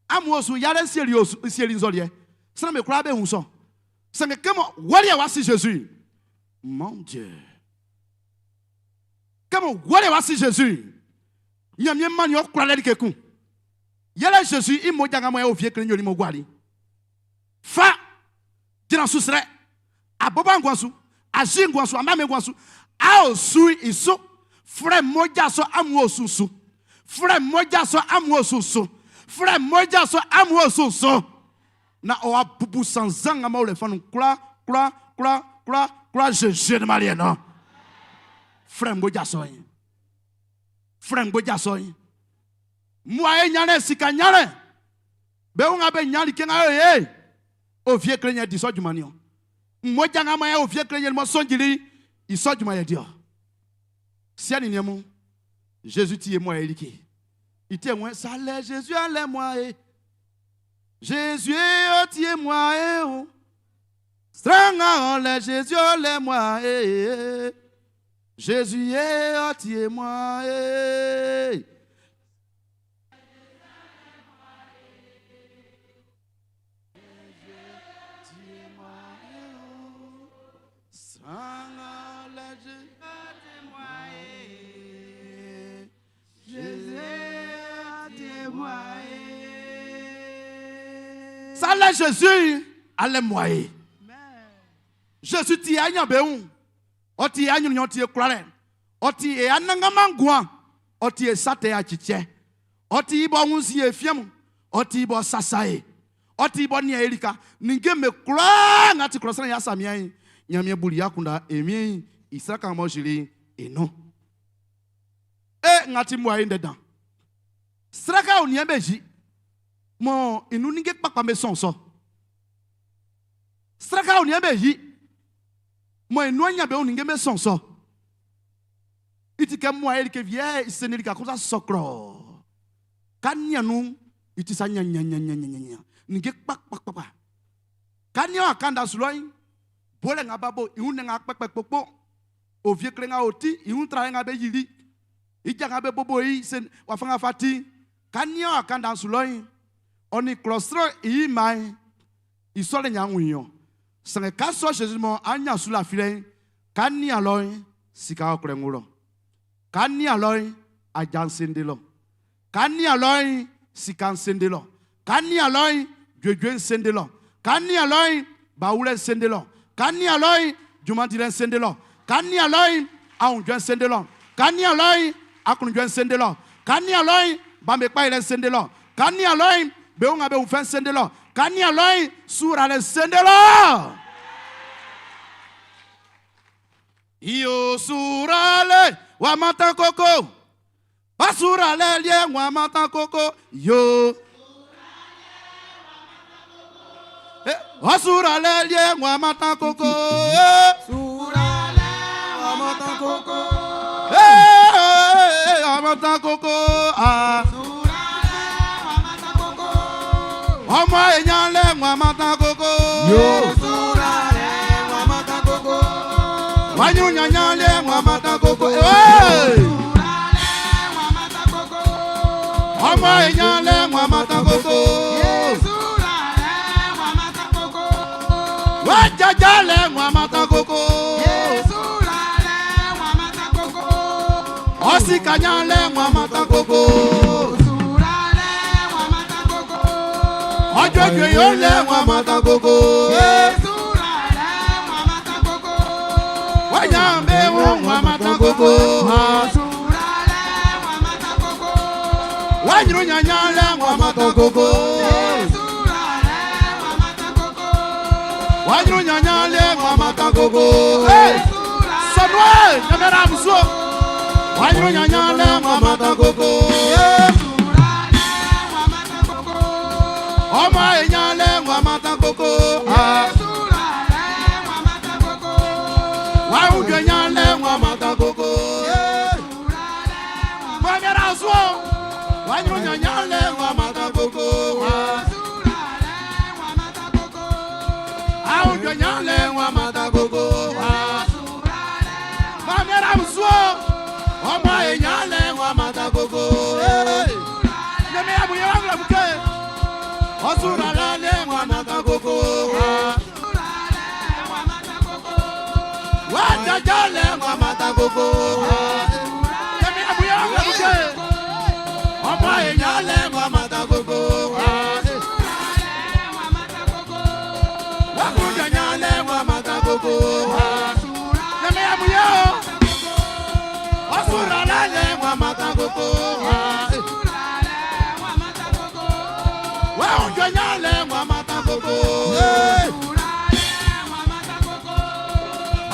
amu osu yare sieli osu sieli nzolie. Sna me kura be hunso. Sange kemo wali wa si Jésus. Mon Dieu. Kemo wali wa si Jésus. Nyamie mani o kura le kekun. Yele Jésus i mo janga mo e ovie kre nyori mo gwali. Fa dina susre. Aboba ngwansu. Aji ngwansu, amame ngwansu. A osu isu. Frère moja so amu osusu. Frère moja so amu osusu. Frère moja so amu osusu. Na o abubu sanzanga ma ole fanu kula kula kula kula kula Jésus de Marie non. Frère moja so yin. Frère moja so yin. Moi e nyane sika nyane. Be unga be nyali kenga e. O vie krenye di so jumani o. Moja nga ma e o vie krenye mo sonjili iso juma ye dio. Siani niemu Jésus ti moi elike. Il te moi ça l'est Jésus allait moi e. Jésus o ti moi e o. Stranga ole Jésus ole moi e. Jésus e o ti moi e. Ça là Jésus allait moi. Jésus ti anya beun. O ti anyu nyon ti ekrale. O ti e ananga mangwa. O ti e sate achiche. O ti ibo unsi e fiam. O ti ibo sasae. O ti ibo ni erika. Ninge me kra ngati krosana ya samia. Nyamie buli yakunda emie isaka mo jili eno. E ngati mwa inde dan. Sraka o niembe ji. Mo inu ninge kpakpa me sonso. Sraka o niembe ji. Mo inu anya be o ninge me sonso. Iti ke mwa erike vie isenelika kosa sokro. Kanya nu iti sa nya nya nya nya nya nya. Ninge kpakpa kpakpa. Kanya akanda suloi. Bole nga babo iun nga kpekpe kpokpo. Ovie kle nga oti iun tra nga be yili. Ija nga be bobo yi sen wafanga fati. Kanya akanda suloi. Oni klostre yi mai. Isole nya nwinyo. Sange ka so Jésus mo anya sula file. Kanya loy sika okre ngulo. Kanya loy ajan sende lo. Kanya loy sika sende lo. Kanya loy djedje sende lo. Kanya loy baoule sende lo. Kanya loy jumantile sende lo. Kanya loy aunjwe sende lo. Kanya loy akunjwe sende lo. Kanya loy bambe pa ile sende lo. Kanya loy be unga be ufen sende lo. Kanya loy sura le sende lo. Iyo sura le wa matan koko. Basura le lie wa matan koko. Yo. Asura le lie wa matan koko. Sura le wa matan koko. Eh, wa matan koko. Ah. Sura le wa matan koko. Ọmọ èèyàn lẹ wa matan koko. Yo. Sura le wa matan koko. Wanyu yanyan lẹ wa matan koko. Eh. Sura le wa matan koko. Ọmọ èèyàn lẹ wa matan koko. Sura le wa matan koko. Wajaja le wọn amata koko. Ọsìkànyà lẹ wọn amata koko. Ọjọ́jọ́ yóò lẹ wọn amata koko. Wọ́nyà bẹ́ wọn wọn amata koko. Wọ́nyìrún nyanya lẹ wọn amata koko. Wọ́nyìrún nyanya lẹ wọn amata koko. Sọ̀nù ẹ̀ nyamẹ́rẹ́ àmùsọ̀. Wọ́nyìrún nyanya lẹ wọn amata koko. Ọmọ èèyàn lẹ wọn amata koko. Wàhùjọ yẹn lẹ wọn amata koko. Mọ̀nyẹ́rẹ́ àṣọ. Wọ́nyìrún nyanya lẹ wọn amata koko. Àwùjọ yẹn lẹ wọn amata koko. Mọ̀nyẹ́rẹ́ àmùsọ̀. Ọmọ èèyàn lẹ wọn amata koko. Nyẹ́mi àbúyẹ wọn gbàgbọ́ kẹ́. Ọ̀ṣunra lẹ wọn amata koko. Wàjájá lẹ wọn amata koko. Nyẹ́mi àbúyẹ wọn gbàgbọ́ kẹ́. Ọmọ èèyàn lẹ wọn amata koko. Wàkúndà lẹ wọn amata koko. Nyẹ́mi àbúyẹ o. Ọ̀ṣunra lẹ wọn amata koko. Wàhùnjọ lẹ wọn amata koko.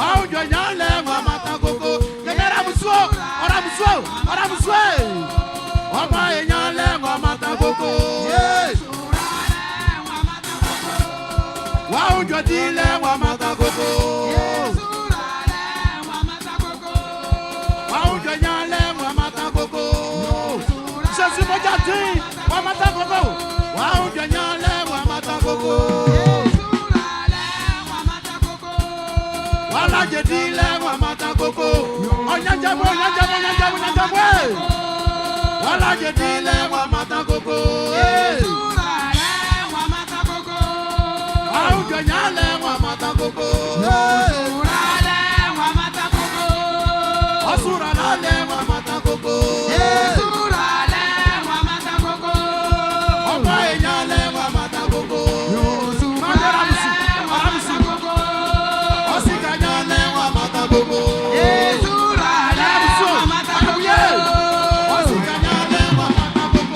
Àwùjọ lẹ wọn amata koko. Nyẹ́mi àbùsùn ọ̀rọ̀ àbùsùn ọ̀rọ̀ àbùsùn ọmọ èèyàn lẹ wọn amata koko. Wàhùnjọ tí lẹ wọn amata koko. Àwùjọ lẹ wọn amata koko. Jésù mọ́jà tí wọn amata koko. Wàhùnjọ lẹ wọn amata koko. Wàlájẹ tí lẹ wọn amata koko. Ọ̀nyánjẹ́bú ọ̀nyánjẹ́bú ọ̀nyánjẹ́bú ọ̀nyánjẹ́bú ẹ̀. Wàlájẹ tí lẹ wọn amata koko. Àwùjọ lẹ wọn amata koko. Ọ̀ṣunra lẹ wọn amata koko. Ọmọ èèyàn lẹ wọn amata koko. Ọ̀sìnkànyà lẹ wọn amata koko. Ọ̀sìnkànyà lẹ wọn amata koko.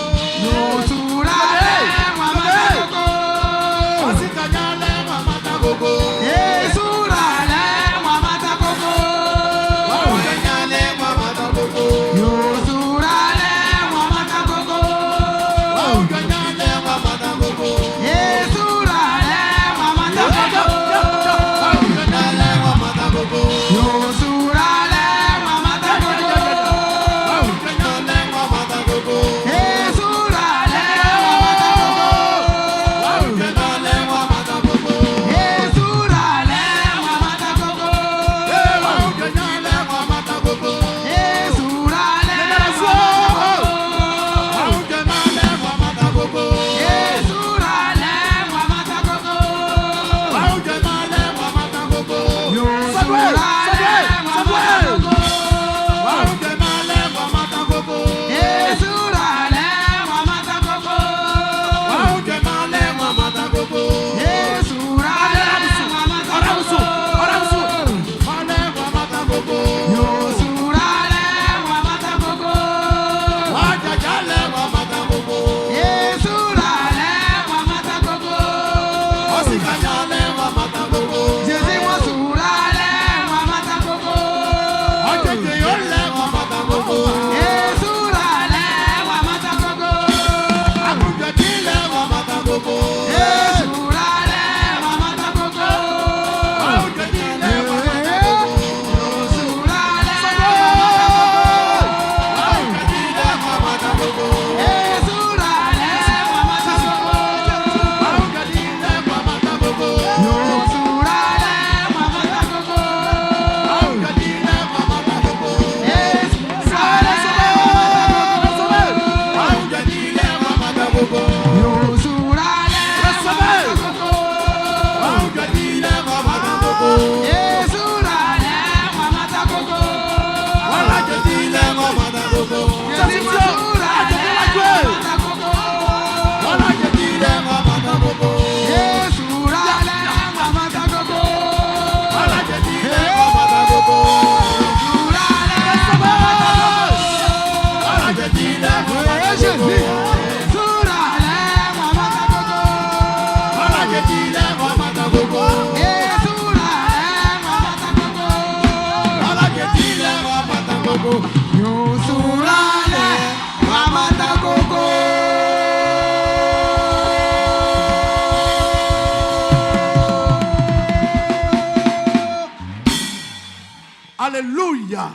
Alléluia.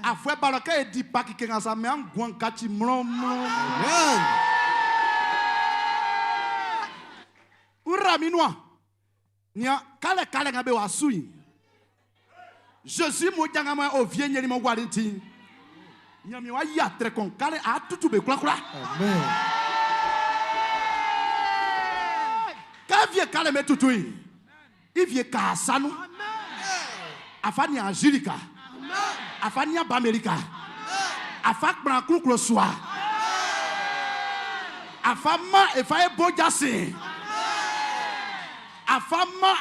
Afuɛ balɔ kɛ e di Paki kɛ nga sa mɛ an guan kaci mlɔnmlɔn. N ra mi nua. Nia kalɛ kalɛ nga be wa su yi. Jésus mo janga mo o vie nyeli mo wali ti. Nyami wa ya tre kon kalɛ a tutu be kula kula. Amen. Ka vie kalɛ me tutu yi. I vie ka sanu. Afa ni Angelica. Afa ni Abamerika. Afa kpran kluklo sua. Afa ma efa ebo jasi. Afa ma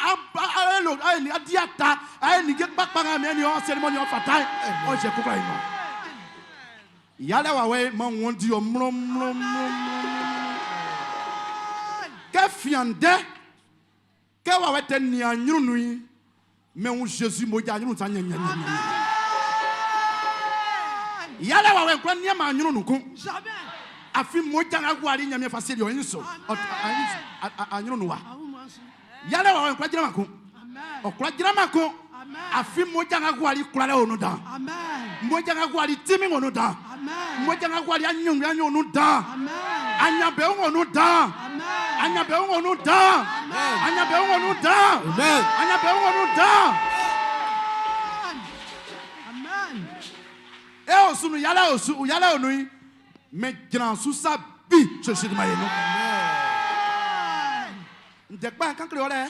elo ayi adiata ayi nige kpakpa nga mi ni o ceremony o fata o je kukra ino. Yálẹ̀ wà wẹ́ ma wọ́n di ọ mlọ́ mlọ́ mlọ́ mlọ́. Kẹ́ fiandẹ́ kẹ́ wà wẹ́ tẹ ní anyúnu yìí mɛ ń Jésus mo jẹ́ anyúnu ta nyɛ nyɛ nyɛ nyɛ. Yálẹ̀ wà wẹ́ nkúrẹ́ ní ẹ̀ ma anyúnu nukun. Àfi mo jẹ́ ŋa wari nyàmé fa seli ọ̀yin so anyúnu wa. Yálẹ̀ wà wẹ́ nkúrẹ́ gyina ma kun. Ọ̀kúrẹ́ gyina ma kun. Àfi mo jẹ́ ŋa wari kura lɛ ònu dan. Mo jẹ́ ŋa wari timi ònu dan. Mo jẹ́ ŋa wari anyúnu anyúnu dan. Anyabe ònu dan. Anyabe ònu dan. Anyabe ònu dan. Amen. Anyabe ònu dan. E osunu yálẹ̀ osu yálẹ̀ ònu yi mɛ gyina susa bi sosi ma ye nu. Ndekpa kankiri wọlé.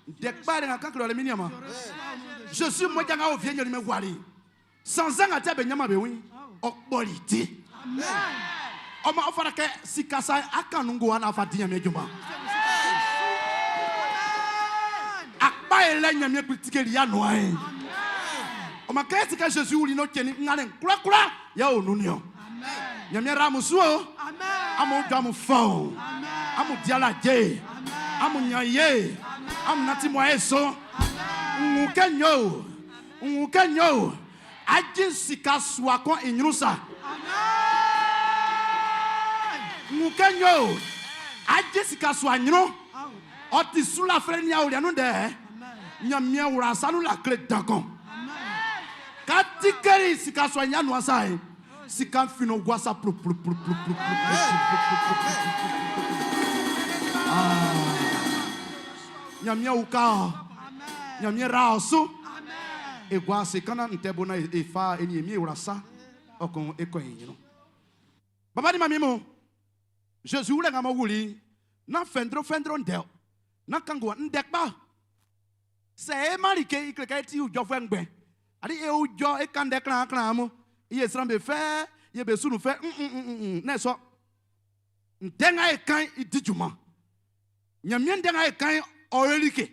Ndekpa yẹrẹ kankiri wọlé mi ni ma. Jésus mo jẹ́ ŋa o fiyɛ nyɔli mɛ wari. Sansan ka tɛ bɛ ɲama bɛ wí. Ɔkpɔli ti. Ɔmɔ ɔfara kɛ sikasa akanu ko wa n'afa di ɲamɛ juma. Akpa yɛ lɛ ɲamɛ pitikeli ya nɔ ye. Ɔmɔ kɛ sika Jésus wuli n'o cɛ ni ŋa kurakura ya o nu ni o. Ɲamɛ ramusu o. Amu do amu fɔ o. Amu di ala jɛ. Amu nya ye. Amu nati mɔ ye so. Ŋu kɛ nyɔ o. Ŋu kɛ nyɔ o. Adzi sika sua kɔ inyusa. Ŋu kɛ nyɔ o. Adzi sika sua nyro. Ɔti su la fɛrɛ ni awo lianu dɛ. Nyamia wura sanu la kile dankɔn. Kati kɛri sika sua nyanua sa ye. Sika fino guasa plu plu plu plu plu plu plu plu plu plu plu. Nyamia wuka o. Nyamia ra o so. Egua se kana ntɛbo na efa eni emi ewura sa ɔkɔn ekɔ yin no. Baba ni mami mo. Jésus wulɛ ŋa mo wuli. Na fɛndro fɛndro ndɛ o. Na kango ndɛ kpa. Sɛ e ma li ke ikle ka eti udzɔ fɛ ŋgbɛ. Adi e udzɔ e kan dɛ klan klan mo. Iye sran be fɛ, iye be sunu fɛ. Ne sɔ. Ndɛ ŋa ye kan i di juma. Nyamia ndɛ ŋa ye kan ɔyelike.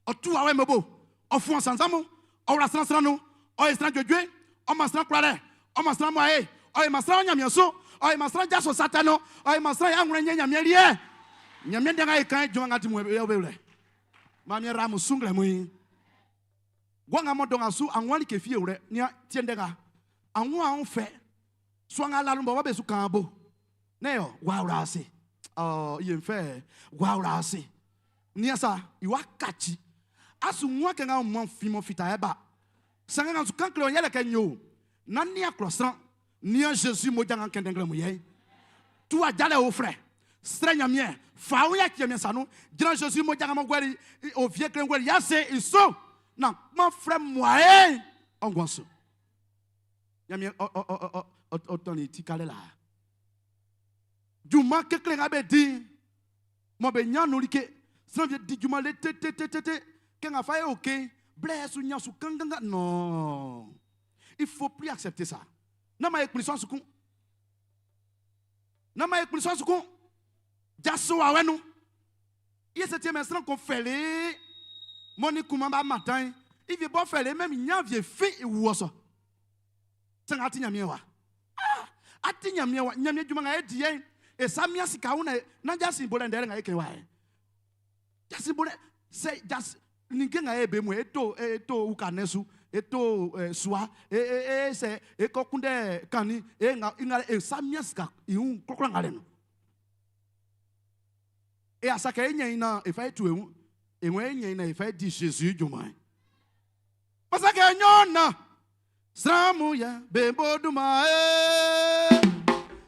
Ɔtu awɛ mebo. Ɔfun sansamu. Ɔwura sran nu. Ɔye sran dzodzoe. Ɔma sran kura dɛ. Ɔma sran mɔ ye. Ɔye ma sran nyamia so. Ɔye ma sran jaso satano. Ɔye ma sran aŋlɔ nye nyamia liɛ. Nyamia ndɛ ŋa ye kan jɔn ŋa ti mu ebe lɛ. Mamia ramu sunglɛ mu yi. Gbɔn ŋa mɔ dɔn ŋa su àwọn like fie wlɛ nia tie ndɛ ŋa. Àwọn àwọn fɛ. Sɔn ŋa lalu bɔ wa bɛ su kan bo. Ne yɔ wa wura ase. Ɔ iye nfɛ wa wura ase. Nia sa iwa katsi. Asu ŋua kɛ ŋa mɔ fimɔ fita yɛ ba. Sange ŋa su kankle yɛlɛ kɛ nyo. Na nia klɔ sran. Nia Jésus mo dza ŋa kɛntɛn mu yɛ. Tu adzalɛ wo frɛ. Srɛ nyamiɛ. Fawo ya tiɛ sanu. Dzra Jésus mo dza ŋa mɔ gbɛri. O vie kle gbɛri yase iso. Na kuma frɛ mɔe. Ɔngɔn so. Nyamiɛ ɔ ɔ ɔ ɔ ɔ ɔtɔni ti kalɛ la. Juma kekle ŋa bɛ di. Mɔ bɛ nyanu like. Sran vie di juma le te te te te te. Kɛ ŋa fa ye o ke. Blɛ su nya su kanganga. Non. Il faut plus accepter ça. N'a ma ekpli sɔn sukun. N'a ma ekpli sɔn sukun. Jaso awɛnu. Iye se tie mɛ sran ko fɛle. Mɔni kuma ba ma dan. Ivi bɔ fɛle même nya vie fi iwɔsɔ. Sanngɛ a ti Ɲanmiɛn wa. Ah! A ti Ɲanmiɛn wa. Ɲanmiɛn junman nga e di yɛ'n, e sa mian sika wun nán jasin bolɛ ndɛ nga e kɛn wa yɛ. Jasin bolɛ, sɛ jas ninnge nga e be mu e to e to uka nɛ su, e to sua, e e e sɛ e kɔ kunndɛ kannin, e nga nga e sa mian sika i wun klɔklɔ nga lɛ no. E asa kɛ e ɲɛn i naan e fa e tu e wun, e wun e ɲɛn i naan e fa e di Zezi junman'n. Masakɛ nɲɔn na sran mun yɛ be bo dunman e.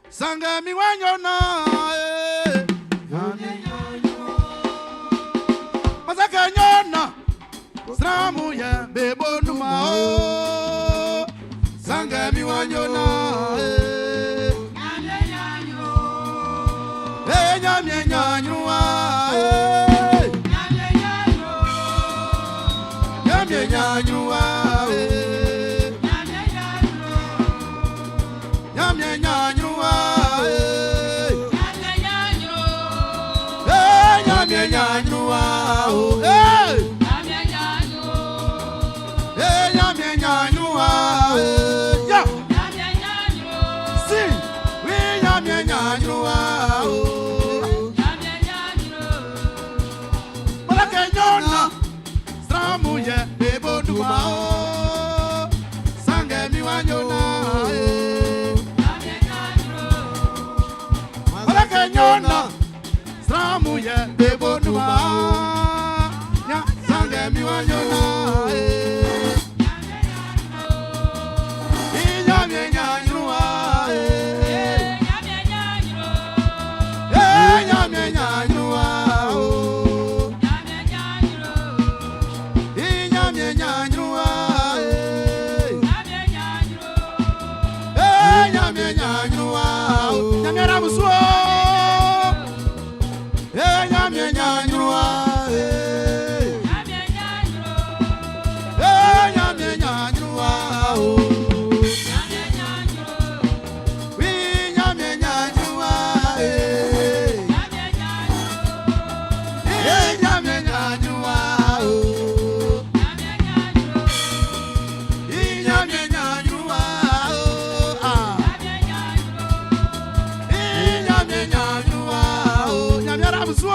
Sanngɛ min wa nɲɔn na e. Masakɛ nɲɔn na sran mun yɛ be bo dunman o. Sanngɛ min wa nɲɔn na e. E Ɲanmiɛn ɲanɲrun wa e. Ɲanmiɛn ɲanɲrun wa e. Ɲanmiɛn ɲanɲrun wa e. E Ɲanmiɛn ɲanɲrun wa o. E. E Ɲanmiɛn ɲanɲrun wa e. Ya. Si. Wi Ɲanmiɛn ɲanɲrun wa o. Masakɛ ɲɔgɔn na sran mun yɛ be bo dunman o. Sanngɛ min wa ɲɔgɔn na e. Masakɛ ɲɔgɔn na sran mun yɛ be bo dunman. Nya sanngɛ min wa ɲɔgɔn na e. I Ɲanmiɛn ɲanɲrun wa e. E Ɲanmiɛn ɲanɲrun wa o. I Ɲanmiɛn ɲanɲrun wa e. E Ɲanmiɛn ɲanɲrun wa o. Ɲanmiɛn ramusu o. E Ɲanmiɛn ɲanɲrun wa e. E Ɲanmiɛn ɲanɲrun wa o. Wi Ɲanmiɛn ɲanɲrun wa e. E Ɲanmiɛn ɲanɲrun wa o. I Ɲanmiɛn ɲanɲrun wa o. Ah. I Ɲanmiɛn ɲanɲrun wa o. Ɲanmiɛn ramusu o.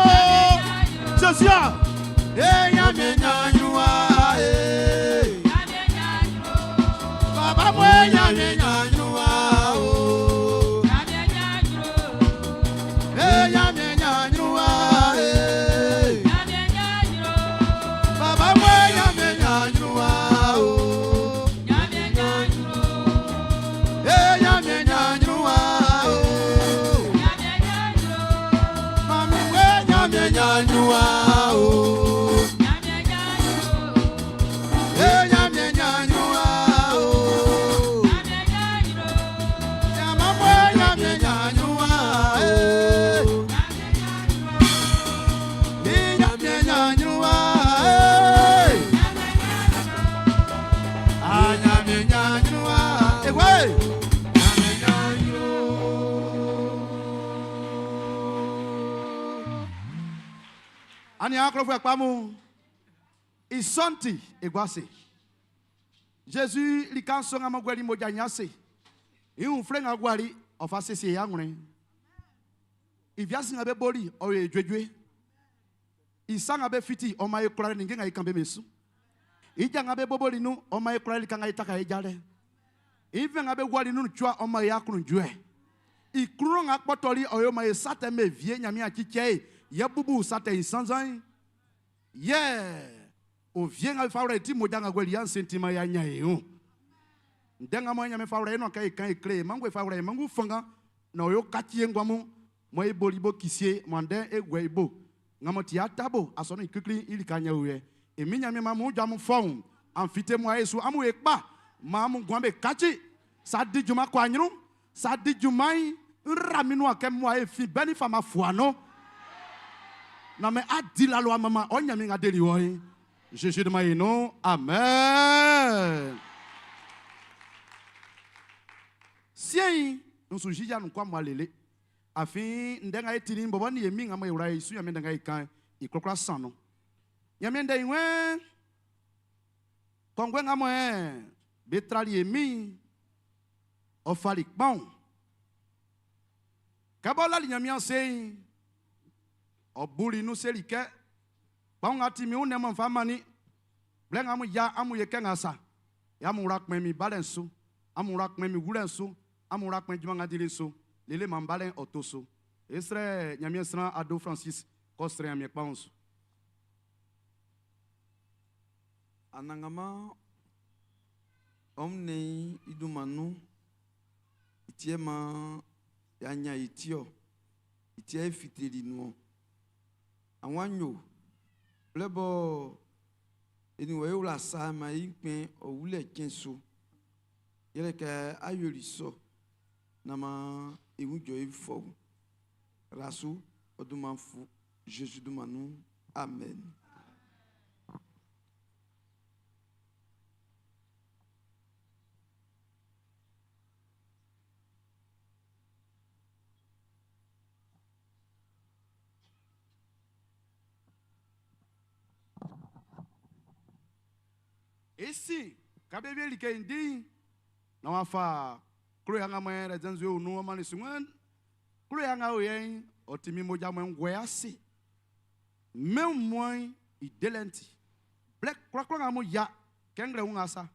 Jésus. E Ɲanmiɛn ɲanɲrun wa e. Baba mo e Ɲanmiɛn ɲanɲrun wa o. E Ɲanmiɛn ɲanɲrun wa e. Baba mo e Ɲanmiɛn ɲanɲrun wa o. E Ɲanmiɛn ɲanɲrun wa o. Mami mo e Ɲanmiɛn ɲanɲrun wa o. E Ɲanmiɛn ɲanɲrun wa o. Ɲama mo e Ɲanmiɛn ɲanɲrun wa e. I Ɲanmiɛn ɲanɲrun wa e. A Ɲanmiɛn ɲanɲrun wa e we. Ɲanmiɛn ɲanɲrun. Ani aklɔfo ɛkpamu. Isɔnti eguase. Jésus likan sɔŋa mɔgbɛli moja nyase. Ihun fle ŋa guari ɔfa sese ya ŋlɛ. Iviasi ŋa be boli ɔyɔ edzuedzue. Isa ŋa be fiti ɔma ye kura ninge ŋa yi kan be mesu. Idza ŋa be boboli nu ɔma ye kura lika ŋa yi ta ka ye dza lɛ. Ife ŋa be guari nu tsua ɔma ye akunu dzue. Ikunu ŋa kpɔtɔli ɔyɔ ma ye satɛ me vie nyami atsitse ye. Ye bubu satɛ yi sanzan. Ye ovie ŋa fa wlɛ ti moja ŋa gueli ya sentima ya nya ye o. Ndenga mo nyame fa wlɛ no ka yi kan yi kle mangu fa wlɛ mangu fanga na oyo katie ngwamu mo ibo libo kisie mo ande egwe ibo ngamo ti atabo asɔnu ikikli ilika nya oye emi nyame ma mu dza mu fɔn anfite mu ayesu amu ekpa ma mu guan be katsi sa di juma kɔ anyru sa di juma yi nraminu ake mu aye fi bɛni fa ma fuano na mɛ adi la lo amama ɔnyami ŋa deli wɔ yi Jésus de ma yi no amen. Sien nsu jija nu kwa mo alele afin ndenga etini bobo ni emi nga mo ewura isu yami ndenga ikan ikrokra san no yami nde inwe kongwe nga mo e betrali emi Ɔ fali kpaun. Kɛ bɔ lali Ɲanmiɛn ase'n, ɔ buli nun seli kɛ, Kpaun nga ti min wunnɛn mɔ n fa mannin. Blɛ nga amun ya amun ye kɛ nga sa, yɛ amun wla kpɛn min balɛ'n su, amun wla kpɛn min wulɛ'n su, amun wla kpɛn junman nga n dili'n su, lele maan balɛ'n ɔ to su. E srɛ Ɲanmiɛn sran Ado Francis kɛ ɔ srɛ Ɲanmiɛn kpaun'n su. Anannganman, ɔ wunnɛn'n i dunman nun, i ti yɛ maan y'a ɲan e ti ɔ, i ti yɛ e fiteli nun ɔn. An wan yo, blɛ bɔ e nin wɔ e wla sa man e kpɛn ɔ wulɛ cɛn su. Yɛlɛ kɛ a yoli sɔ nan man e wun jɔ e fɔun. Rasu, ɔ dunman fu, Jésus dunman nun. Amen. I sin, kɛ be wie like'n di'n, nan w'a fa klo ya nga mɔ rɛzɛn nzue o nun'n ɔ mannin su. Klo ya nga o yɛ'n, ɔ ti min mmoja mɔ n guɛ ase. Mɛn wunmuan'n i delɛ'n ti. Blɛ kwlakwla nga amun ya kɛ nglɛmun nga sa,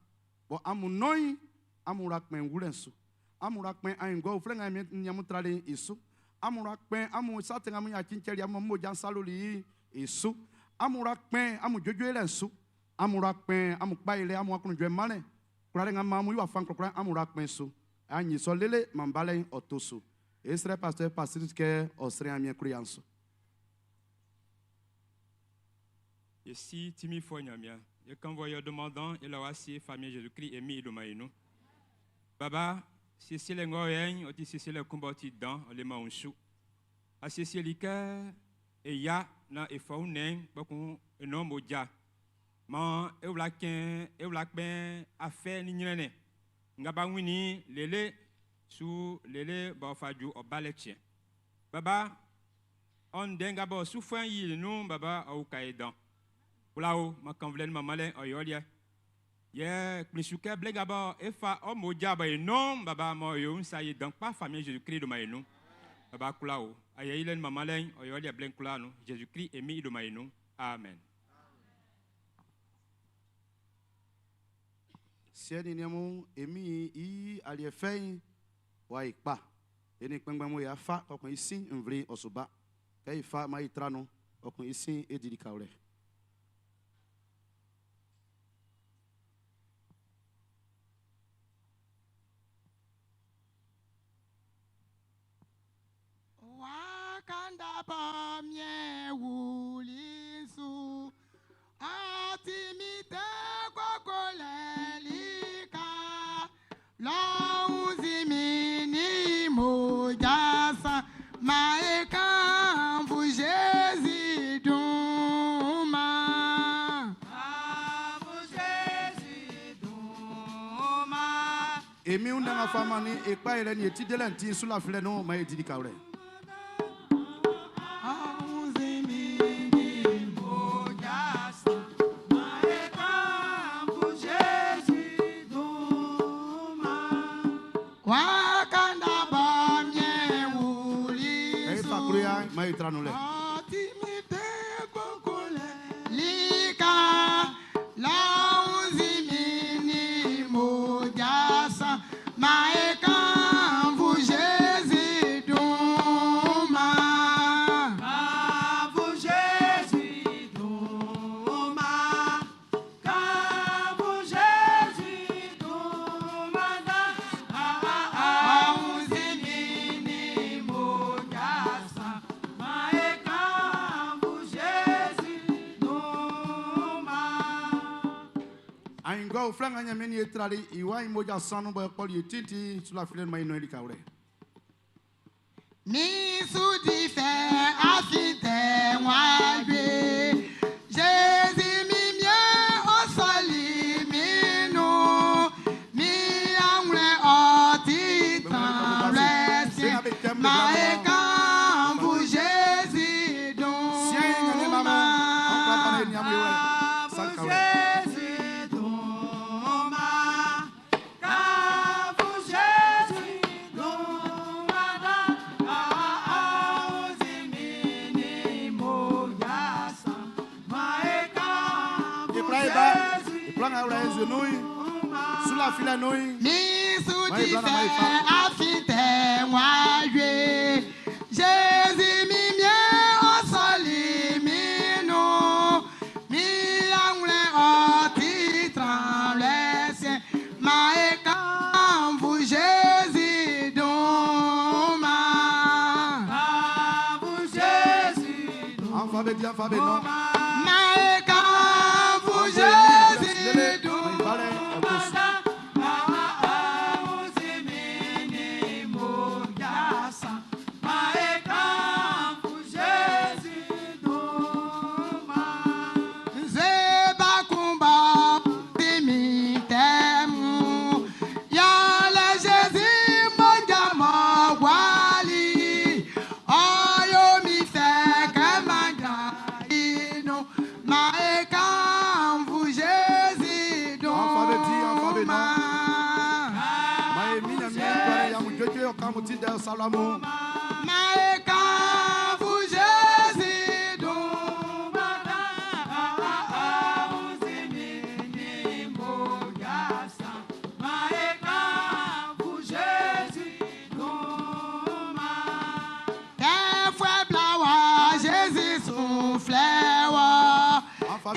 bɔ amun nɔn'n, amun wla kpɛn wulɛ'n su. Amun wla kpɛn aenguɛ uflɛ nga Ɲanmiɛn nin amun trali'n i su. Amun wla kpɛn amun sa tɛ nga amun yaci cɛli amun mmoja'n saloli'n i su. Amun wla kpɛn amun juejuelɛ'n su. Amun wla kpɛn amun kpa yilɛ, amun aklunjuɛ manlɛ, kwlalɛ nga maan amun yi wafa'n kwlakwla'n amun wla kpɛn su. An yi sɔ lele maan balɛ'n ɔ to su. E srɛ Pasteur Patrice kɛ ɔ srɛ Ɲanmiɛn klo ya'n su. E si tinminfuɛ Ɲanmiɛn, e kannvɔ yɛ ɔ dunman dan e la wɔ ase Famiɛn Zezi Klist e Min i dunman'n i nun. Baba, siesielɛ nga ɔ yɛ'n, ɔ ti siesielɛ kun b'ɔ ti dan, ɔ leman wunsu. A siesieli kɛ e ya naan e fa wunnɛn'n kpɛkun e nɔn mmoja. Maan e wla kpɛn e wla kpɛn afɛ ni ɲrɛnnɛn nga b'a wunnin lele su lele b'ɔ fa ju ɔ balɛ cɛn. Baba, ɔ ndɛ nga bɔ sufuɛ'n yiyili nun'n, baba, ɔ uka e dan. Kwla o, man kannvulɛ ni manmanlɛ'n ɔ yo ɔ liɛ. Yɛ kplin su kɛ blɛ nga bɔ e fa ɔ mmoja bɔ e nɔn'n, baba, man ɔ yo sa ye dan kpa Famiɛn Zezi Klist dunman e nun. Baba, kwla o, ayɛ yilɛ ni manmanlɛ'n ɔ yo ɔ liɛ blɛ'n kwlaa nun, Zezi Klist e Min i dunman e nun. Amen. Siɛ nin niɛn mun, e Min'n i aliɛ fɛ'n w'a yi kpa. E nin kpɛnngbɛn mun y'a fa kpɛkun i sin nvle'n ɔ su ba. Kɛ e fa man e tra nun, kpɛkun i sin e di likawlɛ. Wakanda bɔ miɛn wuli su, ɔ ti mi tɛ koko lɛ lika. Lɔhun si mi ni mmoja san, ma e kan fu Jésus dunman. E Min'n ndɛ nga fa mannin e kpa yɛlɛ nin e ti delɛ'n ti'n su lafilɛ nun man e di likawlɛ. Wakanda bɔ miɛn wuli Kɛ e su. fa klo ya'n, man e tra nun lɛ. Ɔ ti mi tɛ koko lɛ lika. Lɔhun si mi ni mmoja san, ma e kan fu Jésus dunman. Lɔhun si mi ni mmoja san, ma e kan fu Jésus dunman. Aenguɛ uflɛ nga Ɲanmiɛn nin e trali i wa'n i mmoja san nun bɔ e kpɔli e ti'n ti'n su lafilɛ nun man e nɔn i likawlɛ. Mi su di fɛ afi tɛ wá gbé. Jésus mi miẹ́ ó sọ̀lì mi nù. Mi àwọn ọtí tàn rẹ̀ sí. Máa kàn fún Jésus dùn Siɛn'n, Ɲanmiɛn bá mɔ, an kwla fa e nin amun e wlɛ sa likawlɛ. Mi su ti fɛ afi tɛ wá yé. Jésus mi miɛ ɔsɔli mi nu. Mi aŋlɛ ɔti tran lɛ sɛ. Ma e kan fu Jésus dun ma. Ma e kan fu Jésus dun Nzebakumba timi tẹmu yálẹ Jésù mọjà mọ wálí ọyọ mi fẹ́ kẹ́ máa dà inú máa e kàn fún Jésù dùn máa. Máa e kàn fún Jésù dùn máa. Kẹfẹ́ bla wa Jésù sùn flẹ́ wọ.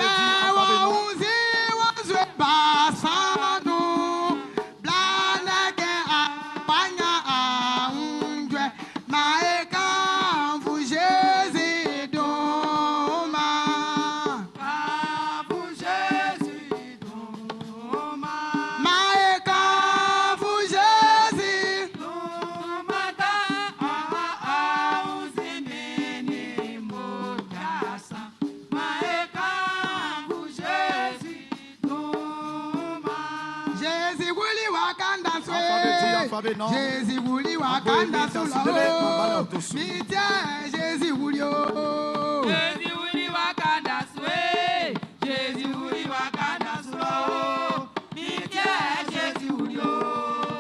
Kẹwọ́ ń sí wọ́n sùn bá sánú. Blanẹ́kẹ́ àpáyà àwùjọ. Máa e kàn fún Jésù dùn máa. Máa e kàn fún Jésù. Jésus wuli wakanda swe. Jésus wuli wakanda sulo. Mi tiɛ Jésus wuli o. Jésus wuli wakanda swe. Jésus wuli wakanda sulo. Mi tiɛ Jésus wuli o.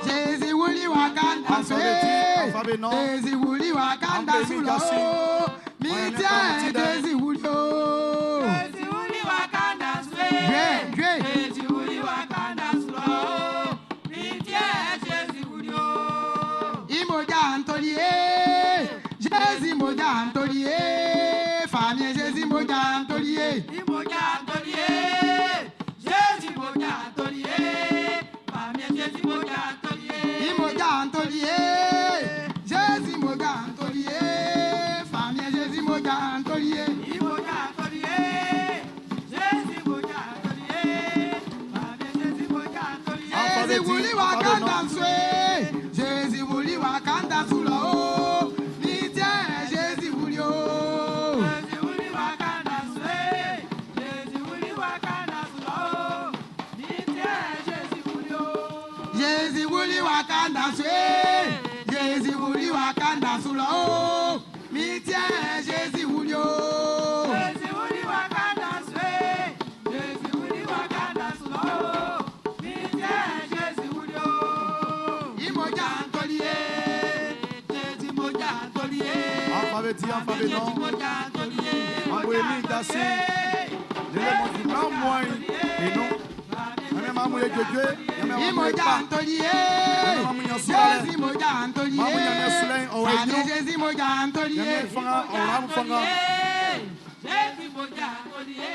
Jésus wuli wakanda swe. Jésus wuli wakanda sulo. Mi tiɛ Jésus wuli o. Jésus wuli wakanda swe. Jue jue. Jésus wuli wakanda sulo. Mi tiɛ Jésus wuli o. Imoja ntoli ye. Jésus moja ntoli ye. Famille Jésus moja ntoli ye. Imoja ntoli ye. Jésus moja ntoli ye. Famille Jésus moja ntoli ye. Imoja ntoli ye. Jésus moja ntoli ye. Famille Jésus moja ntoli ye. Imoja ntoli ye. Jésus moja ntoli ye. Famille Jésus moja ntoli ye. Jésus wuli wakanda swe. Jésus wuli wakanda sulo. Mi tiɛ Jésus wuli o. Jésus wuli wakanda swe. Jésus wuli wakanda sulo. Mi tiɛ Jésus wuli o. Jésus wuli wakanda swe. Jésus wuli wakanda sulo. Mi tiɛ Jésus wuli o. Jésus wuli wakanda swe. Jésus wuli wakanda sulo. Mi tiɛ Jésus wuli o. Imoja ntoli ye. Jésus moja ntoli ye. Jésus moja ntoli ye. Imoja ntoli ye. Jésus moja ntoli ye. Famille Jésus moja ntoli ye. Jésus moja ntoli ye.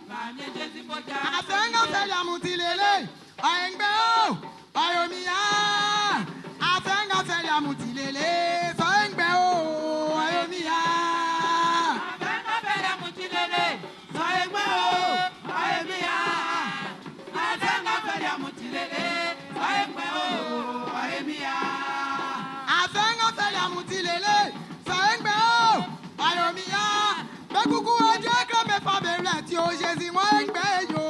Famille Jésus moja Afɛnga fɛli amutilele, ɔyɛngbɛ o, ɔyomiya. Afɛnga fɛli amutilele, sɔyɛngbɛ o, ɔyomiya. Afɛnga fɛli amutilele, sɔyɛngbɛ o, ɔyomiya. Afɛnga fɛli amutilele, sɔyɛngbɛ o, ɔyomiya. Afɛnga fɛli amutilele, sɔyɛngbɛ o, ɔyomiya. Bɛkuku ojú ekele bɛ fa bɛ rɛ tí o Jésus wɔyɛngbɛ yo,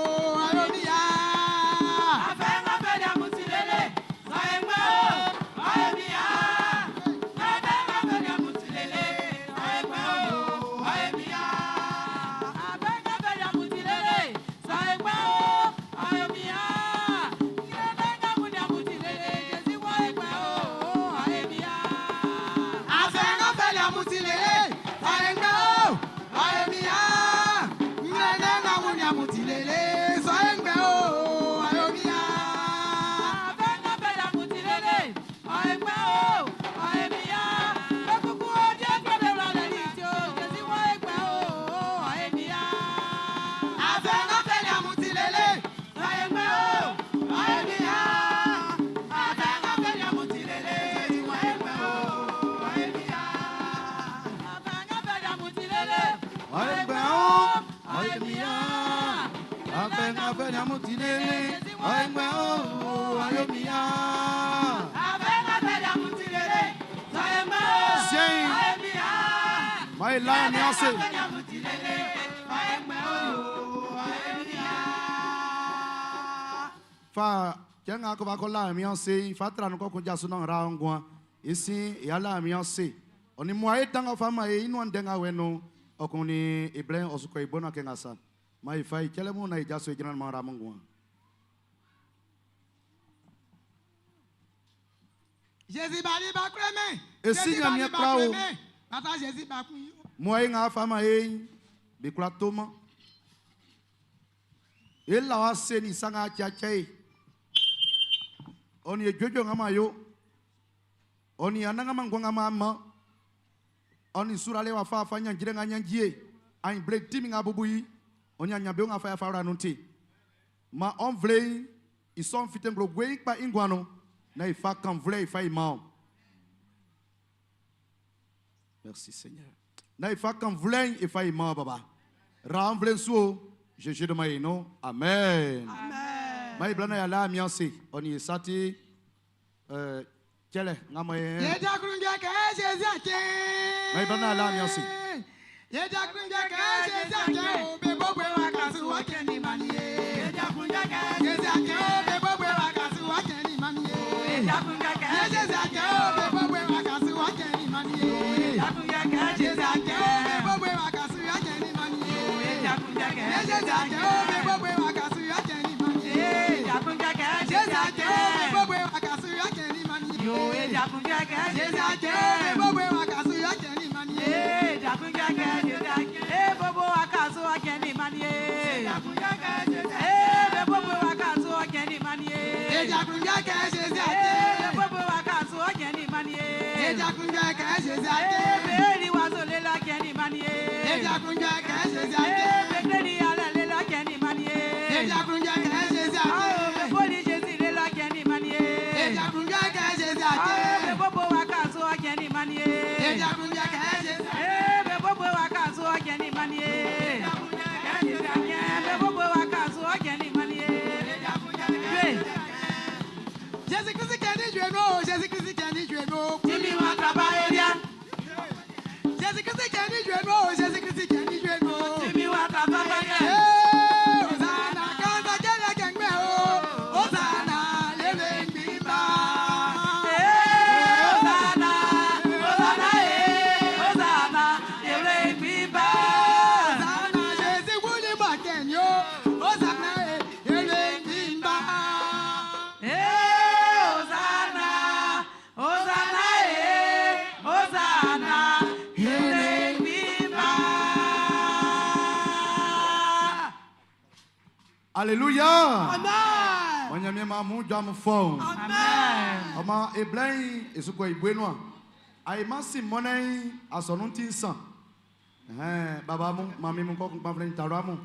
ɔyomiya. Afɛnga fɛli amutilele, sɔyɛngbɛ o, ɔyomiya. Fɛnyamutilele, ọ̀ẹ́gbẹ́ o, ayomiya. Sẹ́yìn, máa láyé mi ọ̀sẹ̀. Fa cɛ ŋa ko ba ko la mi ɔse fa tra nu ko ko jasu na ra ngwa isi ya la mi ɔse oni mo aye tanga fa ma e inu ndenga we no okuni ible osuko ibona ke ngasa ma ifa ikele mu na ijasu ejina ma ra ngwa. Jésus bali ba kreme. Esi nyamie kra o. Bata Jésus ba kun yo. Mo aye nga fa ma e bi kula toma e la wa se ni sanga cha cha e oni ejojo nga ma yo oni ananga ma ngwa nga ma ma oni surale wa fa fa nyanjire nga nyanjie ayin ble timi nga bubu yi oni anyabe nga fa ya fa ra nu ti ma on vle ison fite nglo gwe pa ingwano na ifa kan vle ifa ima. Merci Seigneur. Na ifa kan vle ifa ima baba. Ra on vle so Jésus de maïno. Amen. Amen. Ma iblana ya la amiance oni sati kele nga ma ye. Ye jakunje ke Jésus ake. Ma iblana ya la amiance. Ye jakunje ke Jésus ake o be bogbe wa kasu wa ke ni mani ye. Ye jakunje ke Jésus ake o be bogbe wa kasu wa ke ni mani ye. Ye jakunje ke Jésus ake o be bogbe wa kasu wa ke ni mani ye. Ye jakunje ke Jésus ake o be bogbe wa kasu wa ke ni mani ye. Ye jakunje ke Jésus ake o be bogbe wa kasu wa ke ni mani ye. Ye jakunje ke Jésus ake o be bogbe wa kasu wa ke ni mani ye. Ye jakunje ke Jésus ake o be bogbe wa kasu wa ke ni mani ye. Ye jakunje ke Jésus ake e bobo wa kasu wa ke ni mani ye. Ye jakunje ke Jésus e be bogbe wa kasu wa ke ni mani ye. Ye jakunje ke Jésus ake e be bogbe wa kasu wa ke ni mani ye. Ye jakunje ke Jésus ake e be ri wa so le la ke ni mani ye. Ye jakunje ke Jésus ake e be kle ni ala le la ke ni mani ye. Ye jakunje ke Jésus ake e be boli Jésus le la ke ni mani ye. Ye jakunje ke Jésus ake e be bobo wa kasu wa ke ni mani ye. Ye jakunje ke Jésus e be bobo wa kasu wa ke ni mani ye. Ye jakunje ke Jésus ake be bobo wa kasu wa ke ni mani ye. Ye jakunje ke Jésus Christ ke ni jwe no, Jésus Christ ke ni jwe no. Timi wa trabayeria. Jésus Christ ke ni jwe no, Jésus Christ ke ni jwe no. Timi wa trabayeria. Eh, Hosanna kanza kele kengbe o. Hosanna lele ngimba. Eh, Hosanna, Hosanna eh, Hosanna lele ngimba. Hosanna Jésus wuli ma kenyo. Hosanna eh, lele ngimba. Eh, Hosanna, Hosanna eh, Hosanna lele ngimba. Alléluia. Amen. Onyamie ma mu jam fo. Amen. Ọmọ eblen esuko igbe nua. Ayi ma si mɔnɛ asɔnu ti san. Ɛhɛn baba mu mami mu kɔ kun kpanflɛ ntaro mu.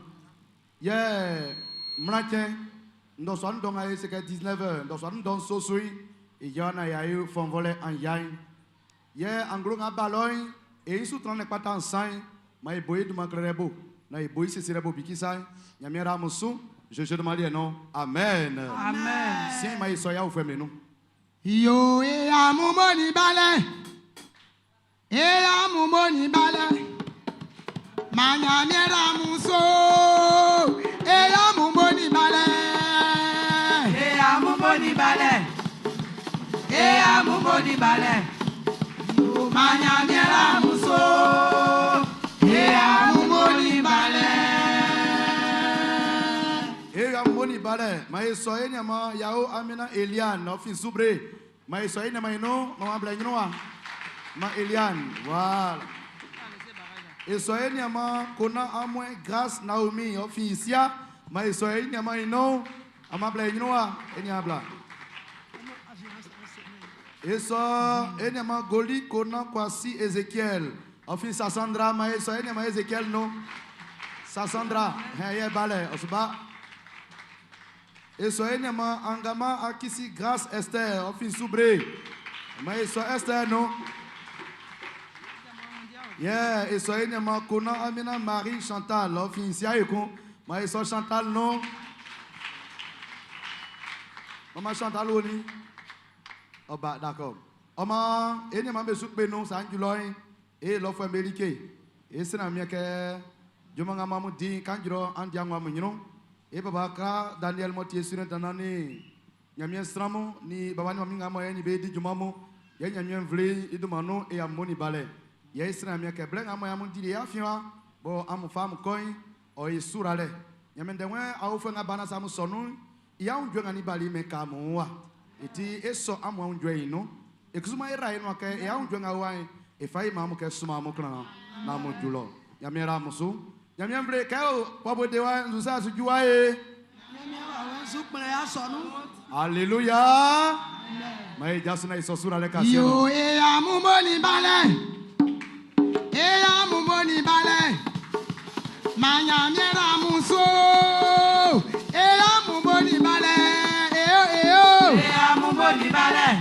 Yɛ mratsɛ ndɔsɔ nudɔn ayi sɛkɛ 19h ndɔsɔ nudɔn sosoyi ìyá na ya yi fɔnfɔlɛ anyayi. Yɛ anglo ŋa ba lɔyi eyi sutɔ ne kpata nsan ma ibo yi duma klɛrɛ bo na ibo yi sisi rɛ bo bikisa nyamiara musu Jésus de Marie non. Amen. Amen. Si ma yi sɔ ya wo fɛ mi nu. Yo e amumo ni balẹ̀, e amumo ni balẹ̀, manyamiera muso, e amumo ni balẹ̀. E amumo ni balẹ̀, e amumo ni balẹ̀, manyamiera muso, e amumo ni balẹ̀. E ya moni balẹ̀ ma ye sɔ ye nyama yawo amina Eliane nɔfin subre ma ye sɔ ye nyama ino ma ma bila ɲinu wa ma Eliane voilà. E sɔ ye nyama kona amwe Grâce Naomi nɔfin isia ma ye sɔ ye nyama ino a ma bila ɲinu wa e nya bila. E sɔ ye nyama Goli kona Kwasi Ezekiel nɔfin Sassandra ma ye sɔ ye nyama Ezekiel no Sassandra hɛn ye balẹ̀ ɔsuba. Eso enyama angama akisi Grâce Esther ofin subre. Ma eso Esther no. Yeah, eso enyama kona amina Marie Chantal ofin sia ekun. Ma eso Chantal no. Maman Chantal Oni. Oba, d'accord. Oma, e ni mambe sukpe no sa njuloin. E lo fwe melike. E sena mi ke jomanga mamu di kanjro andi angwa munyo. E baba ka Daniel Motie surintendant ni Nyamien sramo ni baba ni mami ngamo ye ni be di jumamo. Ye nyamien vle idumano e amoni bale. Ye sena mi ke blen ngamo ya mu di ya fiwa. Bo amu fa mu koin o e surale. Nyamien de wen awo fwe ngabana sa mu sonu. Ya unjwe ngani bali me kamu wa. Iti eso amu unjwe ino. Ekuzuma era ino ke ya unjwe ngawa e fa ima mu ke suma mu kran na mu julo. Nyamien ra musu. Nyamien vle ke o pobo de wa nzusa sujuwa e. Alléluia. Mais jasuna isosura le kasi. Yo e amu boni balẹ̀. E amu boni balẹ̀. Manya miera muso. E amu boni balẹ̀. E o e o. E amu boni balẹ̀.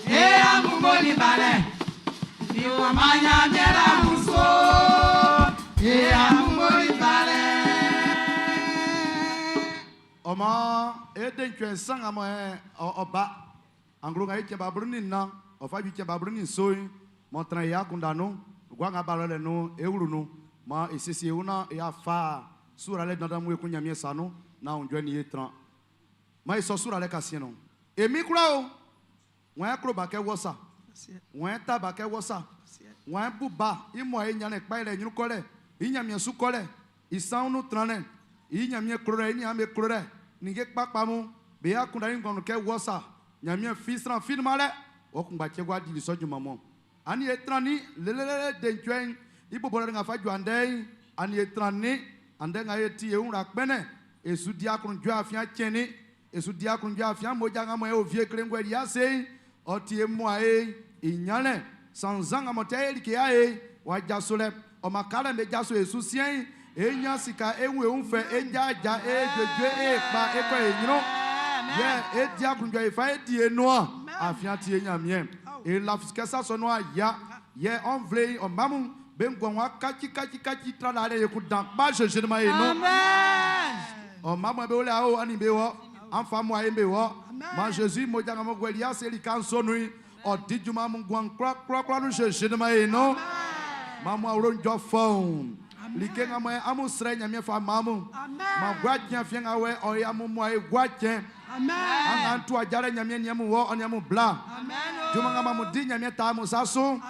E amu boni balẹ̀. Iwa manya miera muso. E amu boni balẹ̀. Oma e den kwen sang amo e oba. Anglo ngai chen ba bruni na, ofa ju chen ba bruni soi. Mo tran ya kunda no, gwa nga ba le no, e wuru no. Ma esisi e una e afa sura le dandan mu e kunya mi sa no na onjo ni e tran. Ma e so sura le kasien no. E mi kura o. Won kro ba ke wosa. Won ta ba ke wosa. Won bu ba imo e nya ne pa ile nyuru kole. Inya mi su kole. Isan nu tran ne. Inya mi kro re, inya mi kro re. Nige kpakpa mu be ya kunda ni ngɔnu kɛ wɔsa nyamia fi sran fi ma lɛ o kun gba tse wa dili sɔju mɔmɔ ani ye tran ni lelelele dentsɔe ibo bɔlɔ ŋa fa jɔ andɛ ani ye tran ni andɛ ŋa ye ti ye ŋu la kpɛnɛ esu di akunjɔ afia tsɛni esu di akunjɔ afia modza ŋa mɔ ye o vie kele ŋgɔ ya se ɔti ye mɔa ye ìnyalɛ sanzan ŋa mɔ tɛ ye like ya ye wa jaso lɛ ɔma kalɛ mɛ jaso esu siɛ enya sika ewu ewu fɛ edza dza edzodzo ekpa ekɔ enyro yɛ edi akunjɔ ifa edi enua afia ti enya mie ela kɛsa sɔnua ya yɛ ɔnvle ɔmamu be ŋgɔ wa katsi katsi katsi tra la ale yeku dan kpa zeze ma ye no ɔmamu be wole awo ani be wɔ anfa mu aye be wɔ ma Jésus mo dza ŋamɔ gbɛli aseli kan sɔnui ɔdidjuma mu guan kura kura kura nu zeze ma ye no mamu awuro ŋdzɔ fɔn. Like nga mo amu srɛ nyamie fa mamu. Ma gua tiɲɛ fiɛ nga wɛ ɔye amu mu aye gua tiɲɛ. An k'an tu ajarɛ nyamie niamu wɔ ɔniamu bla. Juma nga mamu di nyamie ta amu sasu.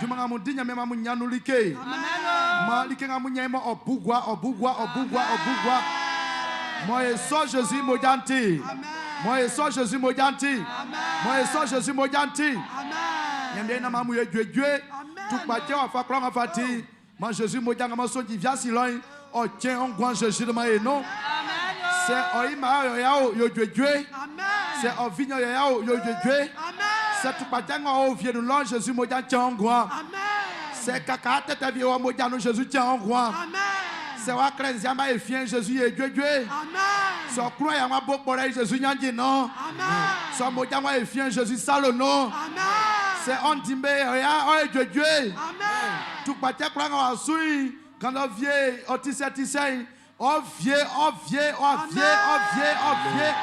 Juma nga mu di nyamie mamu nyanu like. Ma like nga mu nyɛ mo ɔbugua ɔbugua ɔbugua ɔbugua. Mo ye sɔ Jésus mo janti. Mo ye sɔ Jésus mo janti. Mo ye sɔ Jésus mo janti. Nyamie na mamu ye dzoedzoe. Tukpatsɛ wà fa kura ŋa fa ti. Ma Jésus mo janga ma so di via si loin o tien on gwan Jésus de ma non. C'est o ima yo ya o yo djue C'est o vigno yo ya o yo djue C'est tout pa janga o vie nous lon Jésus mo jan tien on gwan. C'est kaka tete vie o mo jan Jésus tien on gwan. C'est wa krenzia ma e fien Jésus e djue C'est o croix ya ma bo pore Jésus nyanji non. C'est mo jan wa e fien Jésus salo non. C'est on dimbe ya o e djue Tukpatsɛ kura ŋa wa sui kandɔ vie ɔtisɛ tisɛ ɔvie ɔvie ɔvie ɔvie ɔvie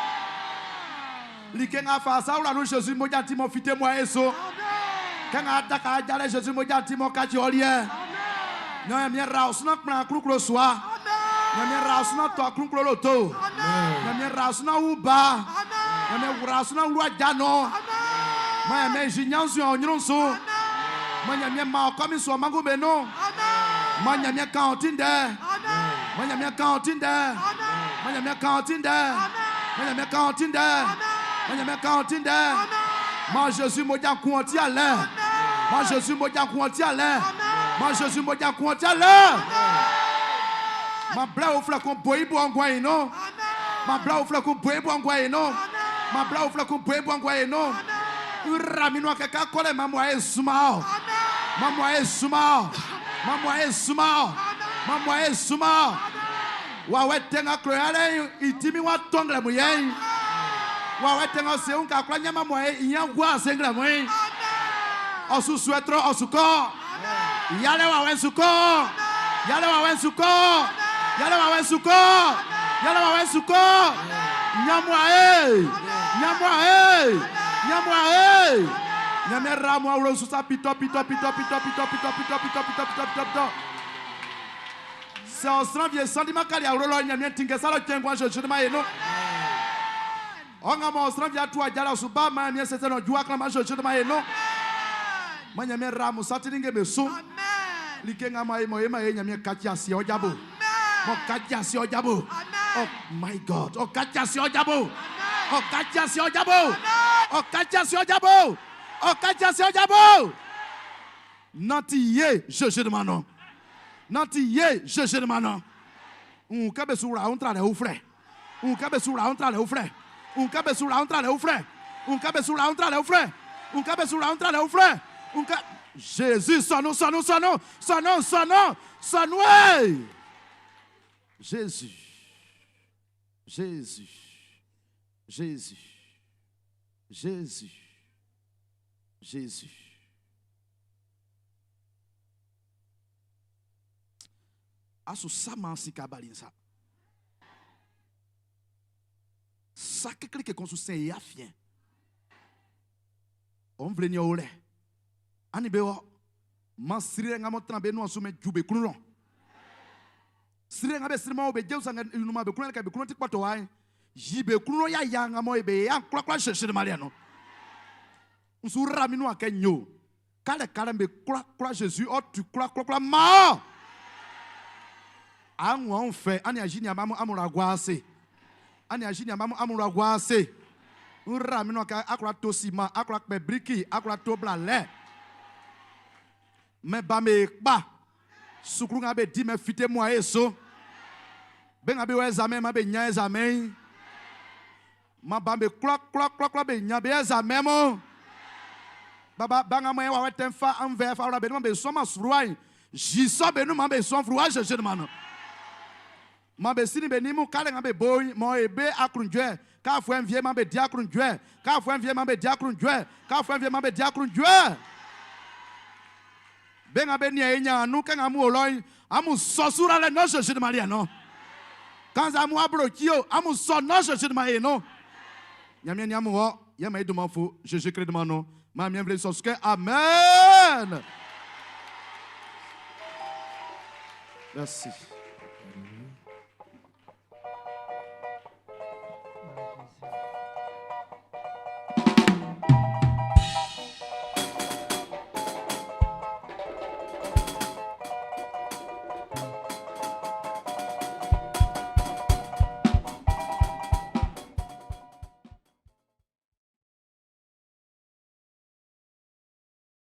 like ŋa fa sawula nu Jésus mo dza ti mo fite mo ye so ke ŋa da ka dza ɖe Jésus mo dza ti mo katsi ɔliɛ nyɔnyɛ mi ra osuna kplɔ akluklo sua nyɔnyɛ ra osuna tɔ akluklo lo to nyɔnyɛ ra osuna wu ba nyɔnyɛ ra osuna wlu adza nɔ mɔnyɛ mɛ zi nyansu ɔnyro so. Manyamia ma komi so mangu beno. Manyamia kan otinde. Manyamia kan otinde. Manyamia kan otinde. Manyamia kan otinde. Manyamia kan otinde. Ma Jésus mo dja kun oti ale. Ma Jésus mo dja kun oti ale. Ma Jésus mo dja kun oti ale. Ma bla o fla kon boyi bo ngwa ino. Ma bla o fla kon boyi bo ngwa ino. Ma bla o fla kon boyi bo ngwa ino. Ramino keka kole mamu aye suma. Mamu aye suma. Mamu aye suma. Mamu aye suma. Wa we tenga kroyale itimi wa tongle mu yen. Wa we tenga se un ka kwa nyama mu aye iyan gwa sengle mu yen. Osu suetro osuko. Yale wa we suko. Yale wa we suko. Yale wa we suko. Yale wa we suko. Nyamua e! Nyamua e! Nyamua e! Nyamia ramua wlo susa pitɔ pitɔ pitɔ pitɔ pitɔ pitɔ pitɔ pitɔ pitɔ pitɔ pitɔ pitɔ. Sɛ ɔsran vie sandima kali awlo lɔ nyamia tinke salo tsɛngua Jésus ma ye no. Ɔŋa ma ɔsran vie atu adzala suba ma nyamia sese nɔ ju akla ma Jésus ma ye no. Ma nyamia ramu satininge be so. Like nga ma ye mo ye ma ye nyamia kati asi ɔjabo. Mo kati asi ɔjabo. Oh my God. Oh kati asi ɔjabo. Oh kati asi ɔjabo. Oh kati asi ɔjabo. Oh kati asi ɔjabo. Nanti ye Jésus de ma non. Nanti ye Jésus de ma non. Un kebe sura un tra le ufre. Un kebe sura un tra le ufre. Un kebe sura un tra le ufre. Un kebe sura un tra le ufre. Un kebe sura un tra le ufre. Un ke Jésus sonne sonne sonne sonne sonne sonne. Jésus. Jésus. Jésus. Jésus. Jésus. Asu sama sika balinsa. Sa kekle ke konsu sen ya fien. On vle ni ole. Ani be wo. Man sire nga mo tran be no asu me ju be krun Sire nga be sire ma be jesu nga inu ma be krun ka be krun ti kpoto wa. Ji be krun ya ya nga mo be ya kla kla sheshe de maria no. Nsu ra mi no ake nyo. Kale kale be kla kla Jésus o tu kla kla kla ma. Anwa on fe ani ajini amamu amura gwase. Ani ajini amamu amura gwase. Nra mi no ka akra to ciment, akra pe briki, akra to bla le. Me ba me kpa. Sukru nga be di me fite moi eso. Be nga be we examen ma be nya examen. Ma ba me kla kla kla kla be nya be examen mo. Baba banga mo wa we ten fa an ve fa ora be no be so ma sruai. Ji so be no ma be so fru a je ma no. Ma be sini be ni mu kale nga be boy mo e be akrunjwe. Ka fo envie ma be di akrunjwe. Ka fo envie ma be di akrunjwe. Ka fo envie ma be di akrunjwe. Be nga be ni e nya anu ke nga mu oloi. Amu so sura le no je de Maria no. Kan za mu abro kio amu so no je de Maria no. Nyamia ni amu ho ye ma iduma fo Jésus Christ de no. Ma mi vle so ske amen. Merci.